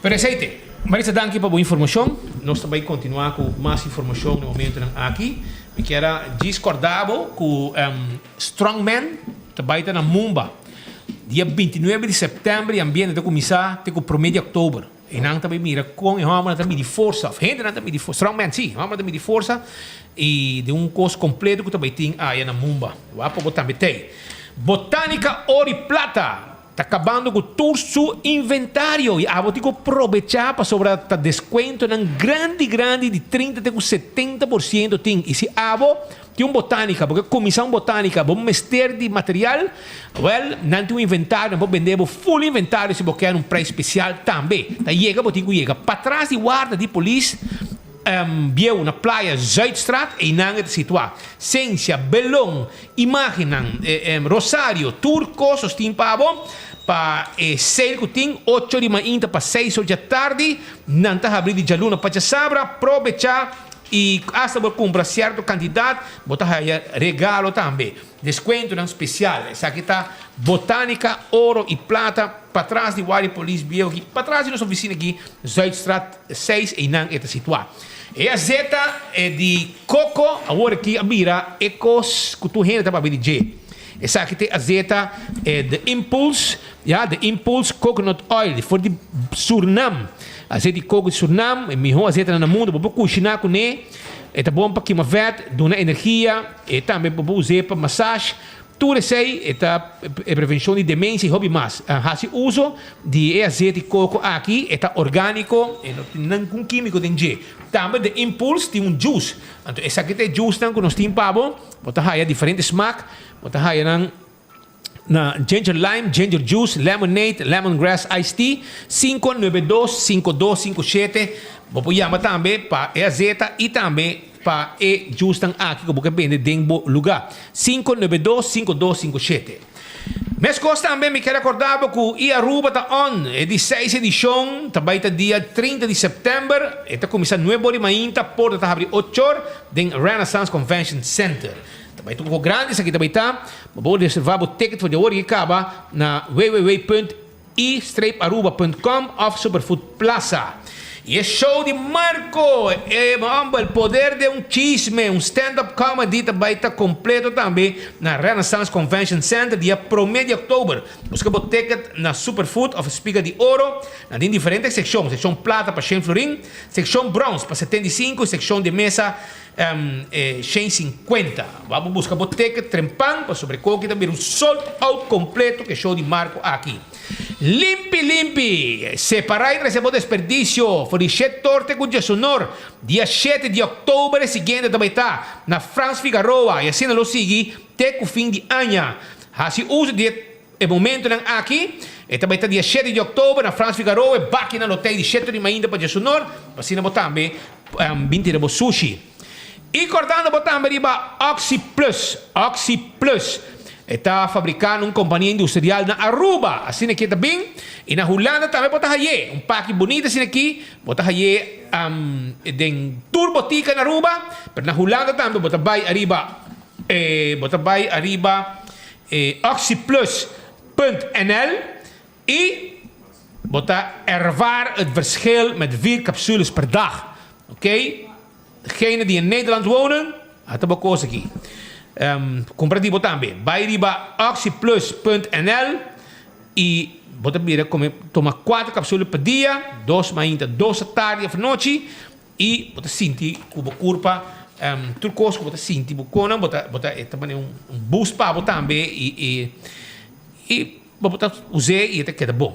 Pero esei te. Marisa danki pa bo informashon. Nos ta bai kontinuá ku mas informashon na momentunan aki. Mi kier a djis kòrda bo ku Strongman ta bai ta na Mumba dia bintinuebe di sèptèmber i ambiente ta kuminsá te ku promé di òktober. Einan ta bai mira kon e hòmbernan ta midi forsa òf hendenan ta midi forsa, strongman sí, hòmbernan ta midi forsa i den un kos kompleto ku ta bai tin aya na Mumba. Wak pa bo tambe t'ei. Botanica Oro y Plata ta kabando ku tur su inventario i abo tin ku probechá pasobra ta deskuentonan grandi grandi di 30 te ku 70% tin i si abo tin un botanica bo ke kuminsá un botanica bo mester di material wèl nan tin un inventario nan por bende bo full inventario si bo kier un prijs spesial tambe ta yega bo tin ku yega patras di warda di polis bieu na playa Zuidstraat einan e ta situá Sensia Belon Imagennan, Rosario, tur kos nos tin pa bo, pa e sale ku tin ocho di mainta pa seis or djatardi, nan ta habri di djaluna pa djasabra, probecha i asta bo kumpra sierto kantidat, bo ta haya regalo tambe, deskuentonan spesial. Esaki ta Botanica Oro y Plata patras di Wari Polis Bieu aki, patras di nos ofisina aki, Zuidstraat seis, einan e ta situá. E azeta di koko awor aki a bira e kos ku tur hende ta papia di dje. Esaki ta e azeta The Impulse, ya, The Impulse Coconut Oil for di Surnam. Azeta di koko di Surnam, e mihó azetanan na mundu. Bo por kushiná kuné, e ta bon pa kima vèt, duna energia, e tambe bo por us'é pa masash. Tur esei e ta e prevencion di demencia y hopi mas. Haci uso di e azeti coco aki, e ta organico, e no tin ningun quimico den dje. Tambe The Impulse tin un juice. Anto esaki ta e juicenan cu nos tin pa bo. Bo ta haya diferente smaak, bo ta haya nan. Na ginger lime, ginger juice, lemonade, lemongrass iced tea, 592 5257. Bo por yama tambe pa e azeta y tambe pa e juicenan aki cu bo ke bende den bo luga. 592 5257. Mescos tambe mi kier recorda bo cu e Aruba ta on, e di seis edicion ta bay ta dia 30 di september, e ta cuminsa nuebe ora di mainta, porta ta habri ocho or den Renaissance Convention Center. Ta bai tur grandi esaki ta bai ta. Bo por reserva bo ticket for di awor y caba na www.e-aruba.com of Superfood Plaza. Y e show di Marco, e homber, el poder de un chisme, un stand-up comedy ta bai ta completo tambe na Renaissance Convention Center dia prome di october. Busca bo ticket na Superfood of Spiga di Oro. Nan tin diferente seccion, seccion plata pa shen florin, seccion brons pa 75 y seccion di mesa 150. Bo a busca bo ticket trempan pasobra e koki ta bira un sold out completo ke show di Marco aki. Limpi limpi! Separa y trece bo desperdicio for di shet torte cu Djesonor. Dia shete di october e siguiente ta bay ta na Frans Figaroa y asina lo sigui te cu fin di aña. Haci uso di e E momentonan aki, e ta bai ta dia shete di òktober na Frans Figaroa, e bakinan lo tei di shete di mainta pa djesunor, pa asina bo tambe bin tira bo sushi. I kòrdando bo tambe riba Oxi Plus, Oxi Plus, e ta fabriká na un kompania industrial na Aruba, asina aki e ta bin, i na Hulanda tambe bo ta hay'é, un paki bunita asina aki, bo ta hay'é den tur botika na Aruba, pero na Hulanda tambe bo ta bai ariba, bo ta bai ariba. E oxyplus punt nl y bo ta ervaar het verschil met vier capsules per dag. Ok, degene die in Nederland wonen, a ta bo cos aki. Cumpra di bo tambe. Bay riba oxyplus punt nl y bo ta bira come toma cuatro capsule per dia, dos mainta, dos atardi of anochi. I bo ta sinti ku bo kurpa tur kos ku bo ta sinti bo konan bo ta bo ta e ta mane un boost pa bo tambe i i i bo por ta us'é i e ta keda bon.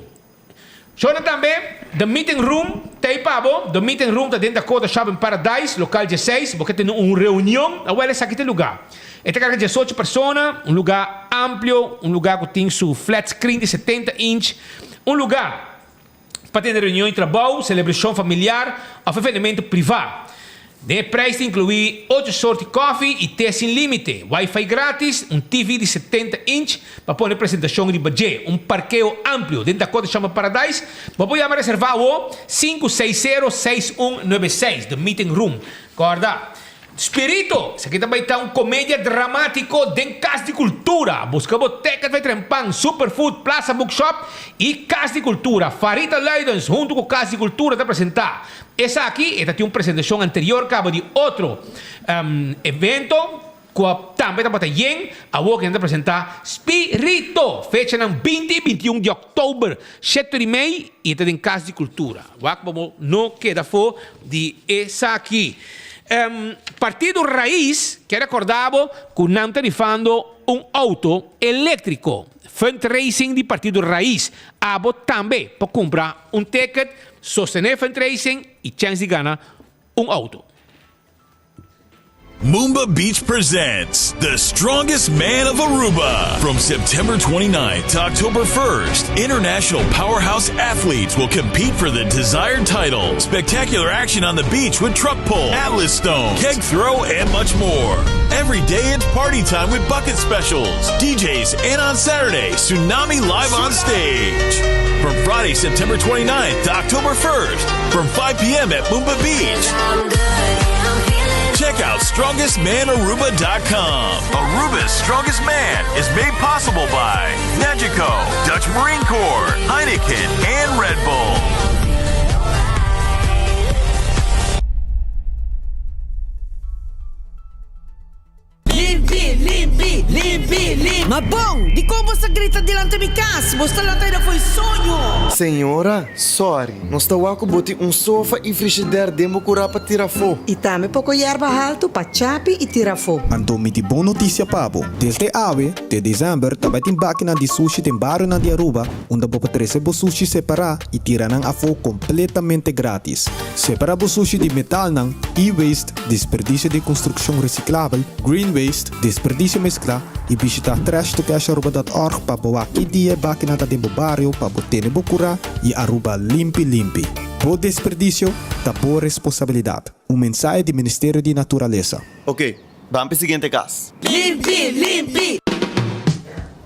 Shona tambe The Meeting Room ta ei pa bo. The Meeting Room ta den Dakota Shopping Paradise, lokal dieseis. Bo ke tene un reunion, awel esaki ta e lugá. E ta karga diesocho persona, un lugá amplio, un lugá ku tin su flat screen di setenta inch, un lugá. Pa tene reunion di trabou, selebrashon familiar òf evenemento privá. Den e prijs ta inkluí ocho sort di kòfi i te sin límite, wifi grátis, un TV di 70 inch pa pone presentashon riba dje, un parkeo amplio den Dakota Shopping Paradise. Bo por yama reservá awo, 560 6196, The Meeting Room. Kòrda! Spirito, Esaki ta bai ta un comedia dramatico den Cas di Cultura. Busca bo ticket bai Trempan, Superfood, Plaza Bookshop y Cas di Cultura. Farita Luidens hunto cu Cas di Cultura ta presenta esaki. E ta tin un presentacion anterior caba di otro evento cu tambe tabata yen. Awor cu nan ta presenta Spirito. Fechanan 20 y 21 di october, shete di mei y e ta den Cas di Cultura. Wak pa bo no keda afo di esaki. Partido Raiz ke recorda bo cu nan ta rifando un auto electrico. Fundraising di Partido Raiz. Abo tambe por cumpra un ticket, sostene fundraising y chens di gana un auto. Moomba Beach presents The Strongest Man of Aruba. From September 29th to October 1st, international powerhouse athletes will compete for the desired title. Spectacular action on the beach with truck pull, atlas stone, keg throw, and much more. Every day it's party time with bucket specials, DJs, and on Saturday, Tsunami live on stage. From Friday, September 29th to October 1st, from 5 p.m. at Moomba Beach. Check out StrongestManAruba.com. Aruba's Strongest Man is made possible by Nagico, Dutch Marine Corps, Heineken, and Red Bull. Limpi, limpi, limpi, limpi. Ma bon, dikon bo sa grita dilanti mi kas? Bo sta lanta aida fo'i soño. Señora, sorry, nos ta wak ku bo tin un sofa i frishider den bo kurá pa tira afó. I tambe poko yerba haltu pa chapi i tira afó. Anto mi tin bon notisia pa bo. Desde awe te desèmber ta bai tin bakinan di sushi den barionan di Aruba unda bo por trese bo sushi separá i tira nan afó kompletamente grátis. Separá bo sushi di metalnan, e-waste, Desperdisio di konstrukshon resiklabel, green waste, desperdisio mesklá. I bishita trashtocasharuba.org pa bo wak ki dia e bakinan ta den bo bario pa bo tene bo kura i Aruba limpi limpi. Bo desperdicio ta bo responsabilidad. Un mensahe di Ministerio di Naturalesa. Ok, ban p'e siguiente kas. Limpi, limpi!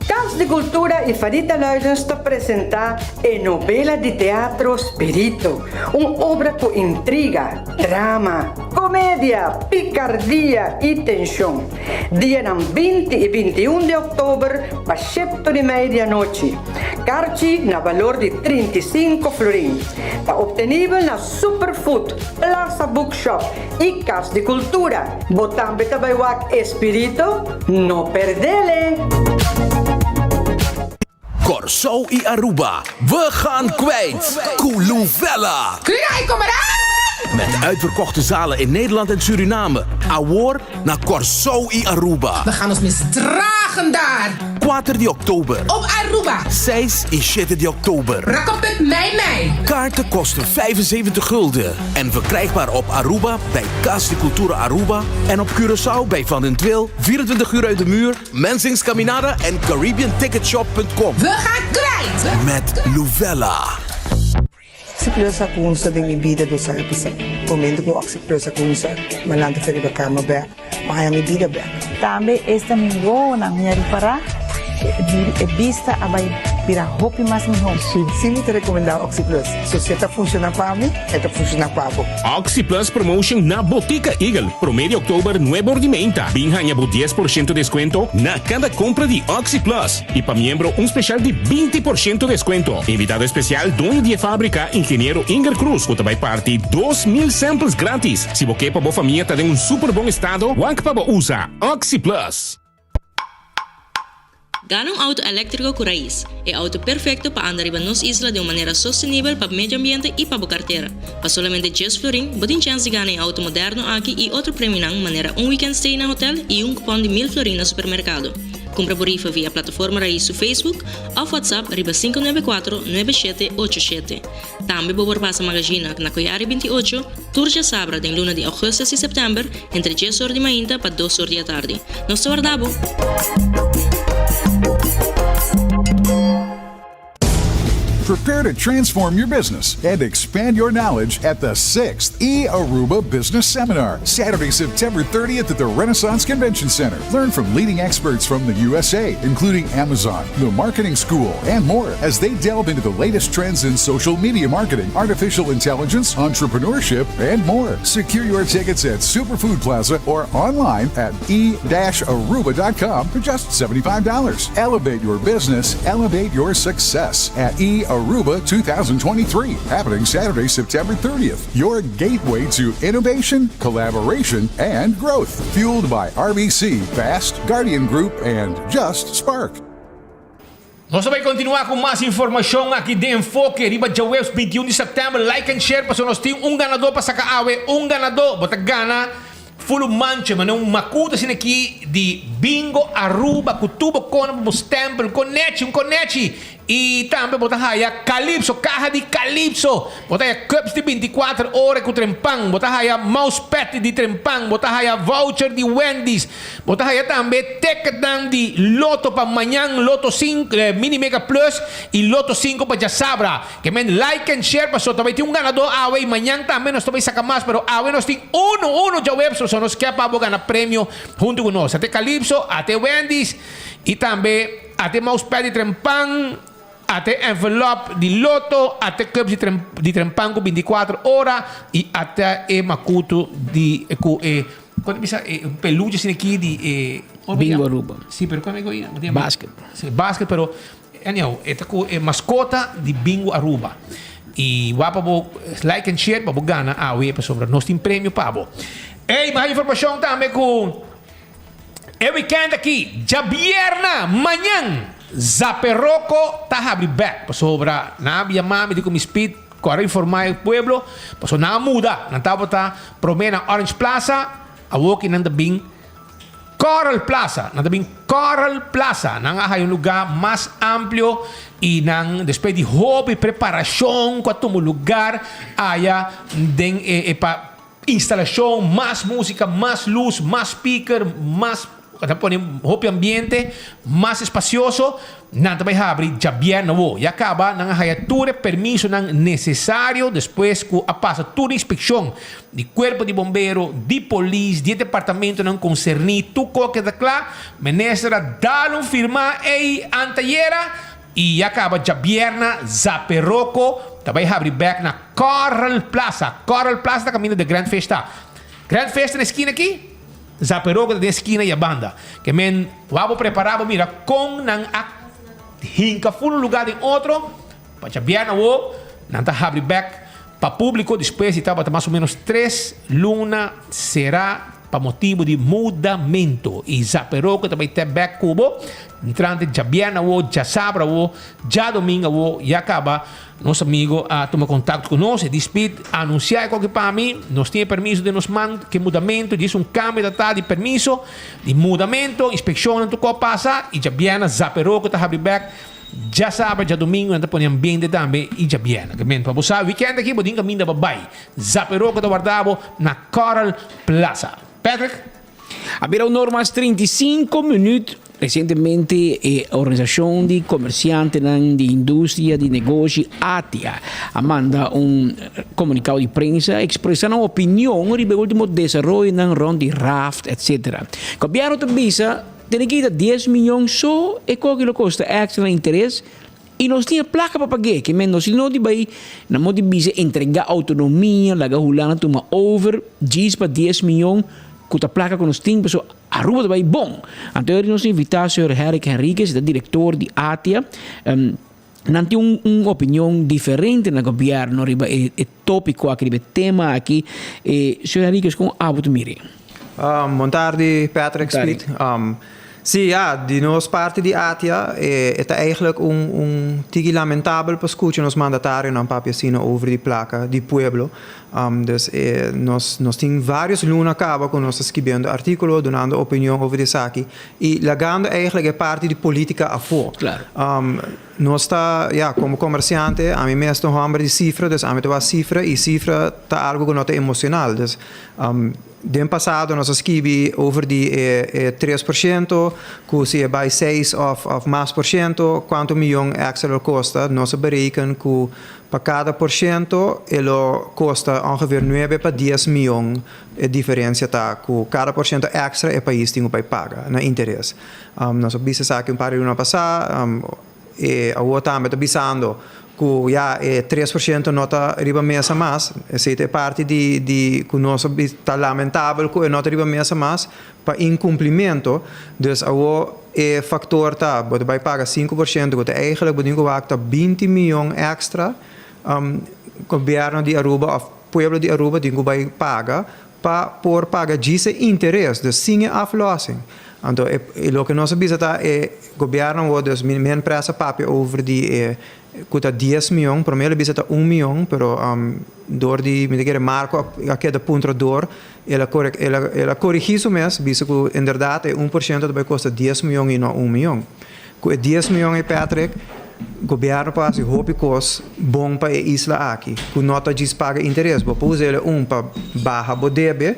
Cas di Cultura y Farita Luidens ta presenta e novela di teatro Spirito, un obra cu intriga, drama, comedia, picardia y tension. Dianan 20 y 21 di october pa shepto di mei di anochi. Carchi na balor di 35 florin. Ta obtenibel na Superfood, Plaza Bookshop y Cas di Cultura. Bo tambe ta bai wak e Spirito? No perdele! Kòrsou i Aruba, we gaan kwijt! Ku Luvella! Met uitverkochte zalen in Nederland en Suriname, awor na Kòrsou i Aruba. We gaan ons misdragen daar! Kuater di òktober. Op Aruba. Seis i shete di òktober. Rakopet mei mei. Kaarten kosten 75 gulden en verkrijgbaar op Aruba bij Cas di Cultura Aruba en op Curaçao bij Van den Tweel, 24 uur uit de muur, Mensing's Caminada en CaribbeanTicketShop.com. We gaan kwijt! Met Luvella. Oxyplus a kunsa den mi bida dos aña pasá. Momento ku Oxyplus a kunsa, mi a lanta for riba kama bèk, mi a haña mi bida bèk. Tambe esta mi wowonan mi a ripará e bista a bai bira hopi mas mihó. Sí mi ta rekomendá Oxyplus. So si e ta funshoná pa mi, e ta funshoná pa bo. Oxyplus Promotion na Botica Eagle, promé di òktober nuebe or di meinta. Bin haña bo 10% deskuento na kada kompra di Oxyplus. I pa miembro un speshal di 20% deskuento. Invitado espesial doño di e fábrika, ingeniero Inger Cruz, ku ta bai parti 2000 samples gratis. Si bo ke pa bo famia ta den un super bon estado, wak pa bo usa Oxyplus. Gana un auto eléktriko ku rais, e auto perfekto pa anda riba nos isla den un manera sostenibel pa medio ambiente i pa bo kartera. Pa solamente djes florin, bo tin chèns di gana e auto moderno aki i otro premionan manera un weekend stay na hotel i un kupòn di mil florin na supermerkado. Kumpra bo rifa via Plataforma Rais su Facebook òf WhatsApp riba 594 9787. Tambe bo por pasa Magazina na Koyari 28 tur djasabra den luna di augustus i sèptèmber entre djes or di mainta pa dos or di atardi. Nos ta warda bo! Prepare to transform your business and expand your knowledge at the 6th E Aruba Business Seminar, Saturday, September 30th at the Renaissance Convention Center. Learn from leading experts from the USA, including Amazon, the Marketing School, and more as they delve into the latest trends in social media marketing, artificial intelligence, entrepreneurship, and more. Secure your tickets at Superfood Plaza or online at e-aruba.com for just $75. Elevate your business, elevate your success at E Aruba 2023, happening Saturday, September 30th. Your gateway to innovation, collaboration, and growth. Fueled by RBC, Fast, Guardian Group, and Just Spark. Nos ta bai kontinuá ku mas informashon aki den Enfoke riba djaweps 21 di sèptèmber. Like and share pasobra nos tin un ganadó pa saka awe. Un ganadó! Bo ta gana fulu mancha manera un makuta asina aki di Bingo Aruba ku tubo kona pa bo stèmpel konechi, un konechi! I tambe bo ta haya Calypso, kaha di Calypso! Bo ta haya cups di 24 ora ku trempan, bo ta haya mousepad di trempan, bo ta haya voucher di Wendy's. Bo ta haya tambe ticketnan di Lotto pa mañan, Lotto sinku, Mini Mega Plus y Lotto sinku pa djasabra. Ke men like and share paso ta bay tin un ganador awe y mañan tambe nos ta bay saca mas pero awe nos tin uno uno djaweps paso nos ke pa bo gana premio hunto cu nos. Ate Calypso, ate Wendy's y tambe ate mousepad di trempan. Ate envelop di loto, ate cups di tren di trempan cu 24 ora y ate e macuto di cu e con ta bisa e un peluche asina aki di e Bingo Aruba. Si, pero con e Basket. Si, basket pero anyhow e ta cu e mascota di Bingo Aruba. Y wak pa bo like and share pa bo gana awe pasobra nos tin premio pa bo. Ey, mas informacion tambe cu E weekend aki, djabierna, mañan, Zaperoco ta habri bek pasobra nan a yama mi di ku mi speed ku a informa e pueblo pasobra nan a muda, nan tabata prome na Orange Plaza, awoki nan ta bin Coral Plaza, nan ta bin Coral Plaza, nan a haya un luga mas amplio y nan despues di hopi preparacion ku a tuma lugar aya den e pa Instalashon, mas músika, mas lus, mas speaker, mas. Ta pone hopi ambiente mas espacioso. Nan ta bay habri djabièrnè awo. Ya caba nan a haya tur e permisonan necesario despues cu a pasa tur inspeccion di cuerpo di bombero, di polis, di e departamentonan concerni. Tur coke ta cla. Minister a dal un firma ey antayera y ya caba djabièrnè Zaperoco ta bay habri bek na Coral Plaza. Coral Plaza ta caminda de Grand Fish ta. Grand Fish ta na e skina aki. Zaperoco ta den skina y a banda. Ke men wou bo prepara bo mira kon nan a hinka ful un luga den otro pa djabièrnè awo nan ta habri bek pa publico despues di tabata mas o menos tres luna sera pa motibo di mudamento y Zaperoco ta bay te bek ku bo entrante djabièrnè awo djasabra awo djadomingo awo ya kaba. Nos amigo a tuma contacto cu nos, e di Speed a anuncia e koki pa mi, nos tin e permiso den nos man, ke mudamento, djis un cambio ta ta di permiso, di mudamento, inspeccionnan tur cos pasa, y djabièrnè Zaperoco ta habri bek, djasabra, djadomingo nan ta pone ambiente tambe y djabièrnè. Ke men pa bo sa weekend aki bo tin caminda pa bay, Zaperoco ta warda bo na Coral Plaza. Patrick? A bira un or mas 35 minuut. Recientemente e organisacion di comerciantenan di industria di negoshi ATIA a manda un comunicado di prensa expresa nan opinion riba e ultimo desaroyonan rond di raft etc. Gobierno ta bisa tene kita 10 miyon so e koki lo costa extra na interes I nos tin e plaka pa pag'é, ke men nos no di bai na mo di bisa entregá outonomia, laga Hulanda tuma over djis pa dies miyon ku ta plaka ku nos tin, pasobra Aruba ta bai bon. Anto eri nos invitá señor Herrick Henriquez, e ta direktor di ATIA. Nan tin un un opinion diferente na gobièrnu riba e e tópiko aki, riba e tema aki. Señor Henriquez, kon abo ta mir'é? Bon tardi Patrick Speed. Sí, ya, di nos parti di ATIA e ta eigenlijk un un tiki lamentabel pa skucha nos mandatarionan papia asina over di plaka di pueblo. Dus e nos nos tin varios luna kaba ku nos ta skibiendo artíkulo, dunando opinion over di esaki i lagando eigenlijk e parti di polítika afó. Nos ta, ya, komo komersiante, ami mes ta un hòmber di sifra, dus ami ta wak sifra i sifra ta algu ku no ta emosional. Dus Den pasado nos a skibi over di e e 3% ku si e bai seis òf òf mas por shento kuantu miyon èkstra lo kosta. Nos a bereken ku pa kada por shento e lo kosta ongeveer nuebe pa dies miyon e diferensia ta ku kada por shento èkstra e pais tin ku bai paga na interes. Nos a bisa esaki un par di luna pasá. E awor tambe ta bisando ku ya e 3% no ta riba mesa mas. Esei ta e parti di di ku nos a ta lamentabel ku e no ta riba mesa mas pa inkumplimento. Dus awor e faktor ta bo ta bai paga 5% ku ta eigentlik bo tin ku wak ta 20 miyon èkstra gobièrnu di Aruba òf pueblo di Aruba tin ku bai paga pa por paga djis e interes, dus sin e aflossing. Anto e loke nos a bisa ta e gobierno awor, dus mi mi empresa papia over di e ku ta dies mion, prome el a bisa ta un mion, pero dor di mi ta kere Marco a keda puntra dor, el a kore el a el a korigí su mes bisa ku inderdat e 1% ta bai kosta dies mion i no un mion. Ku e dies mion ei Patrick, gobierno por hasi hopi kos bon pa e isla aki, ku no ta djis paga interes. Bo por usa el un pa baha bo debe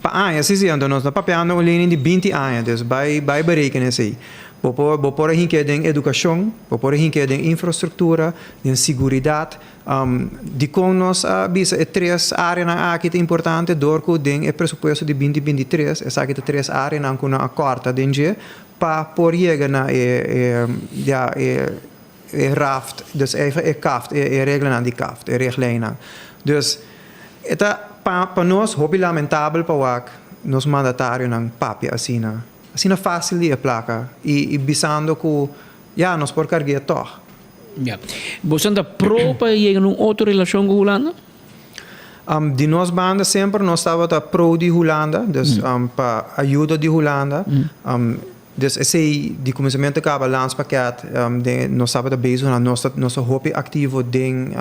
pa aña, si si, anto nos ta papiando un lening di 20 aña, dus bai bai bereken esei. Bo por bo por a hink'é den edukashon, bo por a hink'é den infrastruktura, den siguridat. Dikon nos a bisa e tres áreanan aki ta importante? Dor ku den e presupuesto di 20 23 esaki ta tres áreanan ku nan a kòrta den dje. Pa por yega na e e ya e e raft, dus even e kaft, e e reglanan di kaft, e richtlijnnan. Dus e ta pa pa nos hopi lamentabel pa wak nos mandatarionan papia asina, asina fácil di e plaka i i bisando ku ya nos por karg'é tòg. Ya. Boso ta pro pa yega na un otro relashon ku Hulanda? Di nos banda semper nos tabata pro di Hulanda, dus pa ayudo di Hulanda. Dus esei di kuminsamentu kaba landspakket den nos tabata bezig na nos ta nos ta hopi aktivo den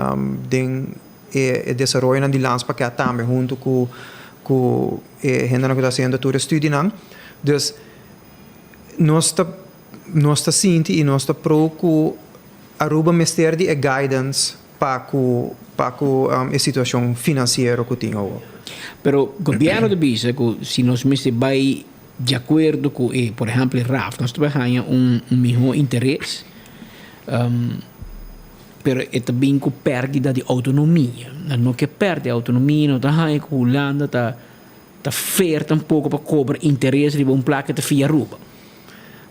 den e desaroyonan di landspakket tambe huntu ku ku e hendenan ku ta hasiendo tur e studienan. Dus nos ta nos ta sinti i nos ta pro ku Aruba mester di e guidance pa ku pa ku e situashon finansiero ku tin awor. Pero gobièrnu ta bisa ku si nos mester bai. Di akuerdo ku e, por ehèmpel e RAF, nos ta bai haña un mihó interes, pero e ta bin ku pèrdida di outonomia. Nan no ke pèrdè outonomia, no ta haña ku Hulanda ta ta fair tampoko pa kobra interes riba un plaka ta fia Aruba.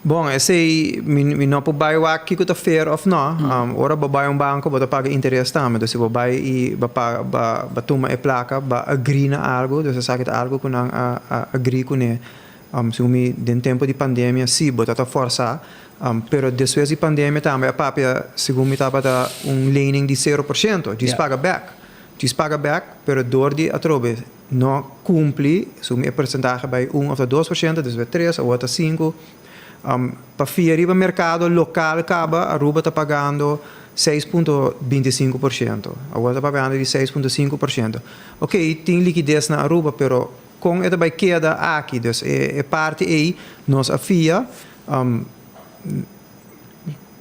Bon, esei mi mi no por bai wak kiko ta fair òf no. Ora bo bai un banko bo ta paga interes tambe. Entonces si bo bai i bo paga bo bo tuma e plaka bo agree na algu, dus esaki ta algu ku nan a a agree kuné. Segun mi den tempu di pandemia si bo ta ta fòrsá, pero despues di pandemia tambe a papia segun mi tabata un lening di sero por shento, djis paga bèk. Djis paga bèk, pero dor di atrobe no kumpli, segun mi e porsentahe bai un òf ta 2%, despues tres, awor ta sinku. Pa fia riba merkado lokal kaba Aruba ta pagando 6,25%. Awor ta pagando di 6,5%. Oké, tin likides na Aruba, pero kon e ta bai keda aki? Dus e parti ei nos a fia,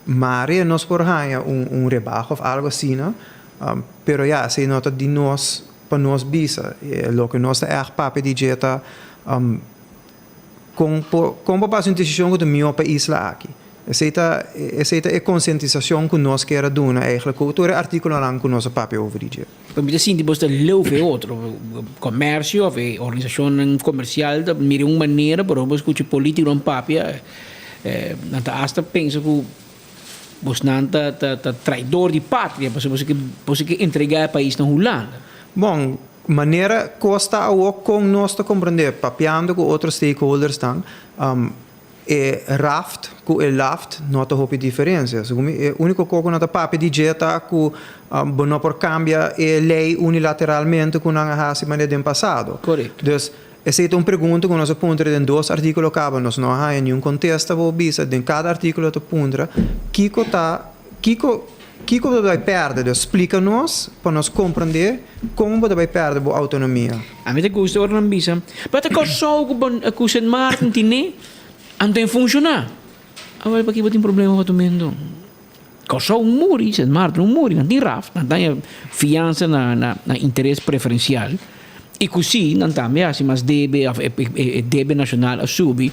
mare nos por haña un rebaho òf algu asina, pero ya, esei no ta di nos pa nos bisa. Loke nos ta ègt papia di dje ta kon por kon por pasa un desishon ku ta mihó pa e isla aki. Esei ta esei ta e konsientisashon ku nos kier a duna eigentlik ku tur e artíkulonan ku nos a papia over di dje. Pero mi ta sinti bo sta leu for e otro. Komersio òf e organisashonnan komersial ta mira un manera, pero bo skucha politikonan papia, nan ta asta pensa ku Bosnan ta ta traidor di patria pasobra boso ke boso ke entrega e pais na Hulanda. Bon, manera kos ta awor kon nos ta komprendé papiando ku otro stakeholdersnan, e raft ku e laft no ta hopi diferensia. Segun mi e úniko kos ku nan ta papia di dje ta ku bo no por kambia e lei unilateralmente ku nan a hasi manera den pasado. Korekto. Dus Esei ta un pregunta ku nos a puntra den dos artíkulo kaba. Nos no a haña niun kontesta bo bisa. Den kada artíkulo ta puntra kiko ta kiko kiko bo ta bai pèrdè. Dus splika nos pa nos komprendé kon bo ta bai pèrdè bo outonomia. A mi ta gusta ora nan bisa, Pero ta Kòrsou ku ku Sint Maarten tine, anto e funshoná. Awor paki bo tin problema ku tumendo? Kòrsou muri, Sint Maarten no muri, nan tin raf, nan ta haña fiansa na na interes preferensial i ku si nan tambe a hasi mas debe òf e debe nashonal a subi,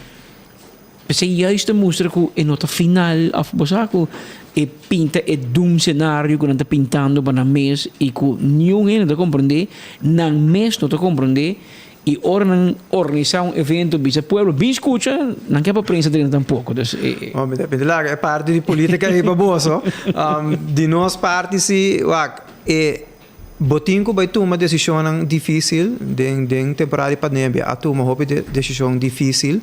p'esei juist ta mustra ku e no ta final òf bo sa ku e pinta e doom scenario ku nan ta pintando pa nan mes i ku niun hende ta komprendé, nan mes no ta komprendé. I ora nan organisá un evento bisa pueblo bin skucha, nan ke pa prensa drenta tampoko. Dus e. Oh, mi ta mi ta laga e parti di politica ei pa boso. Di nos parti si, wak, e bo tin ku bai tuma desishonnan difísil den den temporada di pandemia. A tuma hopi desishon difísil.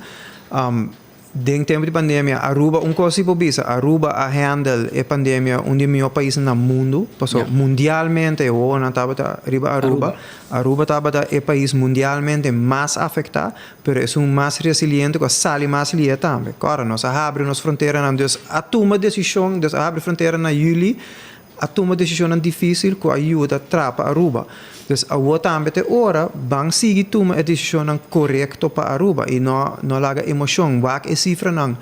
Den tempu di pandemia Aruba un kos si por bisa Aruba a handle e pandemia un di e mihó paisnan na mundu paso mundialmente e wowonan tabata riba Aruba Aruba tabata e pais mundialmente mas afektá pero esun mas resiliente ku a sali mas lihe tambe kòrda nos a habri nos fronteranan dus a tuma desishon dus a habri frontera na yuli A tuma desishonnan difísil ku a yuda trapa Aruba. Dus awor tambe ta e ora ban sigui tuma e desishonnan korekto pa Aruba i no no laga emoshon wak e sifranan.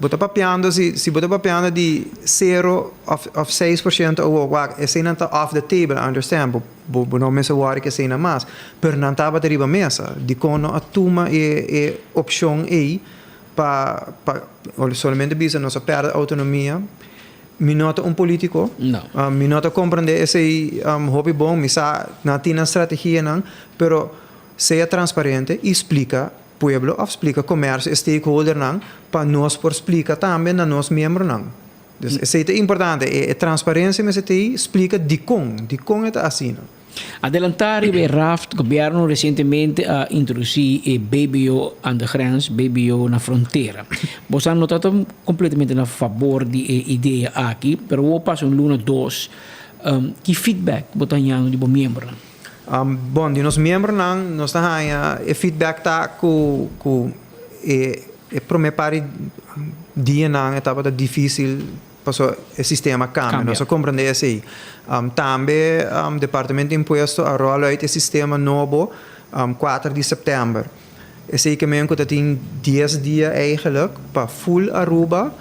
Bo ta papiando si si bo ta papiando di sero òf òf 6% awor wak eseinan ta off the table I understand bo bo bo no mester wòri ku eseinan mas pero nan tabata riba mesa dikon no a tuma e e opshon ei pa pa solamente bisa nos a pèrdè outonomia. Mi no ta un polítiko. No. Mi no ta komprendé esei hopi bon. Mi sa nan tin nan strategianan, pero sea transparente i splika pueblo òf splika komèrsio, e stakeholdernan, pa nos por splika tambe na nos miembronan. Dus esei ta importante. E transparensia mester ta ei, splika dikon, dikon e ta asina. Adelantá riba e raft, gobièrnu resientemente a introdusí e BBO aan de grens, BBO na frontera. Boso no ta kompletamente na fabor di e idea aki, pero wou pasa un luna dos, ki feedback bo ta hañando di bo miembronan? Bon, di nos miembronan nos ta haña e feedback ta ku ku e e promé par di dianan e tabata difísil. Pasobra e sistema cambia, nos a comprende esey. Tambe Departamento di Impuesto a roll uit e sistema nobo 4 di september. Esey ke men cu ta tin 10 dia eigenlijk pa full Aruba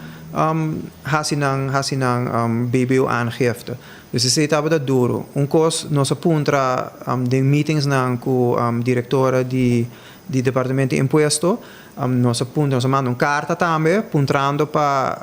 haci nan haci nan BBO aangifte. Dus esey tabata duro. Un cos nos a puntra den meetingsnan cu directora di. di Departamento di Impuesto. Nos a puntra, nos a manda un karta tambe puntrando pa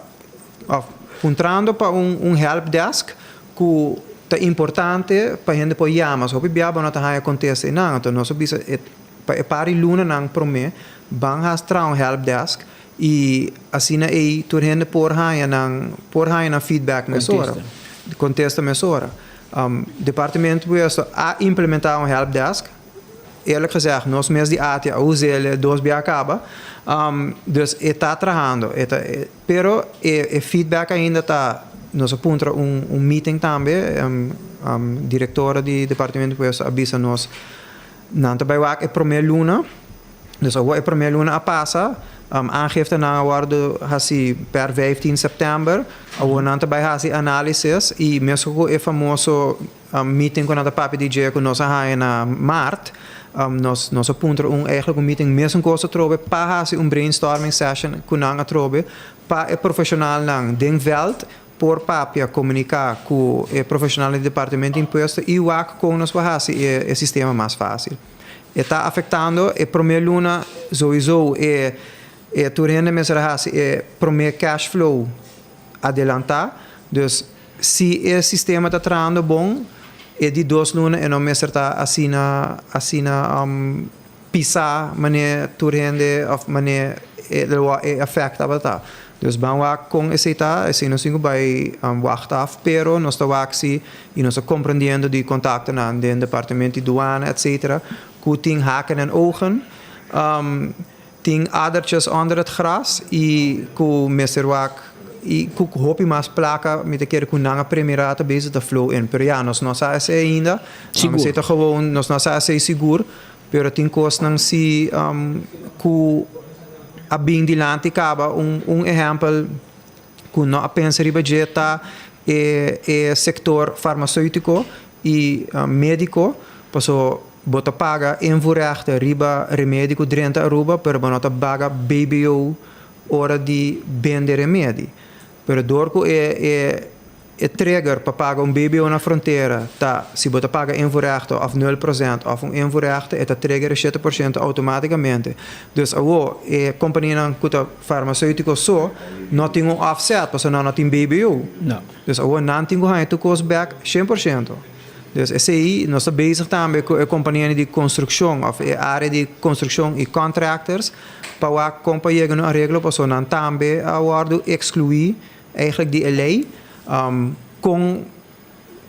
òf puntrando pa un un helpdesk ku ta importante pa hende por yama. So hopi bia bo no ta haña kontesta einan. Anto nos a bisa e pa e par di lunanan promé ban has traha un helpdesk i asina ei tur hende por haña nan por haña nan feedback mesora. Kontesta mesora. Departamento di Impuesto a implementá un helpdesk. Eerlijk gezegd, nos mes di ATIA a us'el dos bia caba. Dus e ta trahando. E ta, pero e, e feedback ainda ta, nos a puntra un, un meeting tambe, directora di Departamento di Impuesto a bisa nos, nan ta bay wak e prome luna, dus awor e prome luna a pasa, aangiftenan a wordo haci per 15 september, awor nan ta bay haci análisis y mesun cu e famoso Meeting ku nan ta papia di dje ku nos a haña na maart, nos nos a puntra un eigenlijk un meeting mesun kos atrobe pa hasi un brainstorming session ku nan atrobe pa e profeshonalnan den vèlt por papia, komuniká ku e profeshonalnan di departamento di impuesto i wak kon nos por hasi e e sistema mas fásil. E ta afektando e promé luna souiso e e tur hende mester a hasi e promé cash flow adelantá. Dus si e sistema ta trahando bon, e di dos luna e no mester ta asina asina pisá manera tur hende òf manera e e efèkt tabata. Dus ban wak kon esei ta, esei nos tin ku bai wachta af, pero nos ta wak si i nos ta komprendiendo di kontaktonan den departamento di duana etcetera ku tin haken en ogen. Tin adertjes onder het gras y cu mester wak y cu hopi mas placa mi ta kere cu nan a premira ta bezig ta flow in. Pero ya, nos no sa esey ainda. Sigur. Esey ta gewoon, nos no sa esey sigur, pero tin cosnan si cu a bin dilanti caba. Un un ehempel cu no a pensa riba dje ta e e sector farmaceutico y medico, paso bo ta paga invoerrechten riba remedi cu drenta Aruba, pero bo no ta baga BBO ora di bende remedi. Pero door cu e e e trigger pa paga un BBO na frontera ta si bo ta paga invoerrechten of nul procent of un invoerrechten, e ta trigger e 7% automaticamente. Dus awo e companianan cu ta farmaceutico so no tin un offset pasobra nan no tin BBO. No. Dus awor nan tin ku haña tur kos bèk 100%. Dus esei nos ta bezig tambe ku e kompanianan di konstrukshon òf e área di konstrukshon i contractors pa wak kon pa yega na un areglo pasobra nan tambe a wòrdu ekskluí eigentlik di e lei. Kon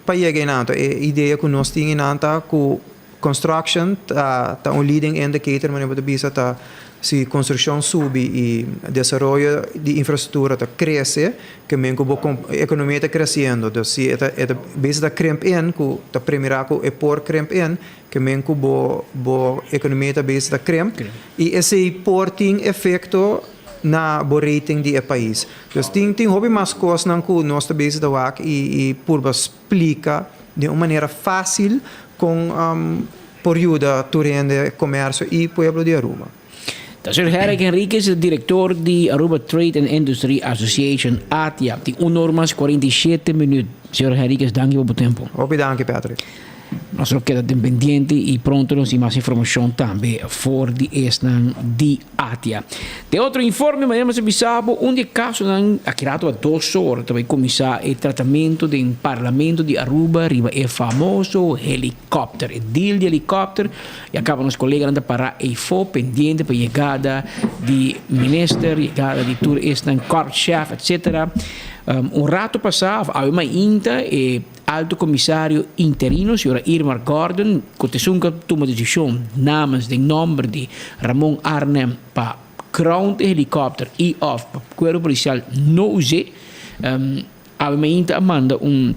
pa yega einan? Anto e idea ku nos tin einan ta ku Construction ta ta un leading indicator manera bo ta bisa ta si construccion subi y desaroyo di infrastructura ta crece ke men cu bo economia ta creciendo. Dus si e ta e ta bisa ta krimp in cu ta premira cu e por krimp in ke men cu bo bo economia ta bisa ta krimp y esey por tin efecto na bo rating di e pais. Dus tin tin hopi mas cosnan cu nos ta bisa ta wak y y purba splica den un manera fácil con por yuda tur hende, comercio y pueblo di Aruba. Ta Sir Herrick Henriquez e director di Aruba Trade and Industry Association, ATIA. Tin un or mas 47 minuut. Señor Henriquez, danki pa bo tempo. Hopi danki, Patrick. Nos lo keda den pendiente y pronto nos tin mas informacion tambe for di esnan di ATIA. Den otro informe, manera nos a bisa bo, un di e casonan aki rato a dos or ta bay cuminsa e tratamento den Parlamento di Aruba riba e famoso helicopter. E deal di helicopter ya caba nos coleganan ta para eyfo pendiente pa yegada di minister, yegada di tur esnan korpschef, etc. Un rato pasa of awe mainta e Alto Komisario interino, señora Irmar Gordon, ku ta esun ku a tuma desishon namens den nòmber di Ramon Arnhem pa ground e helikòpter i òf pa Kuerpo Polisial no us'é, awe mainta a manda un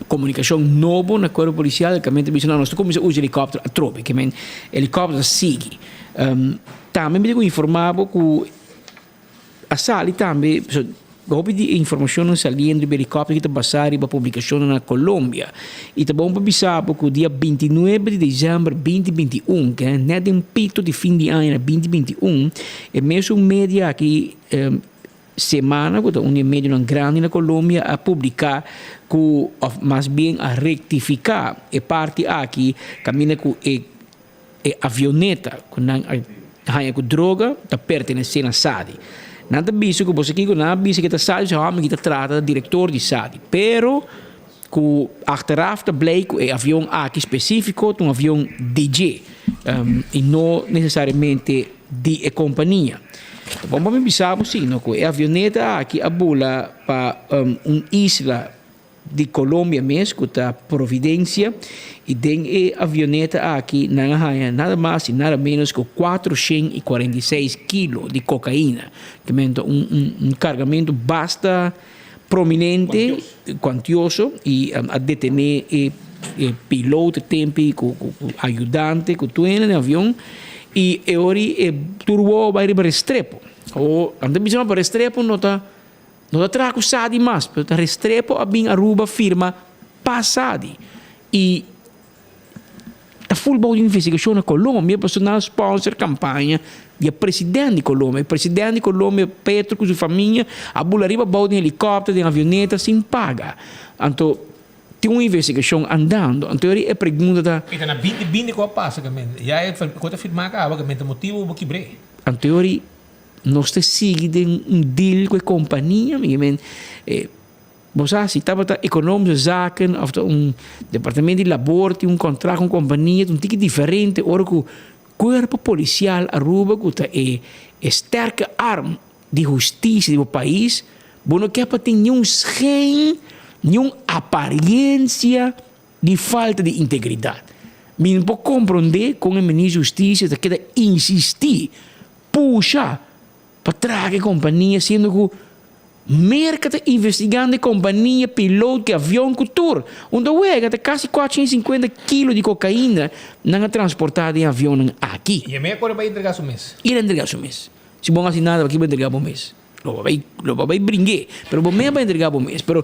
komunikashon nobo na Kuerpo Polisial kaminda ta bisa no nos ta kuminsá usa helikòpter atrobe, ke men helikòpter ta sigui. Tambe mi tin ku informá bo ku A sali tambe, hopi di e informashonnan saliendo riba helikòpter ki ta basá riba publikashonnan na Colombia. I ta bon pa bisa bo ku dia 29 di desèmber 2021, ke nèt den pito di fin di aña na 2021, e mesun media aki, Semana, ku ta un di e medionan grandi na Colombia, a publiká ku, òf mas bien a rektifiká e parti aki kaminda ku e e avioneta ku nan a. haña ku droga ta pertenesé na Sadi. Nan ta bisa ku boso kiko nan a bisa ku ta Sadi su hòmber ki ta trata ta direktor di Sadi. Pero ku achteraf ta blijk ku e avion aki spesífiko ta un avion di dje i no nesesariamente di e kompania. Ta bon pa mi bisa bo si no ku e avioneta aki a bula pa un isla di Colombia mes ku ta Providencia i den e avioneta aki nan a haña nada mas i nada menos ku 446 kilo di kokaina. Te men ta un un kargamentu basta prominente, kuantioso i a detené e e piloto tempi ku ku ayudante ku tur hende den avion i e ora e tur wou bai riba Restrepo. Awor nan ta bisa pa Restrepo no ta No ta traha ku Sadi mas, pero ta Restrepo a bin Aruba firma pa Sadi. I ta ful bou di investigashon na Colombia pasobra nan a sponsor kampaña di e president di Colombia. E president di Colombia, Petro ku su famia a bula riba bou den helikòpter, den avioneta sin paga. Anto tin un investigashon andando. Anto e pregunta ta. E ta na binti binti ku a pasa, ya e ku ta firma kaba, ta motibu bo kibr'é. Anto Nos ta sigui den un deal ku e kompania, mi men bo sa si tabata Economische Zaken of ta un departamento di labor tin un kontrakt ku un kompania ta un tiki diferente ora ku Kuerpo Polisial Aruba ku ta e sterke arm di hustisia di bo pais bo no ke pa tin niun schijn niun apariencia di falta di integridat. Mi no por komprondé kon e minister di Hustisia ta keda insistí pusha pa traha e kompania siendo ku Merka ta investigando e kompania, pilot, ku avion ku tur. Unda wega ta kasi 450 kilo di kokaina nan a transportá den avionnan aki. I e mei a kore bai entregá su mes. I el a entregá su mes. Si bo no hasi nada, pakiko bo entregá bo mes? Lo bo bai, lo bo bai bring'é, pero bo mes a bai entregá bo mes. Pero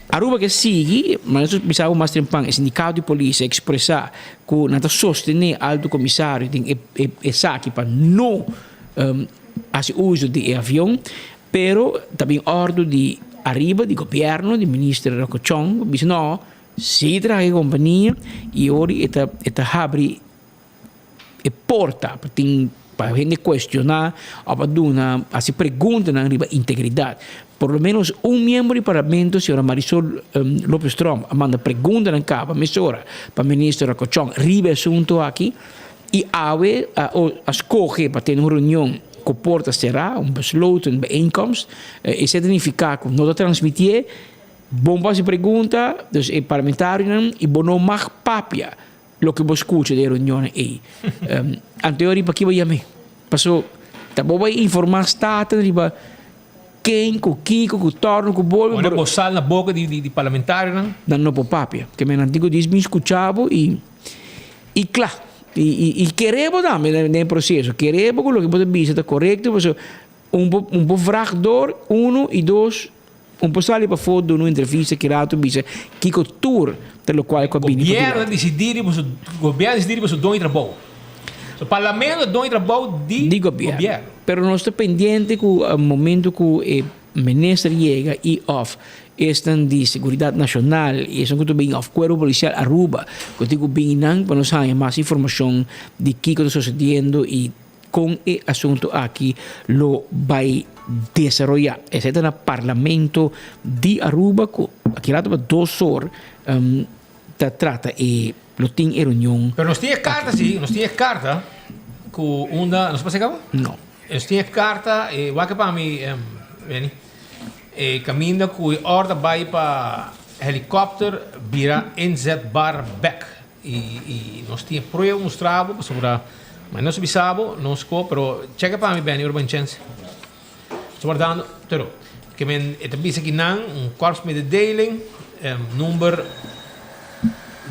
Aruba ke sigui, ma nos bisa bo mas trempan, e sindikato di polis a ekspresá ku nan ta sostené Alto Komisario den e esaki pa no hasi uso di e avion, pero ta bin òrdu di ariba di gobièrnu, di minister Rocco Chong, bisa no, sigui traha ku e kompania i ora e ta e ta habri e porta pa tin pa hende cuestiona of pa duna haci preguntanan riba integridad. Por lo menos un miembro di parlamento, señora Marisol Lopez Tromp, a manda preguntanan caba mesora pa minister Rocco Chong riba e asunto aki y awe a a scoge pa tene un reunion cu porta cera, un besloten bijeenkomst. Esey ta nifica cu no ta transmitié, bon pa haci pregunta, dus e parlamentarionan y bo no mag papia. Loke bo skucha den e reunionnan ei. Anto e riba ki bo yam'é? Paso ta bo bai informá Staten riba ken ku kiko ku tòrnu ku bolbe. Ora bo sal na boka di parlamentarionan. Nan no por papia. Ke men nan tin ku dis bin skucha bo i i kla. I kere bo tambe den e proseso. Kere bo ku loke bo ta bisa ta korekto paso un por un por vrag dor uno i dos. Un por sali pafó duna un entrevista ki rato bisa kiko tur ta lokual ku a bini pa Gobierno dilanti. disidí riba su gobierno disidí riba su don di trabou. So parlamento ta don di trabou di Di gobierno. gobierno. Pero nos ta pendiente ku momento ku e minister yega i òf esnan di seguridat nashonal i esnan ku ta bin òf kuerpo polisial Aruba ku tin ku bini nan pa nos haña mas informashon di kiko ta sosediendo i Con e asunto aki lo bay desaroya? Esey ta na Parlamento di Aruba cu aki rato pa dos or ta trata e lo tin e reunion. Pero nos tin e carta si, nos tin e carta cu unda, nos pasa e caba? No. Nos tin e carta, e wak pa mi Benny, e caminda cu e order bay pa helicopter bira inzetbaar bek. I nos tin e prueba mustra bo pasobra ma nos bisa bo nos ko pero cheke pa mi Benny ora bo chens. Nos wardando pero ke men e ta bisa ki nan un korpsmededeling number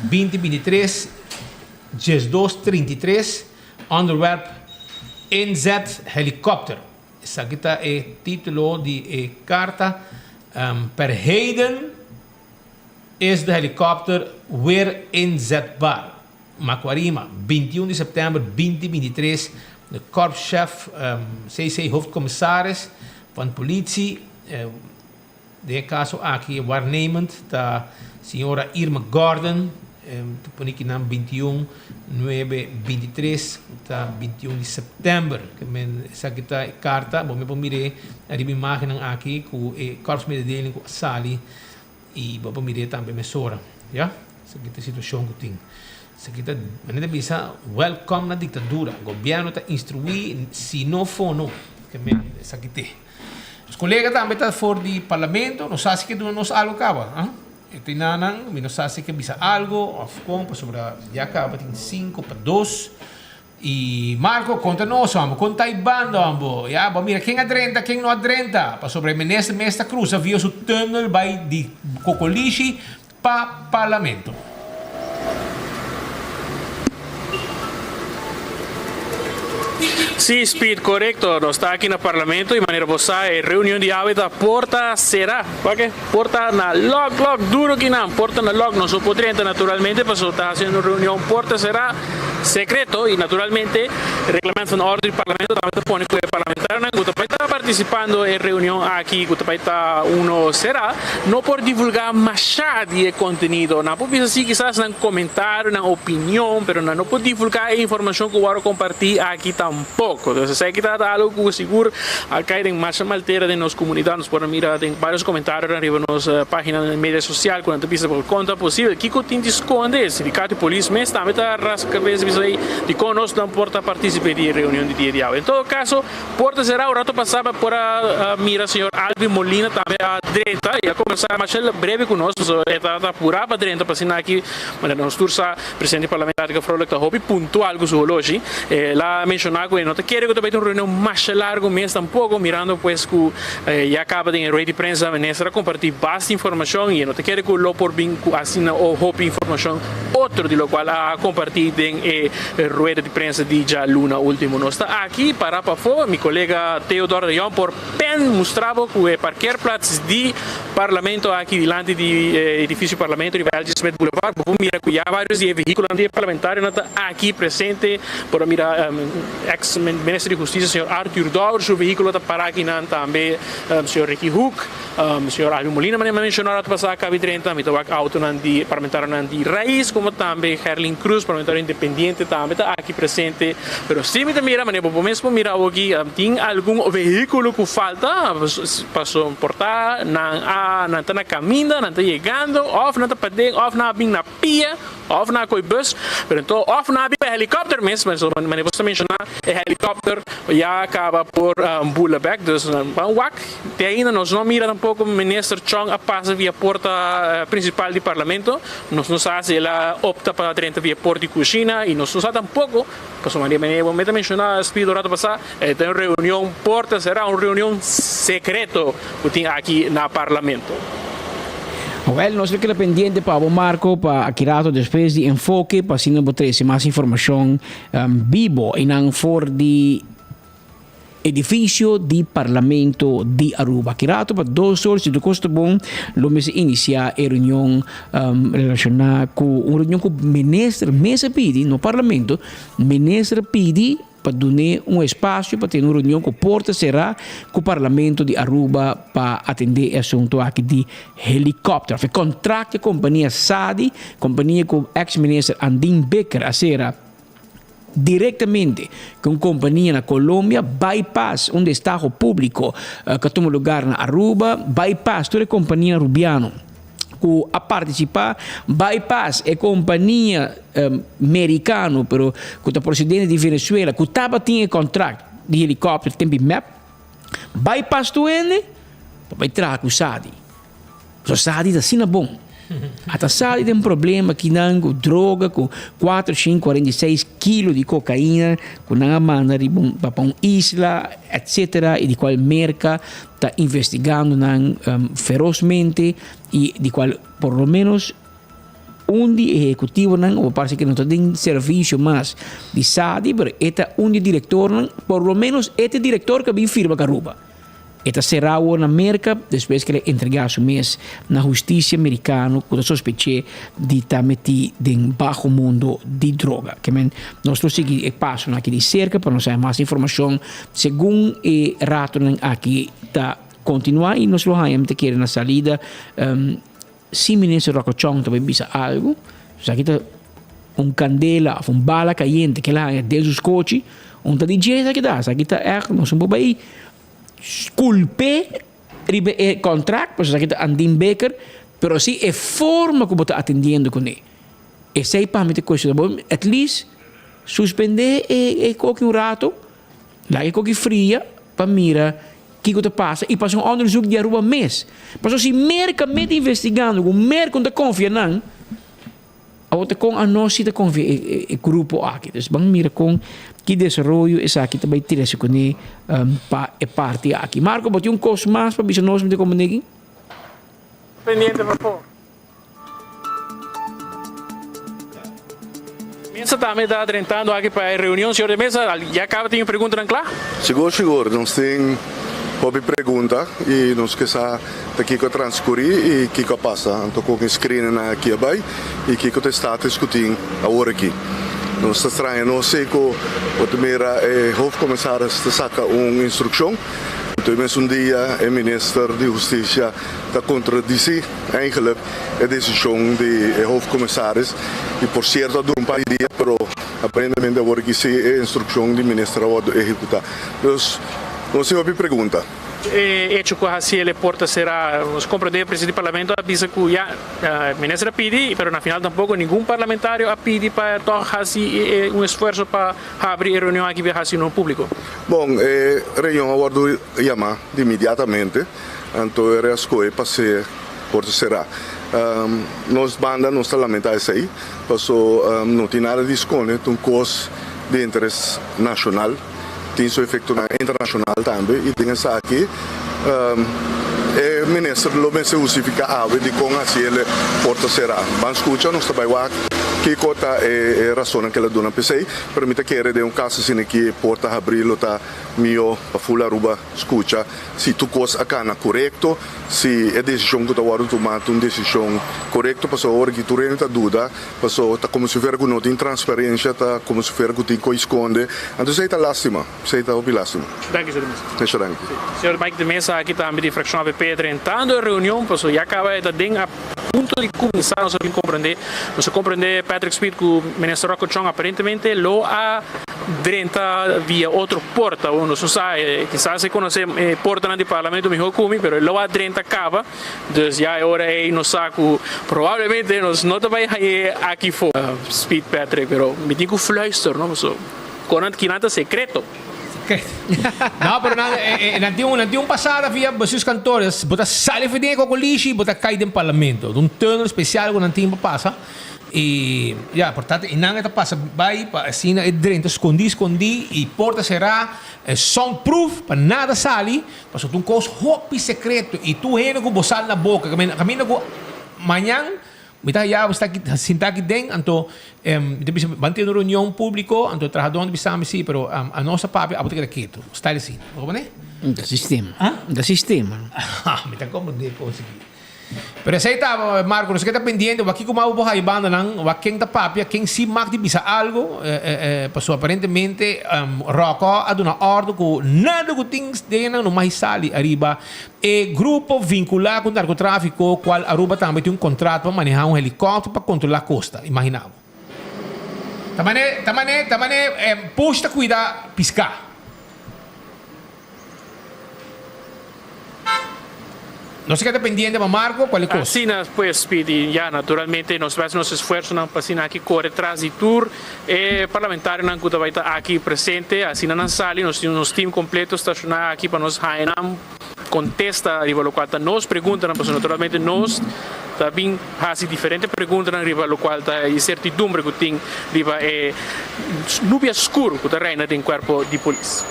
binti 23 diesdos 33 onderwerp inzet helikopter. Esaki ta e titulo di e karta per heden. Is de helikòpter weer inzetbaar? Macuarima, 21 di sèptèmber 2023, De korpschef, CC hoofdcommissaris van politie, den e kaso aki waarnemend ta señora Irma Gordon. Ta pone kinan 21, 9, 23, ta 21 di sèptèmber. Ke men esaki ta e karta. Bo me por mir'é riba imágennan aki ku e korpsmededeling ku a sali i bo por mir'é tambe mesora. Ya, esaki ta e situashon ku tin. Esaki ta, manera ta bisa, wèlkòm na diktadura. Gobièrnu ta instruí si no fono. Ke men esaki te. Nos kolega tambe ta for di parlamento. No sa si ke duna nos algu kaba, ah. E tinanan, mi no sa si ke bisa algo of kon, pasobra ya kaba tin sinku pa dos. I Marco, konta nos homber, kon ta e banda homber? Ya, bo mira ken a drenta, ken no a drenta, pasobra e minister mes ta krusa via su tunnel bai di Kokolishi pa Parlamento. Sí, Speed, korekto. Nos ta aki na Parlamento i manera bo sa e reunion di awe ta porta será. Wak e porta na lòk, lòk, duro kinan. Porta na lòk, nos no por drenta naturalmente pasobra ta hasiendo un reunion porta será, sekreto i naturalmente Reglamento van Orde di Parlamento tambe ta pone ku e parlamentarionan ku ta bai ta partisipando e reunion aki ku ta bai ta uno será no por divulgá mashá di e kontenido. Nan por bisa sí kisas nan komentario, nan opinion, pero nan no por divulgá e informashon ku wòrdu kompartí aki tampoko. Entonces esaki ta algu ku sigur a kai den masha maltera den nos komunidat. Nos por a mira den varios komentarionan riba nos página den media sosial ku nan ta bisa por kon ta posibel, kiko tin di skonde? E sindikato di polis mes tambe ta rasca kabes bisa ei dikon nos no por ta partisip'é di e reunion di dia di awe. En todo kaso, por ta será un rato pasá pa por a mira señor Alvin Molina tambe a drenta i a kombersá masha breve ku nos pasobra e tabata apurá pa drenta pa asina aki manera nos tur sa presidente di parlamento Edgar Vrolijk ta hopi puntual ku su holoshi. El a menshoná ku e no ta kere ku ta bai tin un reunion masha largu mes tampoko mirando pues ku ya kaba den e rueda di prensa minister a kompartí basta informashon i e no ta kere ku lo por bin ku asina hopi informashon otro di lokual a kompartí den e rueda di prensa di djaluna ultimo. Nos ta aki para pafó, mi kolega Theodor de Jong por pen mustra bo ku e parkeerplaats di Parlamento aki dilanti di e edifisio Parlamento riba LG. Smith Boulevard. Bo por mira ku ya varios di e vehíkulonan di e parlamentarionan ta aki presente. Por a mira eks minister di Hustisia señor Arthur Dowers su vehíkulo ta para akinan tambe, señor Ricky Hoek. Señor Alvin Molina manera mi a menciona rato pasa a cabi 30, mi ta wak autonan di parlamentarionan di Raiz como tambe Gerlin Cruz, parlamentario independiente tambe ta aki presente. Pero si mi ta mira manera bo mes por mira awoki tin algun vehiculo cu falta paso por ta nan a nan ta na caminda, nan ta yegando of nan ta paden of nan a bin na pia of nan a coy bus, pero enton of nan a bin pa helicopter mes, manera bo ta menciona e helicopter ya caba por bula bek, dus ban wak. Te ainda nos no mira tampoco Minister Chong a pasa via porta principal di Parlamento. Nos no sa si el a opta pa drenta via porta di cushina y nos no sa tampoco, pasobra manera manera bo meta menciona Speed un rato pasa, e ta un reunion porta cera, un reunion secreto cu tin aki na Parlamento. Wel, nos lo keda pendiente pa bo Marco pa aki rato despues di Enfoke pa asina bo trece mas informacion bibo y nan for di Edificio di Parlamento di Aruba. Aki rato pa dos or si tur cos ta bon lo mester inicia e reunion relaciona cu un reunion cu minister mes a pidi, no Parlamento, minister a pidi pa dun'e un espacio pa tene un reunion cu porta cera cu Parlamento di Aruba pa atende e asunto aki di helicopter of e contract e compania Sadi, compania cu ex minister Andin Bikker a cera. Directamente cu un compania na Colombia, bypass un destaho publico cu a tuma lugar na Aruba, bypass tur e compania Rubiano cu a participa, bypass e compania Mericano pero cu ta procedente di Venezuela cu tabatin e contract di helicopter tempi mep, bypass tur hende pa bay traha cu Sadi. So Sadi ta asina bon. Ata Sadi den problema kinan ku droga ku 446 kilo di kokaina ku nan a manda riba un pa un isla etcetera i di kual Merka ta investigando nan ferosmente i di kual por lo menos un di e ehekutivonan o parse ke no ta den servisio mas di Sadi pero e ta un di e direktornan por lo menos e ta e direktor ku a bin firma ku Aruba. E ta será awor na Merka despues ku el a entregá su mes na hustisia merikano ku ta sospech'é di ta metí den baho mundo di droga. Ke men nos lo sigui e pasonan aki di serka pa nos haña mas informashon segun e ratonan aki ta kontinuá i nos lo haña mi ta kere na salida si Minister Rocco Chong ta bai bisa algu. Esaki ta un kandela òf un bala kayente ku el a haña den su skochi, un ta di dje esaki ta. Esaki ta ègt, nos no por bai kulp'é riba e kontrakt, pasobra esaki ta Andin Baker, pero si e forma ku bo ta atendiendo kuné. Esei pa mi ta kuestioná. At least suspendé e koki un rato. Laga e koki fria pa mira kiko ta pasa y pasa un onderzoek di Aruba mes. Pasobra si Merca mes ta investigando cu Merca no ta confia nan, awor ta con anos si ta confia e grupo aki. Dus ban mira con ki desaroyo esaki ta bay trece cune pa e parti aki. Marco, bo tin un cos mas pa bisa nos mi ta comprende aki? Pendiente pa por. Mesa tambe ta drentando aki pa e reunion. Señor de Mesa, ya caba tin e preguntanan cla? Sigur, sigur. Nos tin hopi pregunta y nos ke sa ta kico a transcuri y kico a pasa. Anto con e screeningnan aki a bay y kico ta e status cu tin awor aki. Nos ta straña nos si cu bo ta mira e hoofdcommissaris ta saca un instruccion, anto e mesun dia e minister di husticia ta contradici Eigenlijk e desishon di e hoofdcommissaris y por cierto a dura un par di dia pero aparentemente awor aki si e instruccion di minister a wordo ehecuta. Dus nos tin hopi pregunta. E hecho cu a haci el e porta cera, nos comprende e presidente di parlamento a bisa cu ya minister a pidi pero na final tampoco ningun parlamentario a pidi pa toch haci un esfuerzo pa habri e reunion aki pa haci uno publico. Bon, e reunion a wordo yama di inmediatamente. Anto e reaskohe pa ser porta será. Nos banda nos ta lamentá esei, paso no tin nada di skonde, ta un kos di interes nashonal, tin su efektonan internashonal tambe i den esaki e minister lo mester hustifiká awe dikon hasi el e porta será. Ban skucha, nos ta bai wak kiko ta e rasonnan ku el a duna p'esei, pero mi ta kere den un kaso asina ki e porta habrí lo ta mihó pa ful Aruba. Skucha si tur kos a kana korekto, si e desishon ku ta wòrdu tumá ta un desishon korekto, pasobra ora ki tur hende ta duda, pasobra ta komo si fuera ku no tin transparensia, ta komo si fuera ku tin kos skonde. Anto esei ta lástima, esei ta hopi lástima. Danki, señor de Meza. Mucho danki. Señor Mike de Meza aki tambe di frakshon avp drentando e reunion, pasobra ya kaba e ta den a punto di kuminsá, nos a bin komprendé, nos a komprendé Patrick Smith ku Minister Rocco Chong aparentemente lo a drenta via otro porta, o nos no sa, kisas e conoce e portanan di parlamento miho cu mi, pero e lo a drenta caba, dus ya e ora ey nos sa cu probablemente nos no ta bay hañ'e aki for. Speed Patrick, pero mi tin cu fluister no, paso con kinan ta secreto. No, pero nan, nan tin un, nan tin un pasada via bestuurskantoor, bo ta sali for den e cocolishi, bo ta cay den parlamento, un tunnel special cu nan tin pa pasa. I ya, por tanto, i nan e ta pasa bai pa asina e drenta skondí skondí i porta será, soundproof pa nada sali, pasobra ta un kos hopi sekreto i tur hende ku bo sal na boka, kaminda ku mañan mi ta haya bo sta aki sinta aki den, anto mi ta bisa ban tene un reunion públiko, anto e trahadónan ta bisa mi si, pero anos ta papia abo ta keda ketu, style asina, bo komprendé? Ta sistema, ta sistema. Mi ta komprendé kos aki. Pero esei ta, Marco, nos ke ta pendiente, wak kiko mas bo por haña bandanan, wak ken ta papia, ken si mag di bisa algo, pasobra aparentemente Rocco a duna ordo ku nada ku tin den nan no mag sali ariba e grupo vinculá ku narcotrafico, kual Aruba tambe tin un contrato pa maneha un helicopter pa controla costa, imagina bo. Ta mane, ta mane, ta mane push ta cuida pisca. Nos a keda pendiente pa Marco, cual e cos. Asina pues pidi ya naturalmente nos ta haci nos esfuerzonan pa asina aki core tras di tur e parlamentarionan cu ta bay ta aki presente, asina nan sali nos tin nos team completo staciona aki pa nos haya nan contesta riba locual ta nos preguntanan pasobra naturalmente nos ta bin haci diferente preguntanan riba locual ta e incertidumbre cu tin riba e nubia scur cu ta reina den cuerpo di polis.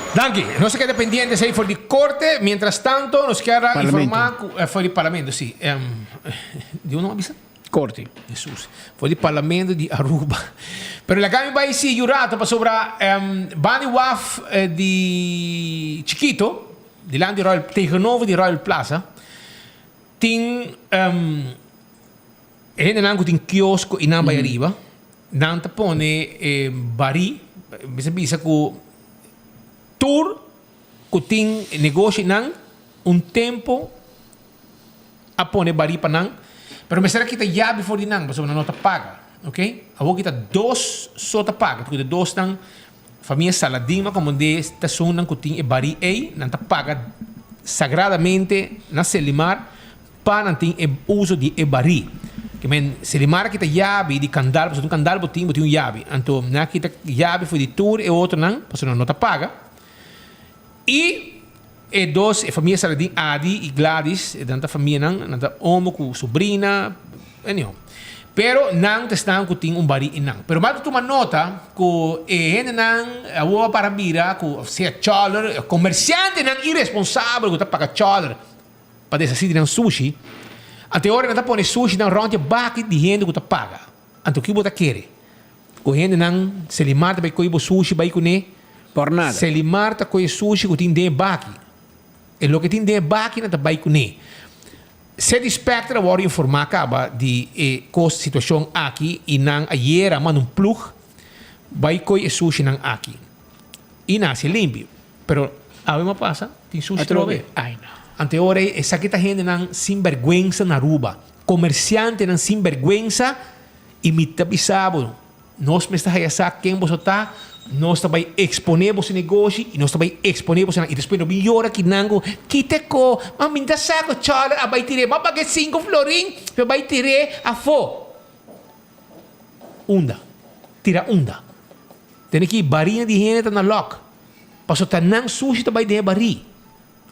Danki. Nos a keda pendiente esei for di korte. Mientras tanto nos kier a informa ku for di parlamento si. Di unda bo a bisa? Korte. Hesus. For di parlamento di Aruba. Pero laga mi bai sigui un rato pasobra banda di waf di Chikito, dilanti di Royal, tegenover di Royal Plaza, tin e hendenan ku tin kiosko i nan bai ariba, nan ta pone e bari, mester bisa ku tur ku tin negoshinan un tempu a pone bari pa nan. Pero mester a kita yabi for di nan pasobra nan no ta paga. Ok, awor kita dos so ta paga, pasobra e dosnan famia Saladin a komand'é ta esunnan ku tin e barí ei, nan ta paga sagradamente na Selimar pa nan tin e uso di e barí. Ke men Selimar a kita yabi di kandal, pasobra un kandal bo tin, bo tin un yabi. Anto nan a kita yabi for di tur e otronan pasobra nan no ta paga. I e dos, e famia Saladin, Adi i Gladys, e nan ta famianan, nan ta omo ku sobrina, anyhow. Pero nan ta esnan ku tin un barí i nan. Pero mas tuma nota ku e hendenan awor a para bira ku sea chòler, komersiantenan iresponsabel ku ta paga chòler pa deshasí di nan sushi, anto e ora nan ta pone sushinan rònt e baki di hende ku ta paga. Anto ki bo ta kere? Ku hendenan Selimar ta bai kohe bo sushi bai kuné? Por nada. Selimar ta kohe sushi ku tin den e baki. E loke tin den e baki nan ta bai kuné. City Spectra a wòrdu informá kaba di e kos situashon aki i nan ayera a manda un plug bai kohe e sushinan aki. I nan hasi limpi. Pero awe mi a pasa tin sushi Atrobe. trobe. Ai no. Anto e ora ei esaki ta hendenan sinbèrgwensa na Aruba. Komersiantenan sinbèrgwensa. I mi ta bisa bo, nos mester haya sa ken boso ta, nos ta bai eksponé boso negoshi i nos ta bai eksponé boso nan. I despues no bin yora kinan ku, Kite ko, ma mi ta sa ku Charlie a bai tir'é, m'a pag'é sinku florin p'e bai tir'é afó. Unda? Tira unda? Tene ki barina di hende ta na lòk, pasobra ta nan sushi ta bai den e barí.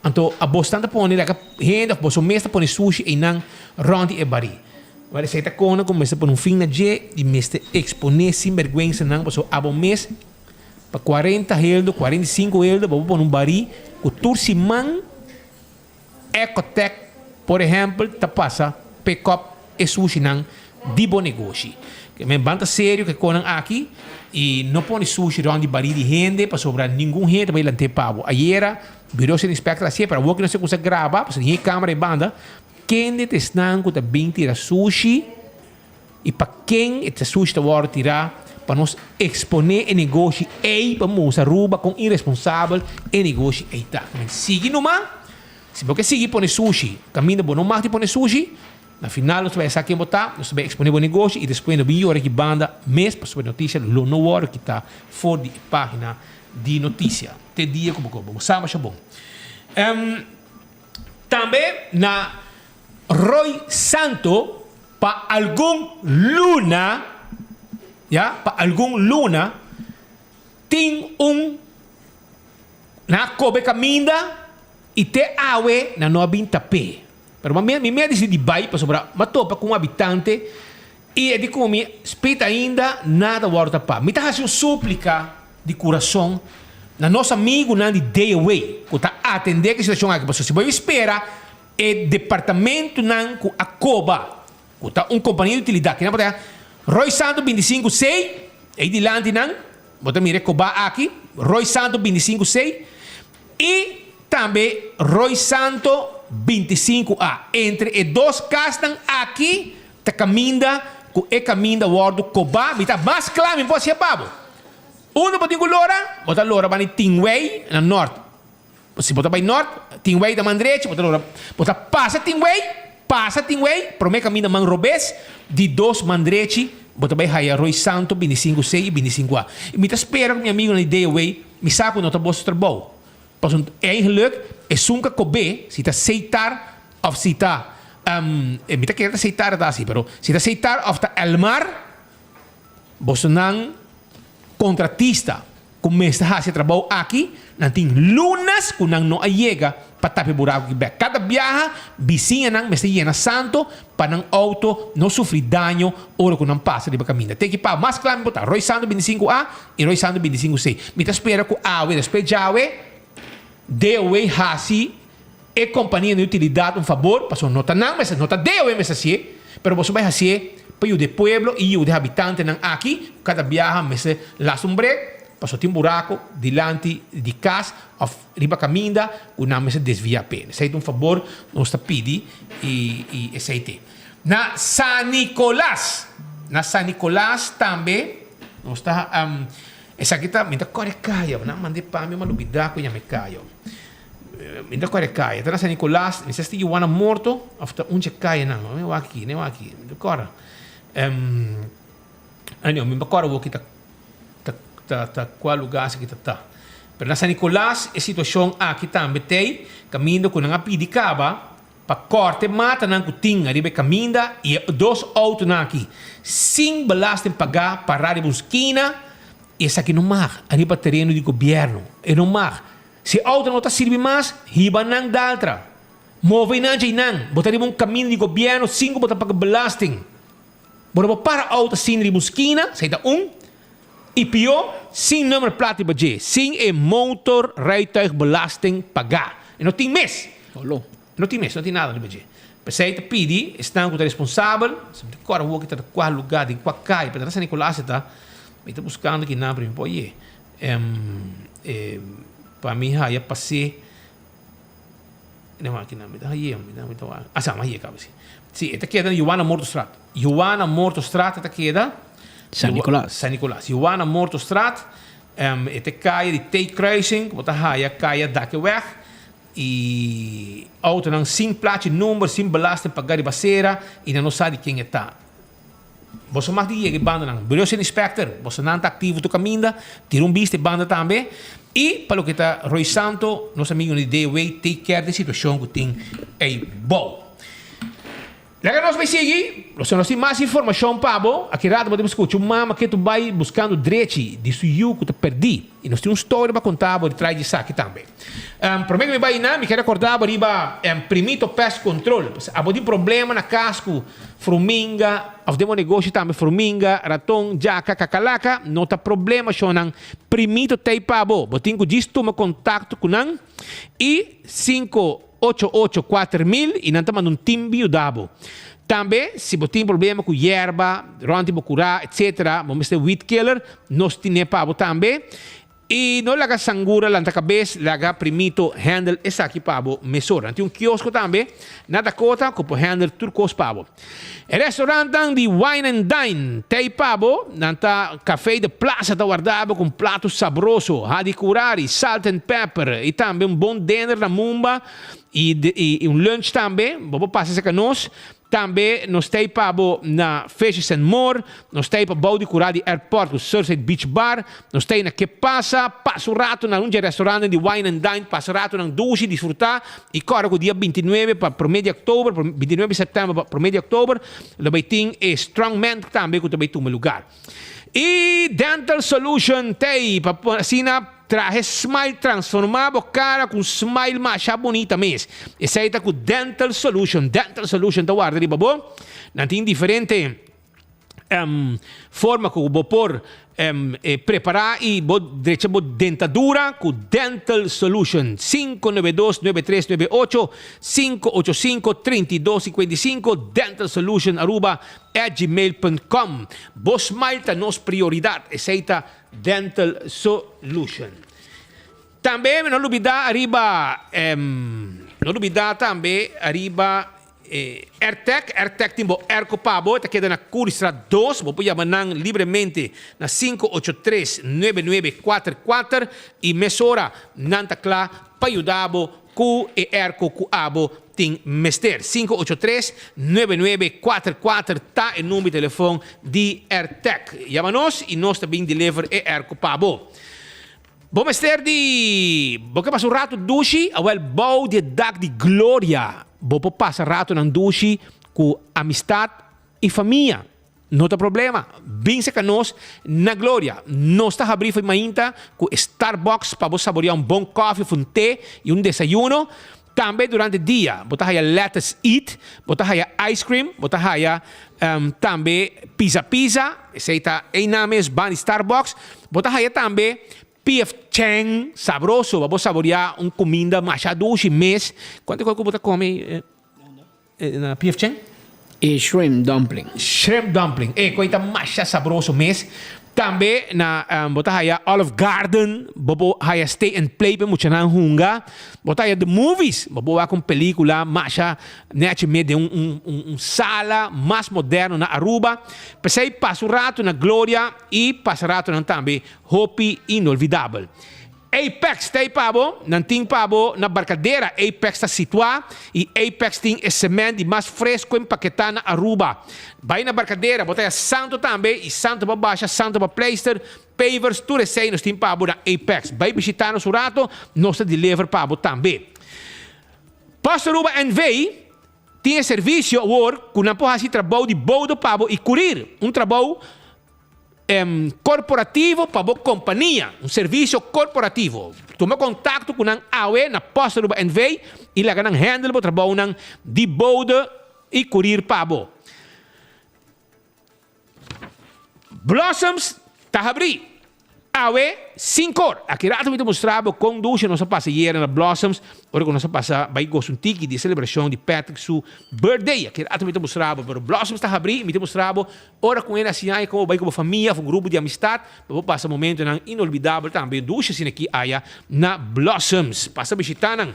Anto abosnan ta pone laga hende of boso mes ta pone sushi einan rond di e barí. Wèl esei ta kona ku mester pone un fin na dje i mester eksponé sinbèrgwensanan pasobra abo mes pa kuarenta heldo, 45 heldo bo por pone un barí ku tur siman Ecotec por ehèmpel ta pasa pick up e sushinan di bo negoshi. Men ban ta serio ku e konan aki i no pone sushi rònt di barí di hende pasobra ningun hende ta bai lant'é pa bo. Ayera Bureau City Inspector a si'e pero awor ku nos a kuminsá graba pasobra tin e kamera ei banda kende ta esnan ku ta bin tira sushi i pa ken e sushi ta wòrdu tirá pa nos eksponé e negoshi ei pa mustra Aruba kon iresponsabel e negoshi ei ta. Men sigui numa si bo ke sigui pone sushi kaminda bo no mag di pone sushi. Na final nos ta bai sa ken bo ta, nos ta bai expone bo negoshi y despues no bin yora ki banda mes pasobra e noticia lo no worde kita for di e pagina di noticia te dia cu bo koba. Bo sa masha bon. Tambe na Rooi Santo pa algun luna, ya, pa algun luna tin un na kobe caminda y te awe nan no a bin tap'e. Pero mi mi a dicidi di bay pasobra mi a topa cu un habitante y e di cu mi spit ainda nada worde tapa. Mi ta haci un suplica di curason na nos amigunan di DOW cu ta atende cu e situacion aki pasobra si bo a spera e departamentonan cu a coba cu ta un compania di utilidad kinan por ta Roy Santo 25 C ey dilanti nan bo ta mira e coba aki Roy Santo 25 C y Tambe Roy Santo 25 a. Entre e dos kasnan aki ta kaminda ku e kaminda wòrdu kobá. Mi ta mas kla mi por hasié pa bo. Unda bo tin ku lora? Bo ta lora bani Tinwei na nòrt. Si bo ta bai nòrt, Tinwei ta man drechi, bo ta lora, bo ta pasa Tinwei, pasa Tinwei, promé kaminda man robes, di dos man drechi, bo ta bai haya Roy Santo 25 C i 25 A. I mi ta spera ku mi amigunan di DOW, mi sa ku no ta boso trabou. Pasobra eigenlijk esun ka kob'é, si ta Seitar òf si ta, mi ta kere ta Seitar ta asi, pero si ta Seitar òf ta Elmar, bosonan kontratista ku mester hasi e trabou aki, nan tin lunas ku nan no a yega pa tapia buraku aki bèk. Kada biaha bisiñanan mester yena santo pa nan outo no sufri daño ora ku nan pasa riba kaminda. Te ki pa mas kla mi por ta, Roy Santo 25 A i Roy Santo 25 C. Mi ta spera ku awe, despues djawe, DOW hasi e kompania di utilidat un fabor, pasobra no ta nan mester, no ta DOW mester hasié, pero boso bai hasié pa yuda e pueblo i yuda e habitantenan aki ku kada biaha mester las un brek, pasobra tin buraku dilanti di kas òf riba kaminda ku nan mester desviá p'e. Esei ta un fabor nos ta pidi i esei t'e. Na San Nicolas, na San Nicolas tambe nos ta esaki ta mi ta kore kayo, nan mand'e pa mi, mi a lubidá ku yama e kayo. Mi ta kòrda e kaya. Ta na San Nicolas, mi sa si ta Juana Morto òf ta un dje kayanan. Mi wak aki, mi wak aki. Mi ta kòrda. Anyway, mi no kòrda awor ki ta ta ta kua lugar esaki ta ta. Pero na San Nicolas e situashon aki tambe t'ei, kaminda ku nan a pidi kaba pa kòrta e matanan ku tin ariba e kaminda i e dos outonan aki sin belasting pagá pará riba un skina, esaki no mag ariba tereno di gobièrnu, e no mag. Si e outo no ta sirbi mas, hiba nan daltra. Move nan dje nan. Bo ta riba un kaminda di gobièrnu sin ku bo ta paga belasting. Bo no por para outo asina riba un skina, esei ta un. I pió, sin nummer plat riba dje, sin e motorrijtuigbelasting pagá. E no tin mes. Olo. E no tin mes, no tin nada riba dje. P'esei ta pidi esnan ku ta responsabel, si mi ta kòrda awor ki ta kua lugá, den kua kai, pero ta na San Nicolas e ta, mi ta buskando ki nan pero mi por ye. Pa mi haya pas'é. Ne wak kinan mi ta haye mi ta mi ta wak asa mi haye kaba si. Si e ta keda na Juana Mortostraat. Juana Mortostraat e ta keda San Nicolas. San Nicolas. Juana Mortostraat e ta kaya di T-kruising ku bo ta haya kaya Dakeweg i outonan sin plachi number sin belasting paga riba sera i nan no sa di ken e ta. Boso mag di yega e bandanan. Bureau City Inspector, bosonan ta aktivo tur kaminda, tira un bista e banda tambe. I pa loke ta Roy Santo, nos amigonan di DOW take care di e situashon ku tin ei bou. Laga nos bai sigui, nos nos tin mas informashon pa bo. Aki rato bo ta skucha un mama ke ta bai buskando drechi di su yu ku ta pèrdí. I nos tin un storia pa konta bo detrás di esaki tambe. Promé ku mi bai einan, mi ke rekordá bo riba Primito Pest Control. Abo tin problema na kas ku fruminga òf den bo negoshi tambe fruminga, raton, djaka, kakalaka, no ta problema shonnan. Primito t'ei pa bo. Bo tin ku djis tuma kontakto ku nan i 588 4000 i nan ta manda un tim bin yuda bo. Tambe si bo tin problema ku yerba rònt di bo kurá etsetera, bo mester weed killer, nos tine pa bo tambe. I no laga sangura lanta kabes, laga Primito handle esaki pa bo mesora. Nan tin un kiosko tambe na Dakota ku por handle tur kos pa bo. E restaurantnan di Wine and Dine t'ei pa bo, nan ta Café de Plaza ta warda bo ku un plato sabroso, Hadi Curari, Salt and Pepper i tambe un bon dinner na Mumba i i un lunch tambe. Bo por pasa serka nos. Tambe nos t'ei pa bo na Fishes and More, nos t'ei pa bou di kura di airport ku Surfside Beach Bar, nos t'ei na Ke Pasa, pasa un rato na un dje restaurantnan di Wine and Dine, pasa ratonan dushi, disfrutá i kòrda ku dia 29 pa promé di òktober, 29 di sèptèmber pa promé di òktober, lo bai tin e Strongman tambe ku ta bai tuma lugar. I Dental Solution t'ei pa asina. Traha e smile transforma bo cara cu un smile masha bunita mes. Esey ta cu Dental Solution. Dental Solution ta warda riba bo. Nan tin diferente forma cu bo por prepara y bo drecha bo dentadura cu Dental Solution. 592 9398 585 3255 Dental Solution Aruba at gmail punt com. Bo smile ta nos prioridad. Esey ta Dental Solution. Tambe no lubida ariba no lubida tambe ariba Airtec. Airtec tin bo airco pa bo. E ta keda na Curiestraat 2. Bo por yama nan libremente na 583 9944 y mesora nan ta kla pa yuda bo ku e airco ku abo tin mester. 583 9944 ta e number di telefon di Airtec. Yama nos y nos ta bin deliver e airco pa bo. Bo mester di bo ke pasa un rato dushi? Awel bou di e dak di Gloria bo por pasa ratonan dushi ku amistad y famia. No ta problema, bin serka nos na Gloria. Nos ta habrí for mainta ku e Starbucks pa bo saboreá un bon kòfi òf un te i un desayuno. Tambe durante dia bo ta haya Lettuce Eat, bo ta haya ice cream, bo ta haya tambe Pizza Pizza, esei ta einan mes ban di Starbucks. Bo ta haya tambe PF Chang sabroso pa bo saboreá un kuminda masha dushi mes. Kuantu kos ku bo ta kome? Na PF Chang? E shrimp dumpling. Shrimp dumpling. E koe ta masha sabroso mes. Tambe na bo ta haya Olive Garden, bo por haya Stay and Play pa e muchanan hunga. Bo ta haya The Movies, bo por wak un pelicula masha nechi mes den un un sala mas moderno na Aruba. P'esei pasa un rato na Gloria y pasa ratonan tambe hopi inolvidabel. Apex ta ei pa bo, nan tin pa bo na Barcadera. Apex ta situá i Apex tin e sement di mas fresco empaketá na Aruba. Bai na Barcadera, bo ta haya santo tambe i santo pa basha, santo pa pleister, pavers, tur esei nos tin pa bo na Apex. Bai bishitá nos un rato, nos ta deliver pa bo tambe. Post Aruba NV tin e servisio awor ku nan por hasi trabou di boudo pa bo i kurir, un trabou Korporativo pa bo kompania, un servisio korporativo. Tuma kontakto ku nan awe na Post Aruba NV i laga nan handle bo trabounan di bode i kurir pa bo. Blossoms ta habrí awe sinkor. Aki rato mi ta mustra bo kon dushi nos a pasa yera na Blossoms ora ku nos a pasa bai gosa un tiki di e selebrashon di Patrick su birthday. Aki rato mi ta mustra bo, pero Blossoms ta habrí i mi ta mustra bo Ora ku hende hasi aña komo bo bai ku bo famia òf un grupo di amistat, bo por pasa momentonan inolvidabel tambe. Dushi asina aki aya na Blossoms. Pasa bishitá nan.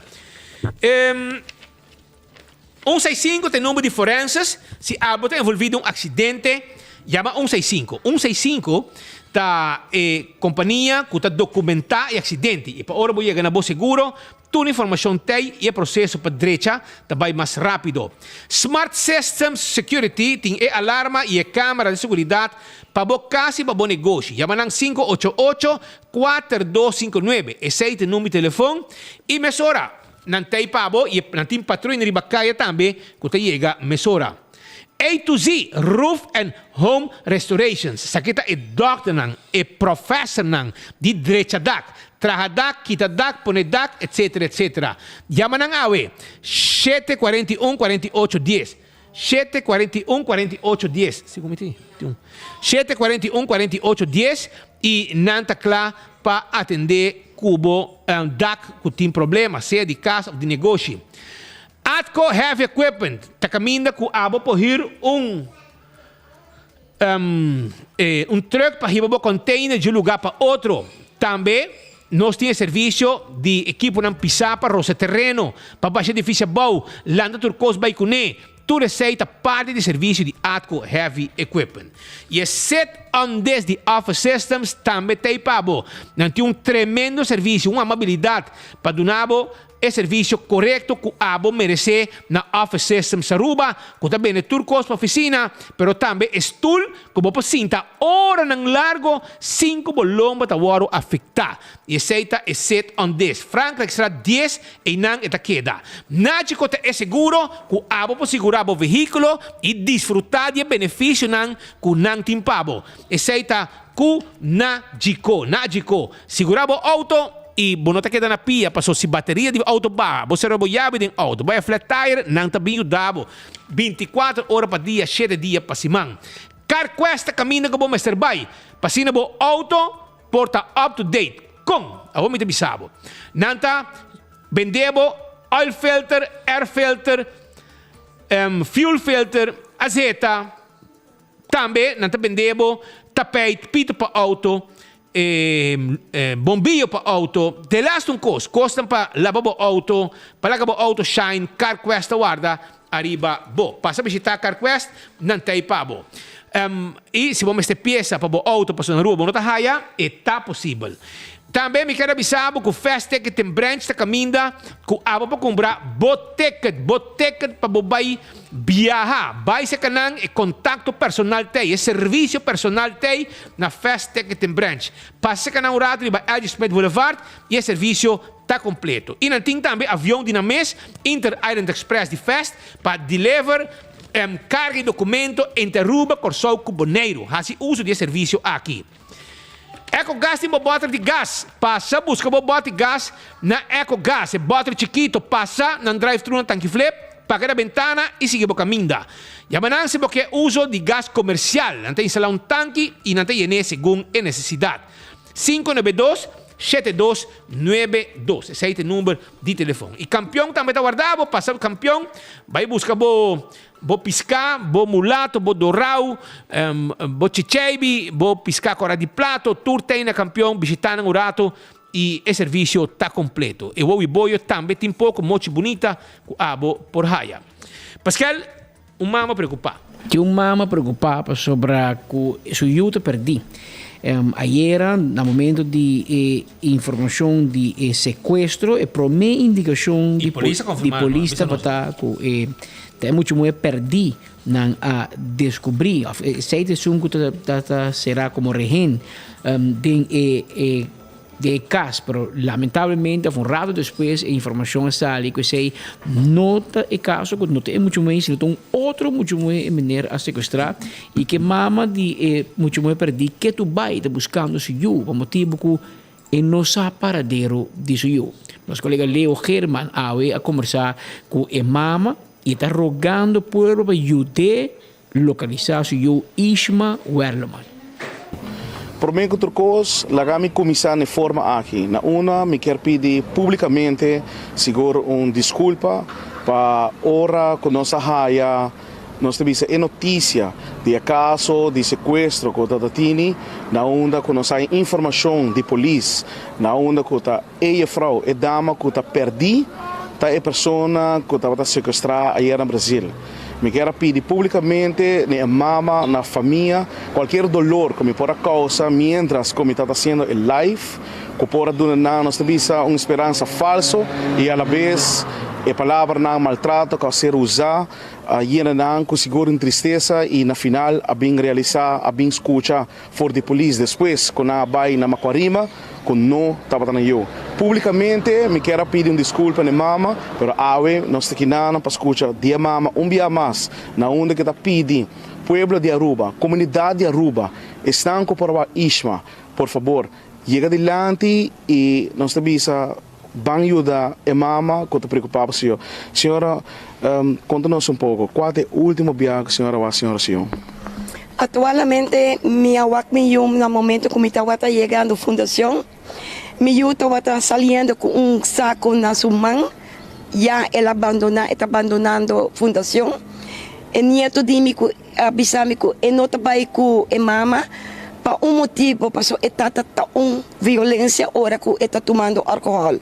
Un seis sinku ta e number di forenses. Si abo ta envolví den un aksidente, yama un seis sinku. Un seis sinku ta e kompania ku ta dokumentá e aksidente i pa ora bo yega na bo seguro, Tur informashon t'ei i e proseso pa drecha ta bai mas rápido. Smart Systems Security tin e alarma i e kámara di seguridat pa bo kas i pa bo negoshi. Yama nan 588 4259. Esei ta e number di telefon i mesora nan t'ei pa bo i nan tin patruina riba kaya tambe ku ta yega mesora. A to Z Roof and Home Restorations, Esaki ta e dòkternan, e profèsernan di drecha dak, traha dak, kita dak, pone dak, etsetera, etsetera. Yama nan awe, 741 48 dies, 741 48 dies, si ku mi tin, tin un, 741 48 dies i nan ta kla pa atendé ku bo dak ku tin problema, sea di kas òf di negoshi. Atco Heavy Equipment ta caminda cu abo por huur un un truck pa hiba bo container di un lugar pa otro. Tambe nos tin e servicio di equiponan pisa pa rosa tereno, pa basha edificio abou, lanta tur cos bay cune. Tur esey ta parti di servicio di Atco Heavy Equipment. Y e Sit on This di Office Systems tambe t'ey pa bo. Nan tin un tremendo servicio, un amabilidad pa duna bo E servisio korekto ku abo meresé na Office Systems Aruba, ku ta bende tur kos pa ofisina, pero tambe e stul ku bo por sinta oranan largo sin ku bo lomba ta wòrdu afektá. I esei ta e Sit on This. Frankrijkstraat dies, einan e ta keda. Nagico ta e seguro ku abo por sigurá bo vehíkulo i disfrutá di e benefisionan ku nan tin pa bo. Esei ta ku Nagico. Nagico. Sigurá bo outo i bo no ta keda na pia paso si bateria di bo outo baha, bo sera bo yabi den outo, bo haya flat tire, nan ta bin yuda bo bintikuater ora pa dia, shete dia pa siman. CarQuest ta kaminda ku bo mester bai pa asina bo outo por ta up to date. Kon? Awor mi ta bisa bo. Nan ta bende bo oil filter, air filter, fuel filter, azeta. Tambe nan ta bende bo tapijt, pito pa auto, bombillo pa auto, de laatste un kos, kosnan pa laba bo auto, pa laga bo auto shine, CarQuest ta warda ariba bo. Pasa bishita CarQuest, nan ta ei pa bo. I si bo mester piesa pa bo auto pasobra na rua bo no ta haya, e ta posibel. Tambe mi ker a bisa bo ku Fast Ticket den branch ta kaminda ku abo por kumpra bo ticket, bo ticket pa bo bai biaha. Bai seka nan e kontakto personal t'ei, e servisio personal t'ei na Fast Ticket den branch. Pasa seka nan un rato riba LG Smith Boulevard i e servisio ta kompleto. I nan tin tambe avion di nan mes, Inter Island Express di Fast, pa deliver karga i dokumento entre Aruba, Kòrsou ku Boneiru. Hasi uso di e servisio aki. Ecogas tin bo bòter di gas. Pasa buska bo bòt di gas na Ecogas. E bòter chikito pasa nan drive-thru na Tanki Flip, paka na bentana i sigui bo kaminda. Yama nan si bo ke uso di gas komersial. Nan ta instalá un tanki i nan ta yen'é segun e nesesidat. 592 7292. Esei ta e number di telefon. I Kampion tambe ta warda bo. Pasa Kampion bai buska bo Bo piská, bo mulato, bo dorau, bo chicheibi, bo piská kora di plato, tur ta na kampion, bishitá nan un rato i e servisio ta kompleto. E wowi boyo tambe tin poko mochi bunita ku abo por haya. Paskel, un mama preokupá. Tin un mama preokupá pasobra ku su yu ta pèrdí. Ayera na momento di e informacion di e secuestro e prome indicacion di polis tabata cu e ta e mucha muher perdi nan a descubri of esey ta esun cu ta cera como rehen den e den e cas, pero lamentablemente of un rato despues e informacion a sali cu esey no ta e caso, cu no ta e mucha muhe sino ta un otro mucha muhe e meneer a secuestra y cu e mama di e mucha muhe perdi ketu bay ta buscando su yu pa motibo cu e no sa paradero di su yu. Nos colega Leo Geerman awe a combersa cu e mama y e ta rogando pueblo pa yud'e Lokalisá su yu Ishma Werleman. Promé ku tur kos, laga mi kuminsá n'e forma aki. Na una, mi kier pidi públikamente sigur un diskulpa pa ora ku nos a haya, nos ta bisa e notisia di e kaso di sekuestro ku ta ta tini, na unda ku nos haya informashon di polis, na unda ku ta e jefrou, e dama ku ta pèrdí, ta e persona ku tabata sekuestrá ayer na Brazil. Mi kier a pidi públikamente na e mama, na famia, kualkier dolor ku mi por a kousa miéntras ku mi tabata hasiendo e live, ku por a duna nan, nos ta bisa, un speransa falso i alabes e palabranan maltrato ku a ser usá a yena nan ku sigur un tristesa i na final a bin realisá, a bin skucha for di polis despues ku nan a bai na Macuarima ku no tabata nan yu. Públikamente mi kier a pidi un diskulpa na e mama, pero awe nos ta kinanan pa skucha di e mama un bia mas na unda ku e ta pidi pueblo di Aruba, komunidat di Aruba, esnan ku por a wak Ishma, por fabor yega dilanti i nos ta bisa ban yuda e mama ku ta preokupá pa su yu. Señora, konta nos un poko, kua ta e último bia ku señora wak señora su yu? Aktualmente mi a wak mi yu na momento ku mi tabata yegando fundashon. Mi yu tabata saliendo ku un sako na su man, ya el a bandoná, e ta bandonando fundashon. E nieto di mi ku a bisa mi ku e no ta bai ku e mama pa un motibu, pasobra e tata ta un violensia ora ku e ta tumando alkohòl.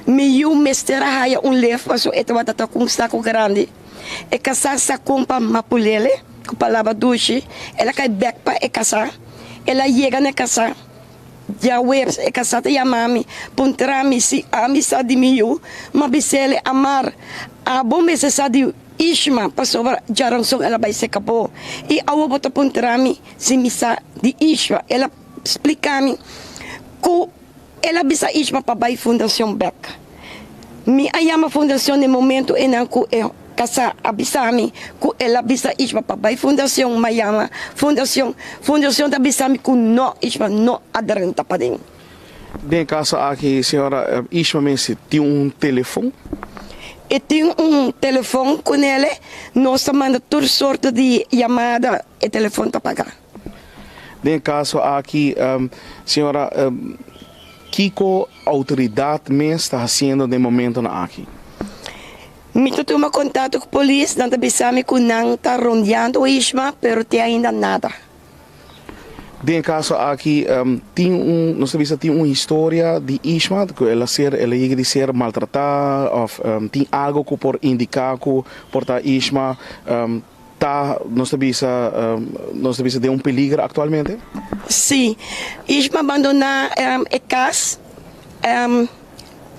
Mi yu mester a haya un lef pasobra e tabata ta ku un sako grandi. E kasá sa kompa mapulele ku palabra dushi, el a kai bèk pa e kasá. El a yega na e kasá djaweps, e kasá ta yama mi, puntra mi si ami sa di mi yu. M'a bis'el, Amar, abo mester sa di Ishma pasobra djaranson el a bai seka bo i awo bo ta puntra mi si mi sa di Ishma. El a splika mi ku el a bisa Ishma pa bai fundacion bek. Mi a yama fundacion den momento einan ku e kasá a bisa mi ku el a bisa Ishma pa bai fundacion. M'a yama fundacion, fundacion ta bisa mi ku no, Ishma no a drenta paden. Den e kaso aki, señora Ishma mester tin un telefon? E tin un telefon ku nele, nos ta manda tur sorto di yamada, e telefon ta paga. Den e kaso aki, señora, kiko outoridat mes ta hasiendo den momentonan aki? Mi ta tuma kontakto ku polis, nan ta bisa mi ku nan ta rondeando Ishma, pero te ainda nada. Den e kaso aki tin un, nos ta bisa tin un historia di Ishma ku el a ser, el a yega di ser maltratá òf tin algo ku por indiká ku por ta Ishma ta, nos ta bisa, nos ta bisa den un peliger aktualmente? Sí, Ishma a bandoná e kas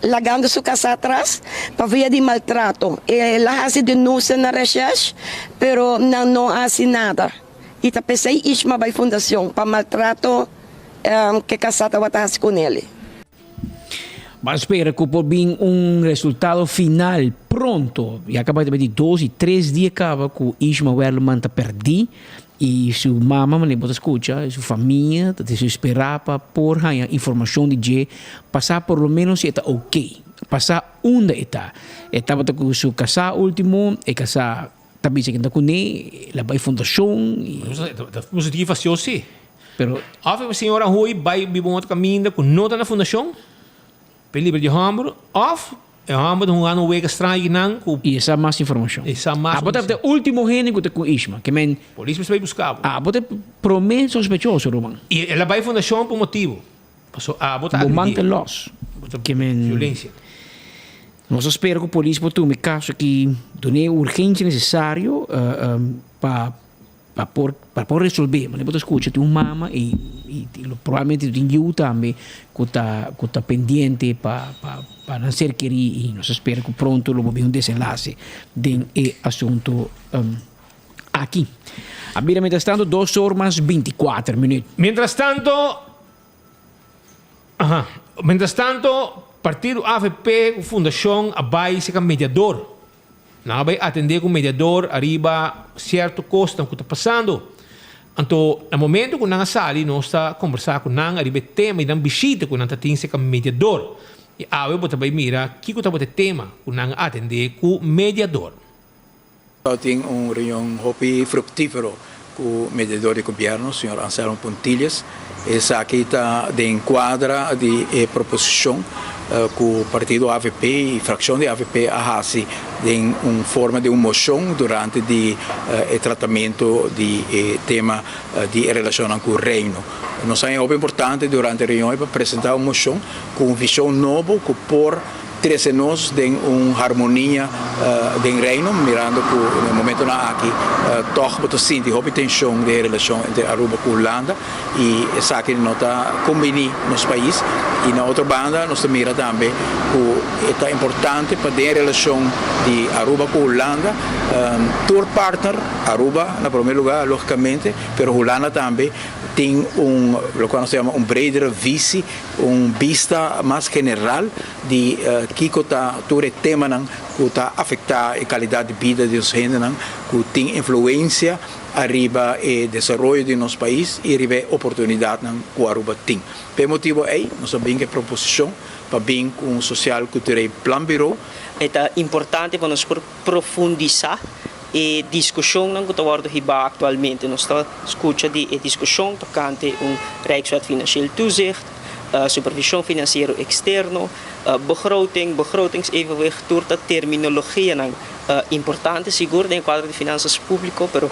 lagando su kasá atras pa via di maltrato. El a hasi denunsia na reshèrsh pero nan no a hasi nada. I ta p'esei Ishma bai fundacion pa maltrato ke kasá tabata hasi ku neli. Ban spera ku por bin un resultado final pronto. Ya kaba ta di dos i tres dia kaba ku Ishma Werleman ta pèrdí i su mama, manera bo ta skucha, su famia ta desesperá pa por haña informashon di dje pa sa por lo ménos si e ta oké, pa sa unda e ta. E tabata ku su kasá último, e kasá Ta bisa ken ta kuné, el a bai fundashon i. Ta positivo fasió sí. Pero òf e señora hui bai biba un otro kaminda ku no ta na fundashon, pa e libra di e hòmber, òf e hòmber ta hungando un wega straño kinan ku. I e sa mas informashon. E sa mas. Abo ta e último hende ku ta ku Ishma. Ke men. Polis mester bai buska bo. Abo ta e promé sospechoso, ruman. I el a bai fundashon pa un motibu. Pasobra abo ta Bo man agredié. ta lòs. Bo ta Ke men. violensia. Nos ta spera ku polis por tuma e kaso aki dun'e urgensia nesesario pa. Pa por pa por resolvé, manera bo ta skucha tin un mama i i probablemente tin yu tambe ku ta ku ta pendiente pa pa pa nan ser kerí i nos ta spera ku pronto lo bo bin un desenlase den e asunto aki. A bira mientras tanto dos or mas binti kuater minüt. Mientras tanto, aha, mientras tanto partido avp ku fundashon a bai seka mediador. Nan a bai atendé ku mediador ariba sierto kosnan ku ta pasando. Anto na momento ku nan a sali nos ta kombersá ku nan ariba e tema i nan bishita ku nan ta tin serka mediador. I awe bo ta bai mira kiko tabata e tema ku nan a atendé ku mediador. Tabatin un reunion hopi fruktífero ku mediador di gobièrnu, señor Anselmo Puntillas. Esaki ta den kuadra di e proposishon ku partido avp i frakshon di avp a hasi den un forma di un moshon durante di e tratamentu di e tema di e relashonnan ku Reino. Nos haña hopi importante durante e reunion ei pa presentá un moshon ku un vishon nobo ku por Trece nos den un harmonia den Reino, mirando cu na e momentonan aki toch bo ta sinti hopi tension den e relacion entre Aruba cu Hulanda y esaki no ta combini nos pais. Y na otro banda nos ta mira tambe cu e ta importante pa den e relacion di Aruba cu Hulanda tur partner, Aruba na prome lugar logicamente, pero Hulanda tambe tin un locual nos ta yama un bredere visie, Un bista mas general di kiko ta tur e temanan ku ta afektá e kalidat di bida di nos hendenan, ku tin influensia ariba e desaroyo di nos pais i riba e oportunidatnan ku Aruba tin. P'e motibu ei nos a bin ku e proposishon pa bin ku un Sosial Kultureel Planbureau. E ta importante pa nos por profundisá e diskushonnan ku ta wòrdu hibá aktualmente. Nos ta skucha di e diskushon tokante un Rijkswet Financieel Toezicht, supervishon finansiero eksterno, begroting, begrotingsevenwicht, tur ta terminologianan importante sigur den e kuadro di finansas públiko, pero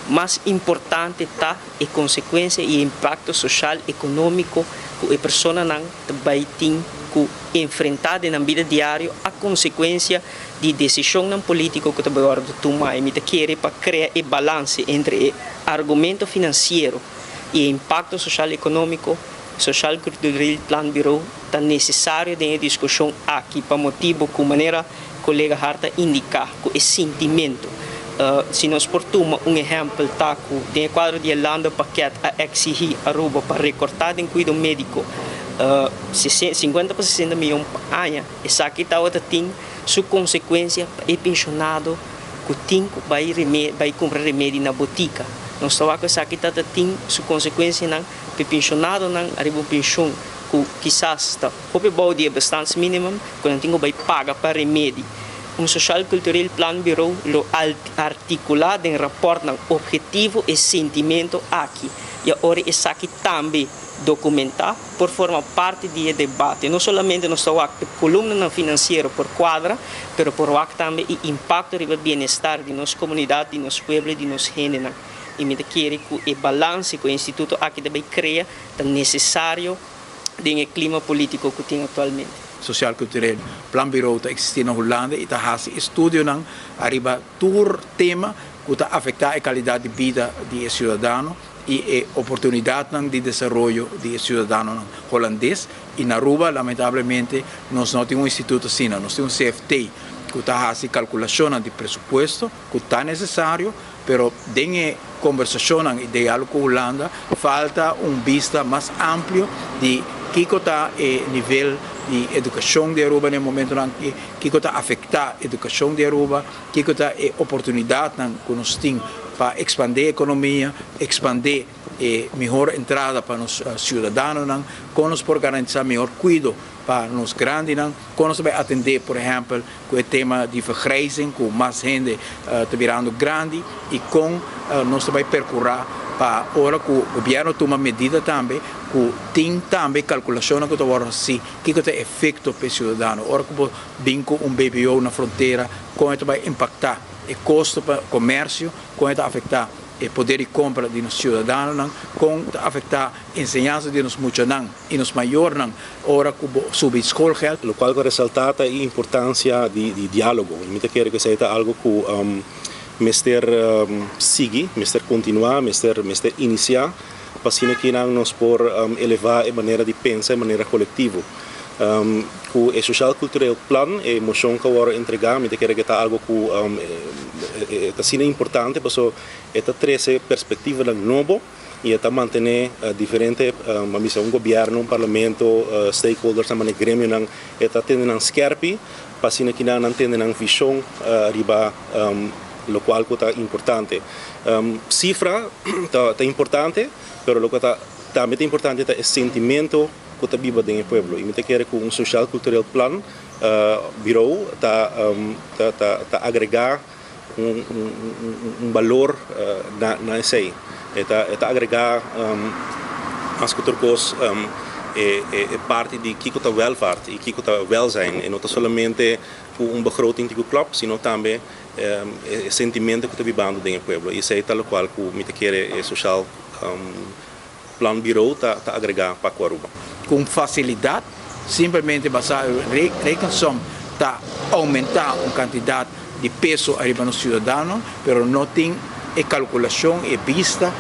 mas importante ta e konsekuensia i e impakto soshal, ekonómiko ku e personanan ta bai tin ku enfrentá den nan bida diario a konsekuensia di desishonnan polítiko ku ta bai wòrdu tumá. I mi ta kere pa krea e balanse entre e argumento finansiero i e impakto soshal ekonómiko, Sociaal Cultureel Planbureau ta nesesario den e diskushon aki pa motibu ku manera kolega Hart a indiká ku e sintimentu. Si nos por tuma un ehèmpel ta ku den e kuadro di e landenpakket a eksihí Aruba pa rekortá den kuido médiko sinkuenta pa sesenta miyon pa aña. Esaki tabata tin su konsekuensia pa e penshonado ku tin ku bai bai kumpra remedi na botika. Nos ta wak ku esaki tabata tin su konsekuensianan pa e penshonadonan ariba un penshon ku kisas ta hopi bou di e bestaansminimum ku nan tin ku bai paga pa remedi. Un Sociaal Cultureel Planbureau lo artikulá den rapòrtnan ophetivo e sentimento aki i a ora esaki tambe dokumentá por forma parti di e debate. No solamente nos ta wak e kolumnanan finansiero por kuadra, pero por wak tambe e impakto riba bienestar di nos komunidat, di nos pueblo i di nos hendenan. I mi ta kere ku e balanse ku e instituto aki ta bai krea ta nesesario den e klima polítiko ku tin aktualmente. Sociaal Cultureel Planbureau ta eksistí na Hulanda i ta hasi estudionan ariba tur tema ku ta afektá e kalidat di bida di e siudadano i e oportunidatnan di desaroyo di e siudadanonan holandes. I na Aruba lamentablemente nos no tin un instituto asina. Nos tin un CFT ku ta hasi kalkulashonnan di presupuesto ku ta nesesario, pero den e kombersashonnan i diálogo ku Hulanda falta un bista mas amplio di kiko ta e nivel di edukashon di Aruba na e momentonan aki, kiko ta afektá edukashon di Aruba, kiko ta e oportunidatnan ku nos tin pa ekspandé ekonomia, ekspandé e mihor entrada pa nos siudadanonan, kon nos por garantisá mihor kuido pa nos grandinan, kon nos ta bai atendé por ehèmpel ku e tema di vergrijzing ku mas hende ta birando grandi i kon nos ta bai perkurá pa ora ku gobièrnu tuma medida tambe ku tin tambe kalkulashonnan ku ta wòrdu hasí kiko ta e efekto pa e siudadano ora ku bo bin ku un BBO na frontera kon e ta bai impaktá e kosto pa komersio kon e ta afektá e poder di kompra di nos siudadanonan kon ta afektá enseñansa di nos muchanan i nos mayornan ora ku bo subi skolgeld. Lokual ku a resaltá ta e importansia di diálogo. I mi ta kere ku esei ta algu ku. mester sigui, mester kontinuá, mester mester inisiá pa asina kinan nos por elevá e manera di pensa, e manera kolektivo. Ku e Sociaal Cultureel Plan, e moshon ku a wòrdu entregá, mi ta kere ku e ta algu ku e ta asina importante pasobra e ta trese perspektivanan nobo i e ta mantené diferente, a bisa un gobièrnu, un parlamento, stakeholdersnan, manera gremionan, e ta tene nan skèrpi pa asina kinan nan tene nan vishon riba lokual ku ta importante. Sifra ta importante, pero loke ta tambe ta importante ta e sentimento ku ta biba den e pueblo i mi ta kere ku un Sociaal Cultureel Plan Bureau ta ta agregá un un balor na na esei. E ta e ta agregá mas ku tur kos e e parti di kiko ta welvaart i kiko ta welzijn. E no ta solamente ku un begroting tin ku klòp sino tambe e sentimento ku ta bibando den e pueblo i esei ta lokual ku mi ta kere e Sociaal Plan Bureau ta ta agregá pa ku Aruba. Ku un fasilidat, simplemente basá e rekensom ta oumentá un kantidat di peso ariba nos siudadano, pero no tin e kalkulashon, e bista,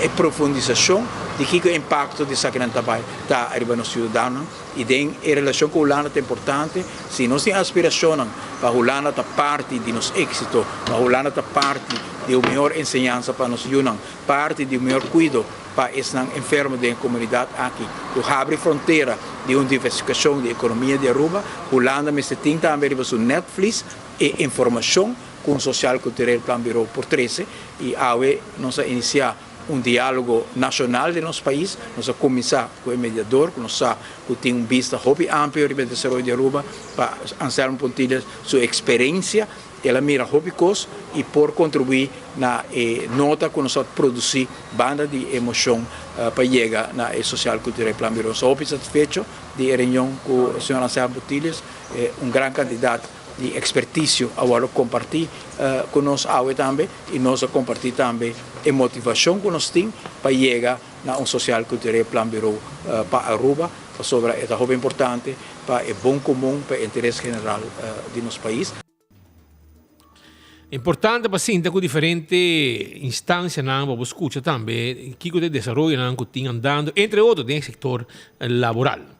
e profundisashon di kiko e impakto di esakinan ta bai ta ariba nos siudadanonan. I den e relashon ku Hulanda ta importante, si nos tin aspirashonnan pa Hulanda ta parti di nos éksito, pa Hulanda ta parti di un mihor enseñansa pa nos yunan, parti di un mihor kuido pa esnan enfermo den e komunidat aki ku habri frontera di un diversifikashon di ekonomia di Aruba. Hulanda mester tin tambe riba su netvlies e informashon ku un Sociaal Cultureel Planbureau por trese i awe nos a inisiá un diálogo nashonal den nos pais. Nos a kuminsá ku e mediador ku nos sa ku tin un bista hopi amplio riba e desaroyo di Aruba pa Anselmo Pontilius su eksperensia. El a mira hopi kos i por kontribuí na e nota ku nos a produsí banda di e moshon pa yega na e Sosial Kultureel Planbureau. Nos ta hopi satisfecho di e reunion ku señor Anselmo Botilius. Un gran kantidat di ekspertisio a wòrdu kompartí ku nos awe tambe i nos a kompartí tambe e motivashon ku nos tin pa yega na un Sosial Kultureel Planbureau pa Aruba pasobra e ta hopi importante pa e bon komun, pa e interes general di nos pais. Importante pa sinta ku diferente instancianan pa bo scucha tambe kiko ta e desaroyonan ku tin andando, entre otro den e sector laboral.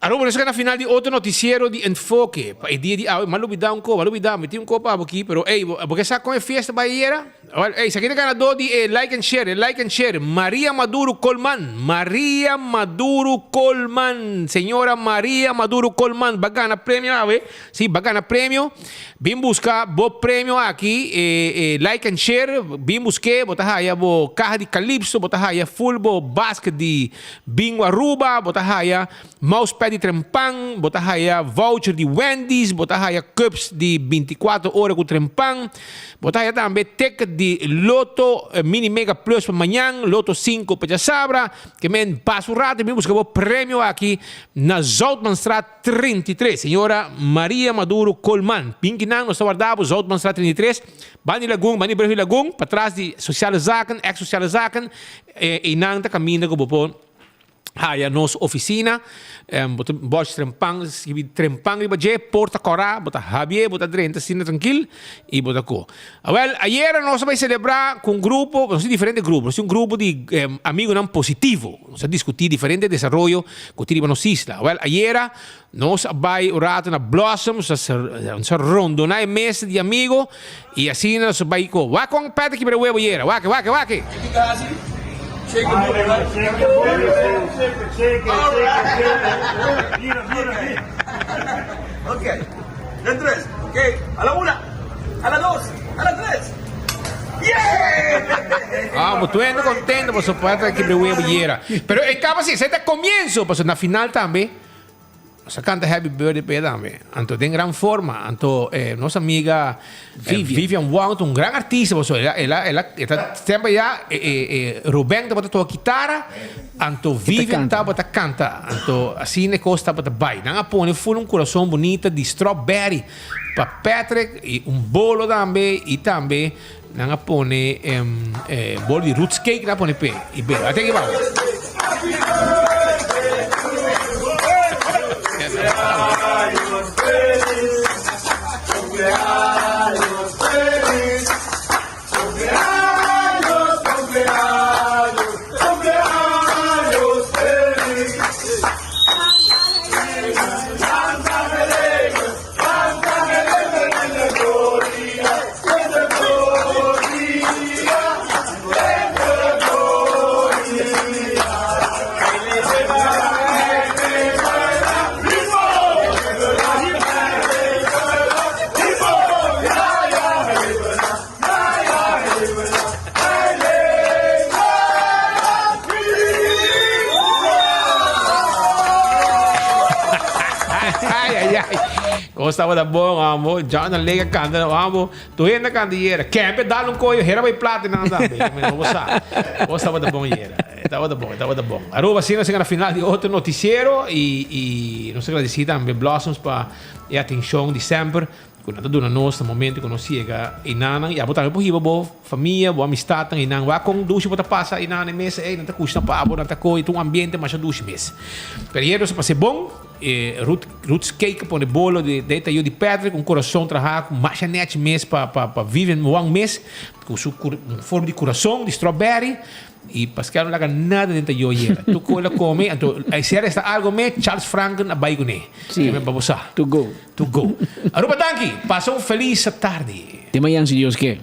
Aruba, nos a na final di otro noticiero di Enfoke pa e dia di awe. M'a lubida un ko, m'a lubida, mi tin un ko pa abo aki, pero ey, bo ke sa kon e fiesta bai ayera? Awel, ey, esaki ta ganadó di e like and share, e like and share, Maria Maduro Colman, Maria Maduro Colman, señora Maria Maduro Colman, ba gana premio awe. Si, ba gana premio. Bin buska bo premio aki, e e like and share, bin busk'é, bo ta haya bo kaha di Calypso, bo ta haya full bo basket di Bingo Aruba, bo ta haya mousepad di Trempan, bo ta haya voucher di Wendy's, bo ta haya cups di binticuatro ora ku Trempan, bo ta haya tambe ticket di Lotto Mini Mega Plus pa mañan, Lotto sinku pa djasabra. Ke men pasa un rato i bin buska bo premio aki na Zoutmanstraat. 33, señora Maria Maduro Colman. Pinki nan, nos ta warda bo, Zoutmanstraat 33, banda di Lagun, banda di Brug di Lagun, patras di Sociale Zaken, ex Sociale Zaken, einan ta kaminda ku bo por haya nos oficina. Bo ta bòrchi trempan, skibi trempan riba dje, porta kòrá, bo ta habié, bo ta drenta asina trankil i bo ta ko. Awèl, ayera nos a bai selebrá ku un grupo, nos tin diferente grupo, nos tin un grupo di amigunan positivo. Nos a diskutí diferente desaroyo ku tin riba nos isla. Wèl, ayera nos a bai un ratu na Blossom, nos a nos a rondoná e mesa di amigo i asina nos a bai ku wak kon Patrick kibra webo ayera. Wak, wak, wak. Ah, bo tuendo contento paso Patrick kibra webo ayera. Pero e caba si, esei ta comienzo, paso na final tambe nos a canta happy birthday pa e tambe. Anto den gran forma, anto eh, nos amiga eh, Vivian Wong ta un gran artista, paso el a, el a, el a, e ta semper ya eh, eh, eh, Ruben tabata toca kitara, anto Vivian tabata canta. Anto asina e cos tabata bai. Nan a pone full un corazon bunita di strawberry pa Patrick y un bolo tambe y tambe Nan a pone e bol di roots cake nan a pone p'e i bebe. Ate aki baho. Ai ai ai. Cos tabata bon amo. John a lega canta amo. Tu hende canta yera. Kempe dal un coyo hera bay plata nan tambe. No bo sa. Cos tabata bon yera. Tabata bon, tabata bon. Aruba asina nos a yega na final di otro noticiero y y nos ta agradeci tambe Blossoms pa e atencion di semper. Ku nan ta duna nos na momento ku nos yega einanan. I abo tambe por hiba bo famia, bo amistatnan einan. Wak kon dushi bo ta pasa einan na e mesa ei. Nan ta kushna pa abo, nan ta kohe. Ta un ambiente masha dushi mes. Pero ayer nos a pasa e bon. E Ruth, Ruth's Cake a pone bolo di den tayo di Patrick. Un kurason traha ku masha nechi mes pa pa pa Vivian Wong mes. Ku su forma di kurason di strawberry. I Pascal no laga nada den ta yo yera. Tu koe la come, anto ai si a resta algo me, Charles Franken a bai kuné. Sí. Pa bo sa. To go. To go. Aruba danki. Pasa un feliz tardi. Te mañan si Dios ke.